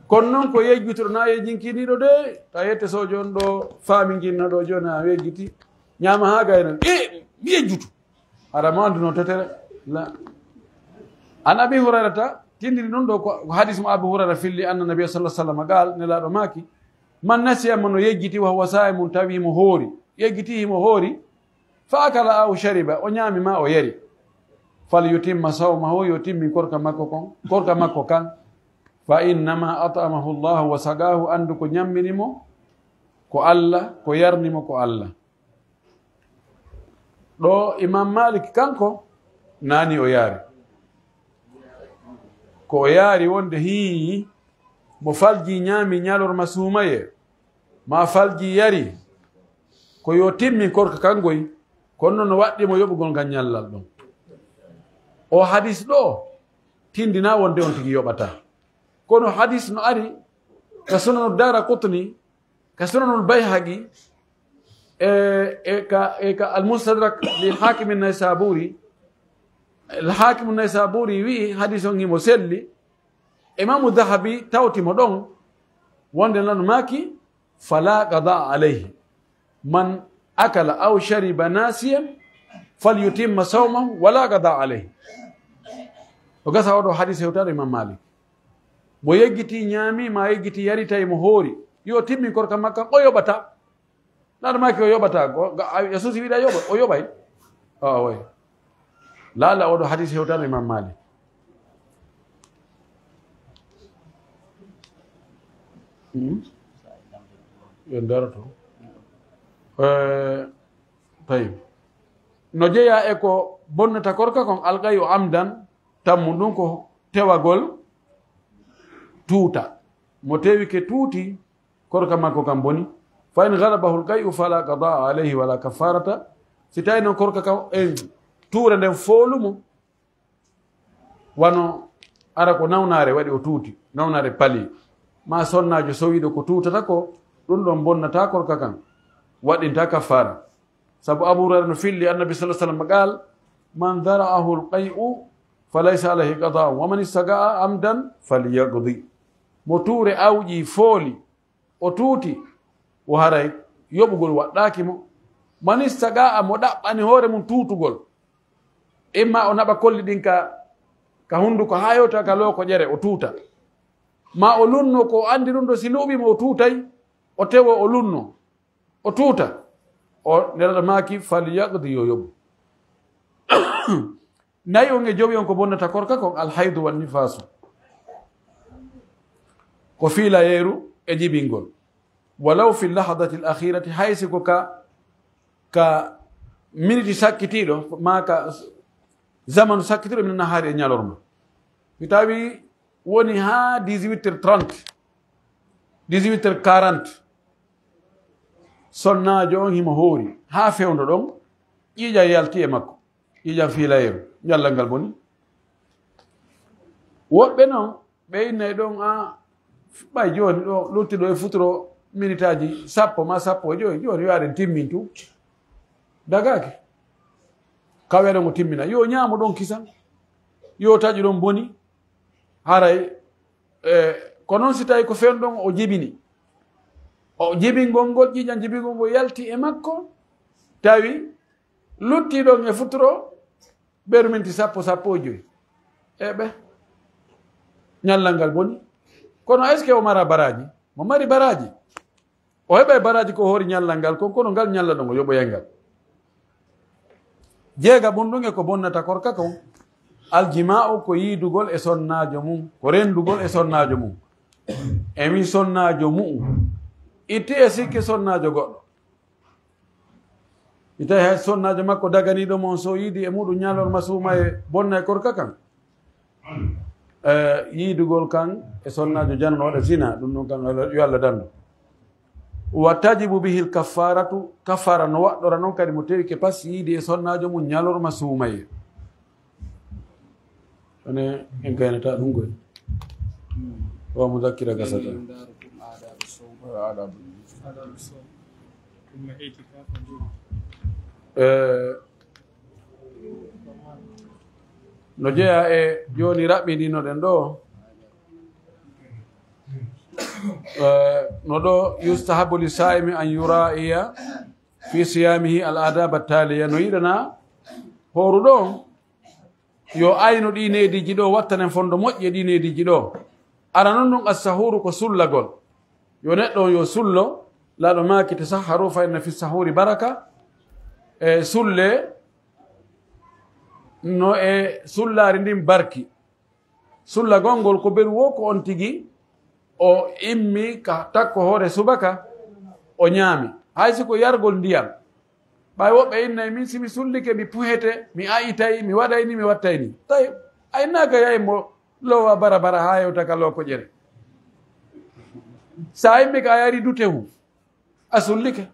Kono non ko yejjutuɗo na yejjinkiiniiɗo de, ta yette sojo on ɗo faami nginno ɗo jooni a yejjiti, ñaama haa gayna, e, mi yejjutu. Hara mo annduno tetere. La. An Abi Hurayrata, tindini ɗum ɗo ko, ko hadis mo Abu Hurayra filli, anna Nabiya sallallahu alaihi wasallam qaal, Nelaaɗo maaki, man nasiya, mo no yejjiti, wa huwa saa'imun, tawi himo hoori. Yejjiti himo hoori, fa akala aw shariba, o ñaami ma o yari. Fal yutimma sawmahu, yo timmin korka makko kon, korka makko kan. Fa innama at'amahu Allahu wa saqahu, anndu ko ñammini mo ko Alla, ko yarni mo ko Alla. Ɗo Imam Malik kanko, naani o yaari. Ko o yaari wonde hii, mo falji ñaami ñalorma suumayee, ma falji yari, ko yo timmin korka kan goy, kono non no waɗɗi mo yoɓugol ngal ñallal ɗon. O hadis ɗo, tindina wonde on tigi yoɓata. Kono hadis no ari, ka Sunanu Dara Qutni, ka Sunanul Bayhaqi, e, e ka, e ka Al-Mustadrak li Hakim Naysaburi, Al-Hakim Naysaburi wi'i hadis on himo selli, Imamu Dhahabi tawti mo ɗon, wonde non maaki, fala qada alayhi. Man akala aw shariba nasiyan, falyutimma sawmahu, wala qada alayhi. O gasa oɗo hadis hewtaɗo Imam Malik. Mo yeggiti ñaami, ma yeggiti yari, tawi mo hoori. Yo timmin korka makka, o yoɓata. Naɗa maaki o yoɓata, go-, ga-, a, Yesuusi wiɗa yoɓa, o yoɓay. Ah, way. Laala oɗo hadis hewtano Imam Malik. Hmm? Yo ndaroto. Eh, tayyib. No jeyaa e ko bonnata korka kon, alqay'u amdan, tammu ɗum ko tewagol tuuta. Mo tewike tuuti, korka makko kan boni. Fa in ghalabahu alqay'u fala qada alayhi wala kaffarata. Si tawi non korka kan, en, tuure nden foolu mo, wano ara ko nawnaare waɗi o tuuti, nawnaare pali. Ma sonnaajo sowiiɗo ko tuutata ko, ɗum ɗon bonnata korka kan, waɗɗinta kaffaara. Sabu Abu Hurayra no filli Annabi sallallahu alaihi wasallam qaal, "Man dara'ahu al-qay'u falaysa alayhi qada'un, wa man istaqa'a amdan falyaqdi." Mo tuure awƴi fooli, o tuuti, o haray yoɓugol waɗɗaaki mo. Man istaqa'a, mo ɗaɓɓani hoore mum tuutugol. Imma o naɓa kolli ɗin ka, ka hunduko haa yewta ka looko ƴere, o tuuta. Ma o lunno ko o andi ɗum ɗo, si luuɓi mo o tuutay, o tewo o lunno. O tuuta. O Nelaaɗo maaki, "Falyaqdi, yo yoɓu." Nayi on e jowi on ko bonnata korka kon, alhaydu wan nifaasu. Ko fiilayeeru e jibingol. Walaw fi lahadati al akhirati, hay si ko ka, ka miniti sakkitiiɗo, maa ka zamanu sakkitiiɗo min nahaari e ñalorma. Mi tawi woni haa dix-huit heures trente, dix-huit heures quarante, sonnaajo on himo hoori, haa fewndo ɗon, ƴiiƴam yalti e makko, ƴiiƴam fiilayeeru, ñallal ngal boni. Woɓɓe non, ɓe innay ɗon, a, ɓay jooni ɗo, lutti ɗo e futuro, minitaaji sappo maa sappo e jowi, jooni yo aɗen timmin tun. Dagaaki. Ka weɗon o timmina. Yo ñaamu ɗon kisan. Yo taƴu ɗon boni. Haray, e, ko non si tawi ko fen ɗon o jibini. O jibingol ngol, ƴiiƴan jibingol ngol yalti e makko, tawi lutti ɗon e futuro, ɓeru minti sappo, sappo e jowi. E ɓe, ñallal ngal boni. Kono est-ce que o mara baraaji? Mo mari baraaji. O heɓay baraaji ko hoori ñallal ngal kon, kono ngal ñalla ɗon o yoɓoyay ngal. Jeega ɓun ɗun e ko bonnata korka kon. Aljimaa'u ko yiidugol e sonnaajo mun, ko renndugol e sonnaajo mun. E mi sonnaajo mu'u. Itti e sikke sonnaajo goɗɗo. Mi tawi hay sonnaajo makko daganiiɗo mo on, so yiidi e muɗum ñalorma suuma e bonna e korka kan. Eh, yiidugol kan e sonnaajo janano waɗa zina, ɗum ɗon kan yo Allah dandu. Wa tajibu bihil kaffaratu, kaffara no waɗɗora non kadi mo tewi ke pas yiidi e sonnaajo mum ñalorma suumaye. Ene en gaynata ɗum koy. Wa mudakkira gasata. Eh, no jeyaa e jooni raɓɓiɗinoɗen ɗo. Eh, no ɗo, yustahabu li saimi an yura'iya fi siyamihi al adaba taliya, no yiɗana hooruɗo on yo aynu ɗi neediiji ɗo, wattanen fondo moƴƴe ɗi neediiji ɗo. Ara non ɗum assahuru ko sullagol. Yo neɗɗo on yo sullo, laaɗo maaki, tasahharu fa inna fi sahuri baraka. E sulle no e sullaari ndin barki. Sullagol ngol ko beru wo ko on tigi o immi ka takko hoore subaka, o ñaami. Hay si ko yargol ndiyam. Ɓay woɓɓe innay, min si mi sullike, mi puhete, mi ayitay, mi waɗay ni, mi wattay ni. Tawi, a innaaka yaay mo loowa bara bara haa hewta ka loo koƴere. Sa immi ka a yari dutewu, a sullike.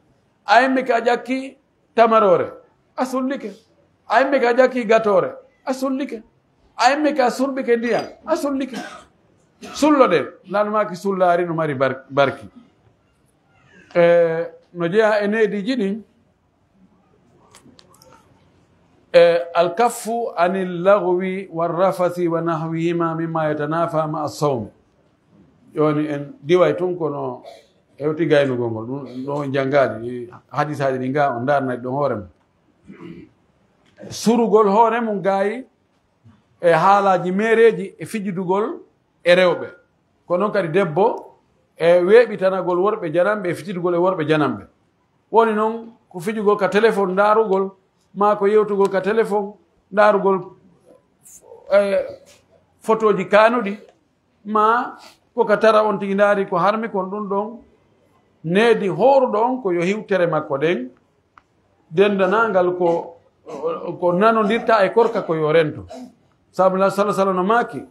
A immi ka a ƴakki tamaroore, a sullike. A immi ka a ƴakki gatoore, a sullike. A immi ka a surbike ndiyam, a sullike. Sulloɗen, lan maaki sullaari no mari bar-, barki. E, no jeyaa e neediiji ɗin, e, alkaffu anil lagwi warrafasi wa nahwihima mimma yatanafa ma as-sawm. Jooni en diway tun kono hewti gaynugol ngol. Ɗum ɗo on janngaali, hadisaaji ɗi ngaa on ndaarnay ɗon hoore mum. Surugol hoore mum gaayi e haalaaji meereeji e fijidugol e rewɓe. Ko non kadi debbo e weeɓitanagol worɓe jananɓe e fijidugol e worɓe jananɓe. Woni non ko fijugol ka telefon ndaarugol, maa ko yewtugol ka telefon ndaarugol, eh, fotooji kaanuɗi, maa ko ka tara on tigi ndaari ko harmi kon, ɗum ɗon needi hooruɗo on ko yo hiwtere makko ɗen. Dendanaangal ko, ko nanondirta e korka ko yo rento. Sabu la sala sala no maaki,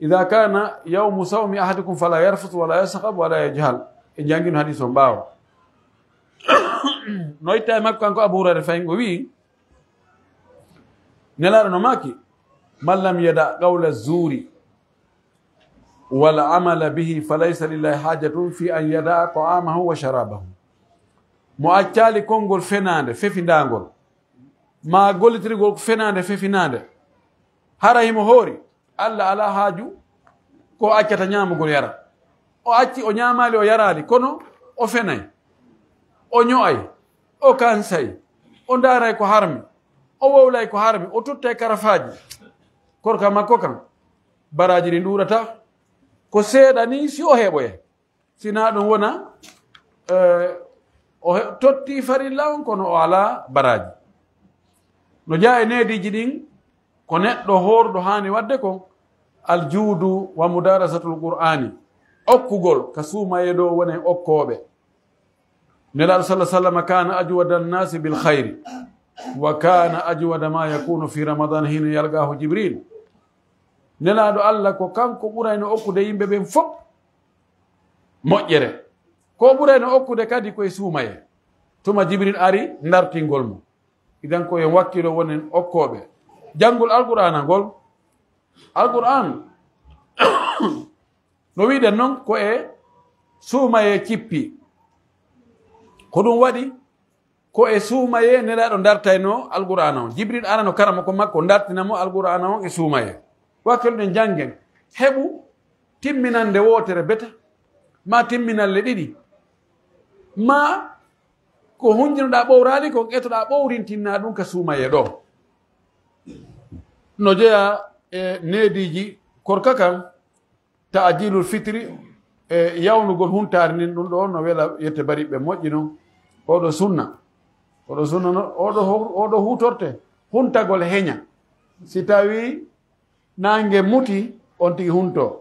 "Idha kana yawmu sawmi ahadikum fala yarfus wala yaskhab wala yajhal." E jangino hadis on ɓaawo. No itta e makko kanko Abu Hurayra fayin o wi'i, Nelaaɗo no maaki, "Man lam yada qawla zuri wal amala bihi falaysa lillahi hajatun fi an yada ta'amahu wa sharabahu." Mo accaali konngol fenaande, fefindaangol, maa gollitirgol ko fenaande, fefinaande, hara himo hoori, Alla alaa haaju ko o accata ñaamugol yara. O acci, o ñaamaali, o yaraali, kono o fenay, o ño'ay, o kansay, o ndaaray ko harmi, o wowlay ko harmi, o tuttay karafaaji. Korka makko kan, baraaji ɗin ɗuuɗata. Ko seeɗa ni si o heɓoyay. Sinaa ɗum wona, eh, o he-, totti farilla on, kono o alaa baraaji. No jeyaa e neediiji ɗin, ko neɗɗo hooruɗo haani waɗde kon, aljuudu wa mudarasatul qur'ani, okkugol ka suumayee ɗo wonen okkooɓe. Nelaaɗo sallallahu alaihi wasallam kana ajwada annasi bil khayri, wa kana ajwada ma yakunu fi ramadan hina yalqahu Jibril. Nelaaɗo Alla ko kanko ɓurayno okkude yimɓe ɓen fof moƴƴere. Ko ɓurayno okkude kadi ko e suumayee. Tuma Jibril ari ndartingol mo. Idan ko en wakkilo wonen okkooɓe. Janngol Alqur'aana ngol. Alqur'aan, no wi'ɗen non, ko e suumayee cippi. Ko ɗum waɗi, ko e suumayee Nelaaɗo dartaynoo Alqur'aana on. Jibril arano karamoko makko dartina mo Alqur'aana on e suumayee. Wakkiloɗen janngen, heɓu timminannde wootere beta, maa timminalle ɗiɗi, maa ko hunjinoɗaa ɓowraali kon, etoɗaa ɓowrintinnaa ɗum ka suumayee ɗoo. No jeyaa e neediiji korka kan, ta'jiilul fitri, e yawnugol huntaari ndin, ɗum ɗoo no wela yette bariɓe moƴƴi non. Oɗo sunna, oɗo sunna no, oɗo ho-, oɗo huutorte, huntagol heña. Si tawii naange muti, on tigi huntoo.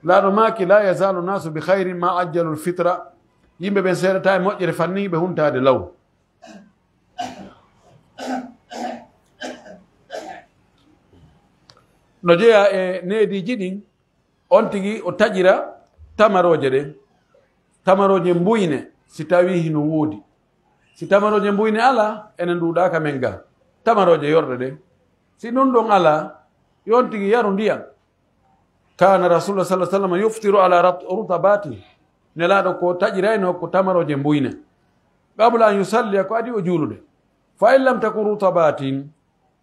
Laaɗo maaki, "Laa yazaalu naasu bi khayrin maa ajjalul fitra." Yimɓe ɓen seeɗataa e moƴƴere fanni ɓe huntaade law. No jeyaa e neediiji ɗin, on tigi o taƴira tamarooje ɗen, tamarooje mbuyne, si tawii hino woodi. Si tamarooje mbuyne alaa, enen ɗuuɗaa ka men gaa. Tamarooje yorɗe ɗen, si ɗun ɗon alaa, yo on tigi yaru ndiyan. Kaana Rasulullah sallallahu alaihi wasallam yuftiru ala rat-, rutabati. Nelaaɗo ko taƴiraynoo ko tamarooje mbuyne. Qabla an yusalliya, ko adii o juulude. Fa in lam takun rutabatin,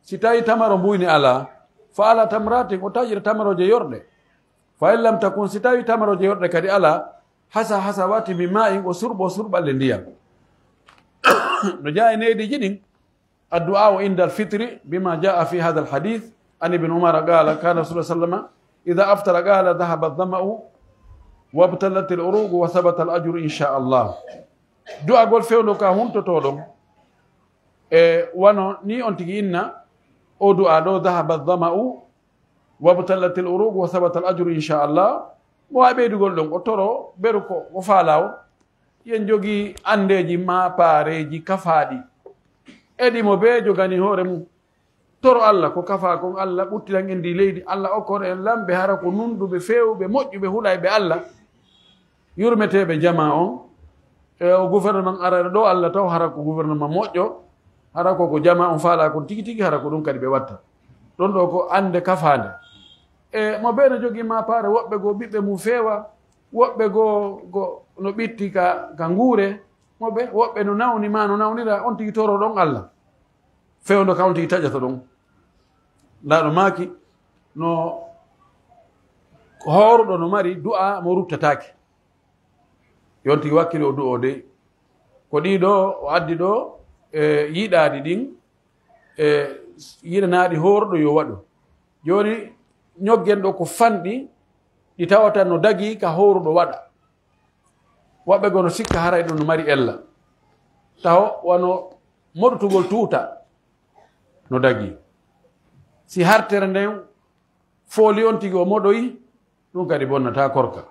si tawii tamaro mbuyne alaa, fa ala tamratin, o taƴira tamarooje yorɗe. Fa in lam takun, si tawii tamarooje yorɗe kadi alaa, hasa hasawati min ma'in, o surɓo surɓalle ndiyan. No jeyaa e neediiji ɗin, الدعاء عند الفطر بما جاء في هذا الحديث عن ابن عمر قال: كان رسول الله صلى الله عليه وسلم إذا أفطر قال: "ذهب الظمأ وابتلت العروق وثبت الأجر إن شاء الله." Du'agol fewndo ka huntotoo ɗon, e wano nii on tigi inna, o du'a ɗoo: "ذهب الظمأ وابتلت العروق وثبت الأجر إن شاء الله." Mo waawi ɓeydugol ɗon, o toro beru ko o faalaa on. Yen jogii anndeeji maa paareeji kafaaɗi. E ɗi mo bee jogani hoore mum. Toro Alla ko kafaa kon, Alla ɓuttinan en ndii leydi, Alla okkor en lamɓe hara ko nunɗuɓe, feewuɓe, moƴƴuɓe, huɗayɓe Alla, yurmeteeɓe jamaa on. E o gouvernement arano ɗoo Alla taw hara ko gouvernement moƴƴo, hara ko ko jamaa on faalaa kon tigi tigi, hara ko ɗum kadi ɓe watta. Ɗon ɗoo ko annde kafaande. E mo bee no jogii maa paare, woɓɓe goo ɓiɓɓe mum feewa, woɓɓe goo, goo no ɓitti ka, ka nguure, mo ɓe, woɓɓe no nawni maa no nawnira, on tigi toro ɗon Alla. Fewndo ka on tigi taƴata ɗon. Laaɗo maaki, no hooruɗo no mari du'a mo ruttataake. Yo on tigi wakkili o du'oo dey. Ko ɗii ɗoo o addi ɗoo, e yiɗaadi ɗin, e yiɗanaaɗi hooruɗo yo waɗu. Jooni, ñoggen ɗoo ko fanɗi ɗi tawata no dagii ka hooruɗo waɗa. Woɓɓe goo no sikka haray ɗum no mari ella. Taho wano moɗotugol tuuta no dagii. Si hartere nden fooli on tigi o moɗoyi, ɗum kadi bonnataa korka.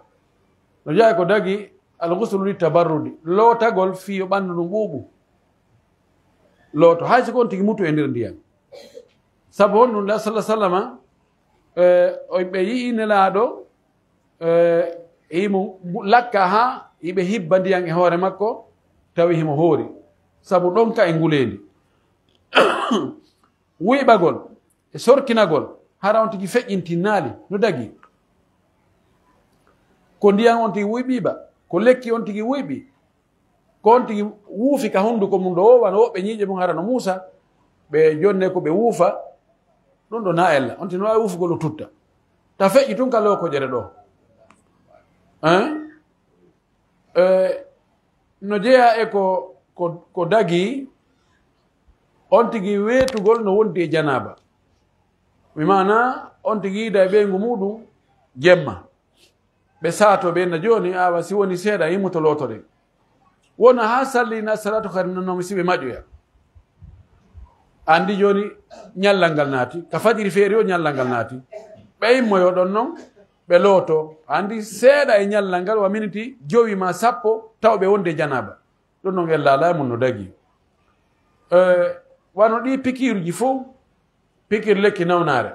No jeyaa ko dagii, al-ghuslu li tabarrudi, lootagol fii yo ɓanndu ndun ɓuuɓu. Looto, hay si ko on tigi mutu e nder ndiyan. Sabu honɗun? Nda sallallahu alaihi wasallama, e, o, ɓe yi'i Nelaaɗo, e, himo bu-, lakka haa hiɓe hibba ndiyan e hoore makko, tawi himo hoori. Sabu ɗonka e nguleendi. Wuyɓagol e sorkinagol, hara on tigi feƴƴintinnaali no dagii. Ko ndiyan on tigi wuyɓii ba, ko lekki on tigi wuyɓii, ko on tigi wuufi ka hunduko mun ɗoo, wano woɓɓe ñiiƴe mun hara no muusa, ɓe jonne ko ɓe wuufa, ɗum ɗoo na ella, on tigi no waawi wuufugol o tutta. Ta feƴƴi tun ka lookojere ɗoo. Hein? E, no jeyaa e ko, ko, ko dagii, on tigi weetugol no wondi e janaaba. Mi maana, on tigi yiida e ɓeyngu muuɗum jemma. Ɓe saato ɓe na jooni, awa si woni seeɗa, yimmoto lootoɗen. Wona haa salli na salatu khairin, non si ɓe maƴoya. Anndi jooni ñallal ngal naati, ka fajiri feeri o ñallal ngal naati. Ɓe immoyo ɗon non, ɓe looto. Anndi seeɗa e ñallal ngal wa miniti jowi maa sappo, taw ɓe wonde janaaba. Ɗon non en laalaa mun no dagii. E, wano ɗii pikiiruji fow, pikir lekki nawnaare.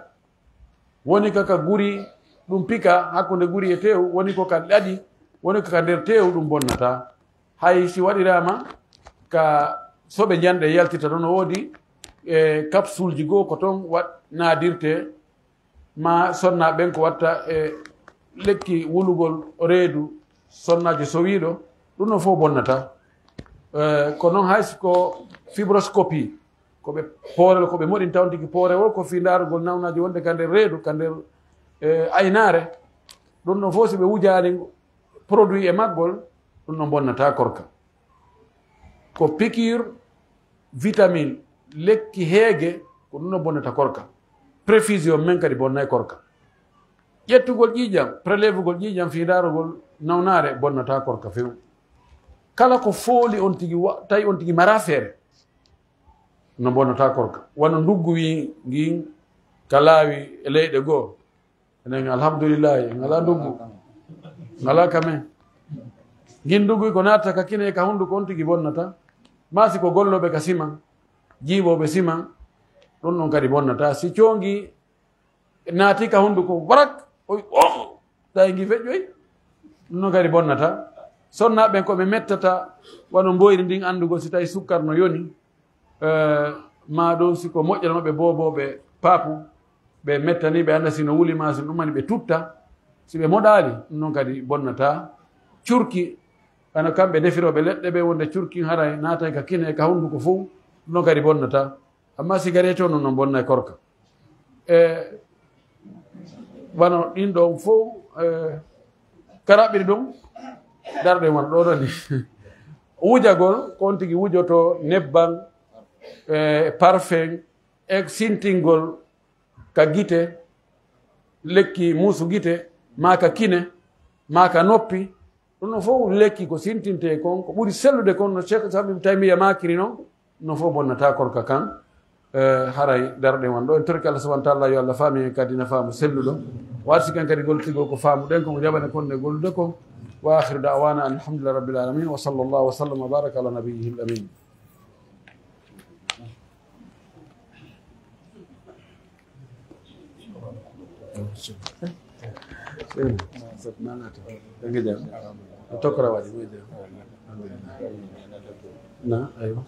Woni ka ka guri, ɗum pika hakkunde guri e teewu, woni ko ka ɗaɗi, woni ko ka nder teewu, ɗum bonnataa. Hay si waɗiraama ka soɓe njanɗe yaltita ɗon, no woodi, e, kapsulji goo ko ton waɗ-, naadirtee, maa sonnaa ɓen ko watta e lekki wulugol reedu, sonnaajo sowiiɗo, ɗum ɗon fof bonnataa. Eh, ko non hay si ko fibroscopie, ko ɓe poorel, ko ɓe moɗinta on tigi poorewol, ko fii ndaarugol nawnaaji wonde ka nder reedu, ka nder, eh, aynaare. Ɗum ɗon fof si ɓe wujaali produit e maggol, ɗum ɗon bonnata korka. Ko piqûre vitamine, lekki heege, ko ɗum ɗon bonnata korka. Perfusion men kadi bonnay korka. Ƴettugol ƴiiƴam, prélèvegol ƴiiƴam fii ndaarugol nawnaare bonnata korka few. Kala ko fooli on tigi wa-, tawi on tigi mara feere, no bonnata korka. Wano nduggu wi ngin ka laawi e leyɗe goo. Enen, alhamdulillahi, en alaa nduggu. Alaa ka men. Ngin nduggu ko naata ka kine ka hunduko on tigi bonnata. Maa si ko gollooɓe ka siman, jiiɓooɓe siman, ɗum ɗon kadi bonnata. Si coongi naati ka hunduko, warak, o wi, "Oh!" Tawi ngi feƴƴoy, ɗum ɗon kadi bonnata. Sonnaaɓe ɓen ko ɓe mettata, wano mboyri ndin anndugol si tawi sukkar no yoni, eh, maa ɗum si ko moƴƴanooɓe boobooɓe paapu, ɓe mettani, ɓe annda si no wuli maa si ɗumani ɓe tutta. Si ɓe moɗaali, ɗum ɗon kadi bonnata. Curki, hano kamɓe defirooɓe leɗɗe ɓe wonde curki haray naatay ka kine, ka hunduko fow, ɗum ɗon kadi bonnata. Amma sigareeti on non bonnay korka. E wano ɗin ɗon fow, e, ka raɓɓiri ɗum, darɗe mon ɗo ɗon ni. Wujagol, ko on tigi wujoto nebban, e, parfum, e sintingol ka gite, lekki muusu gite, maa ka kine, maa ka noppi, ɗum ɗon fof lekki ko sintintee kon, ko ɓuri sellude kon, no Cheikh Islam Ibn Taymiyya maakiri non, ɗum ɗon fof bonnata korka kan. Eh, haray darɗe won ɗo. En torki Allah subhanahu wa ta'ala, yo Allah faami en kadi na faamu selluɗo. Warsi kan kadi goltigol ko faamuɗen, ko mo jaɓane kon e gollude kon. Wa akhiru da'wana an alhamdulillahi rabbil alamin. Wa sallallahu wa sallam wa baraka ala nabiyyihil amin. Tokora waɗi, muy jam. Na, aywa.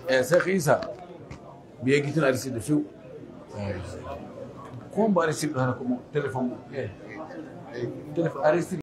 Eh, Cheikh Issa, mi yeggitin Aristide few. Ko mbo Aristide hana ko mo téléphone mo. Eh, téléphone Aristide.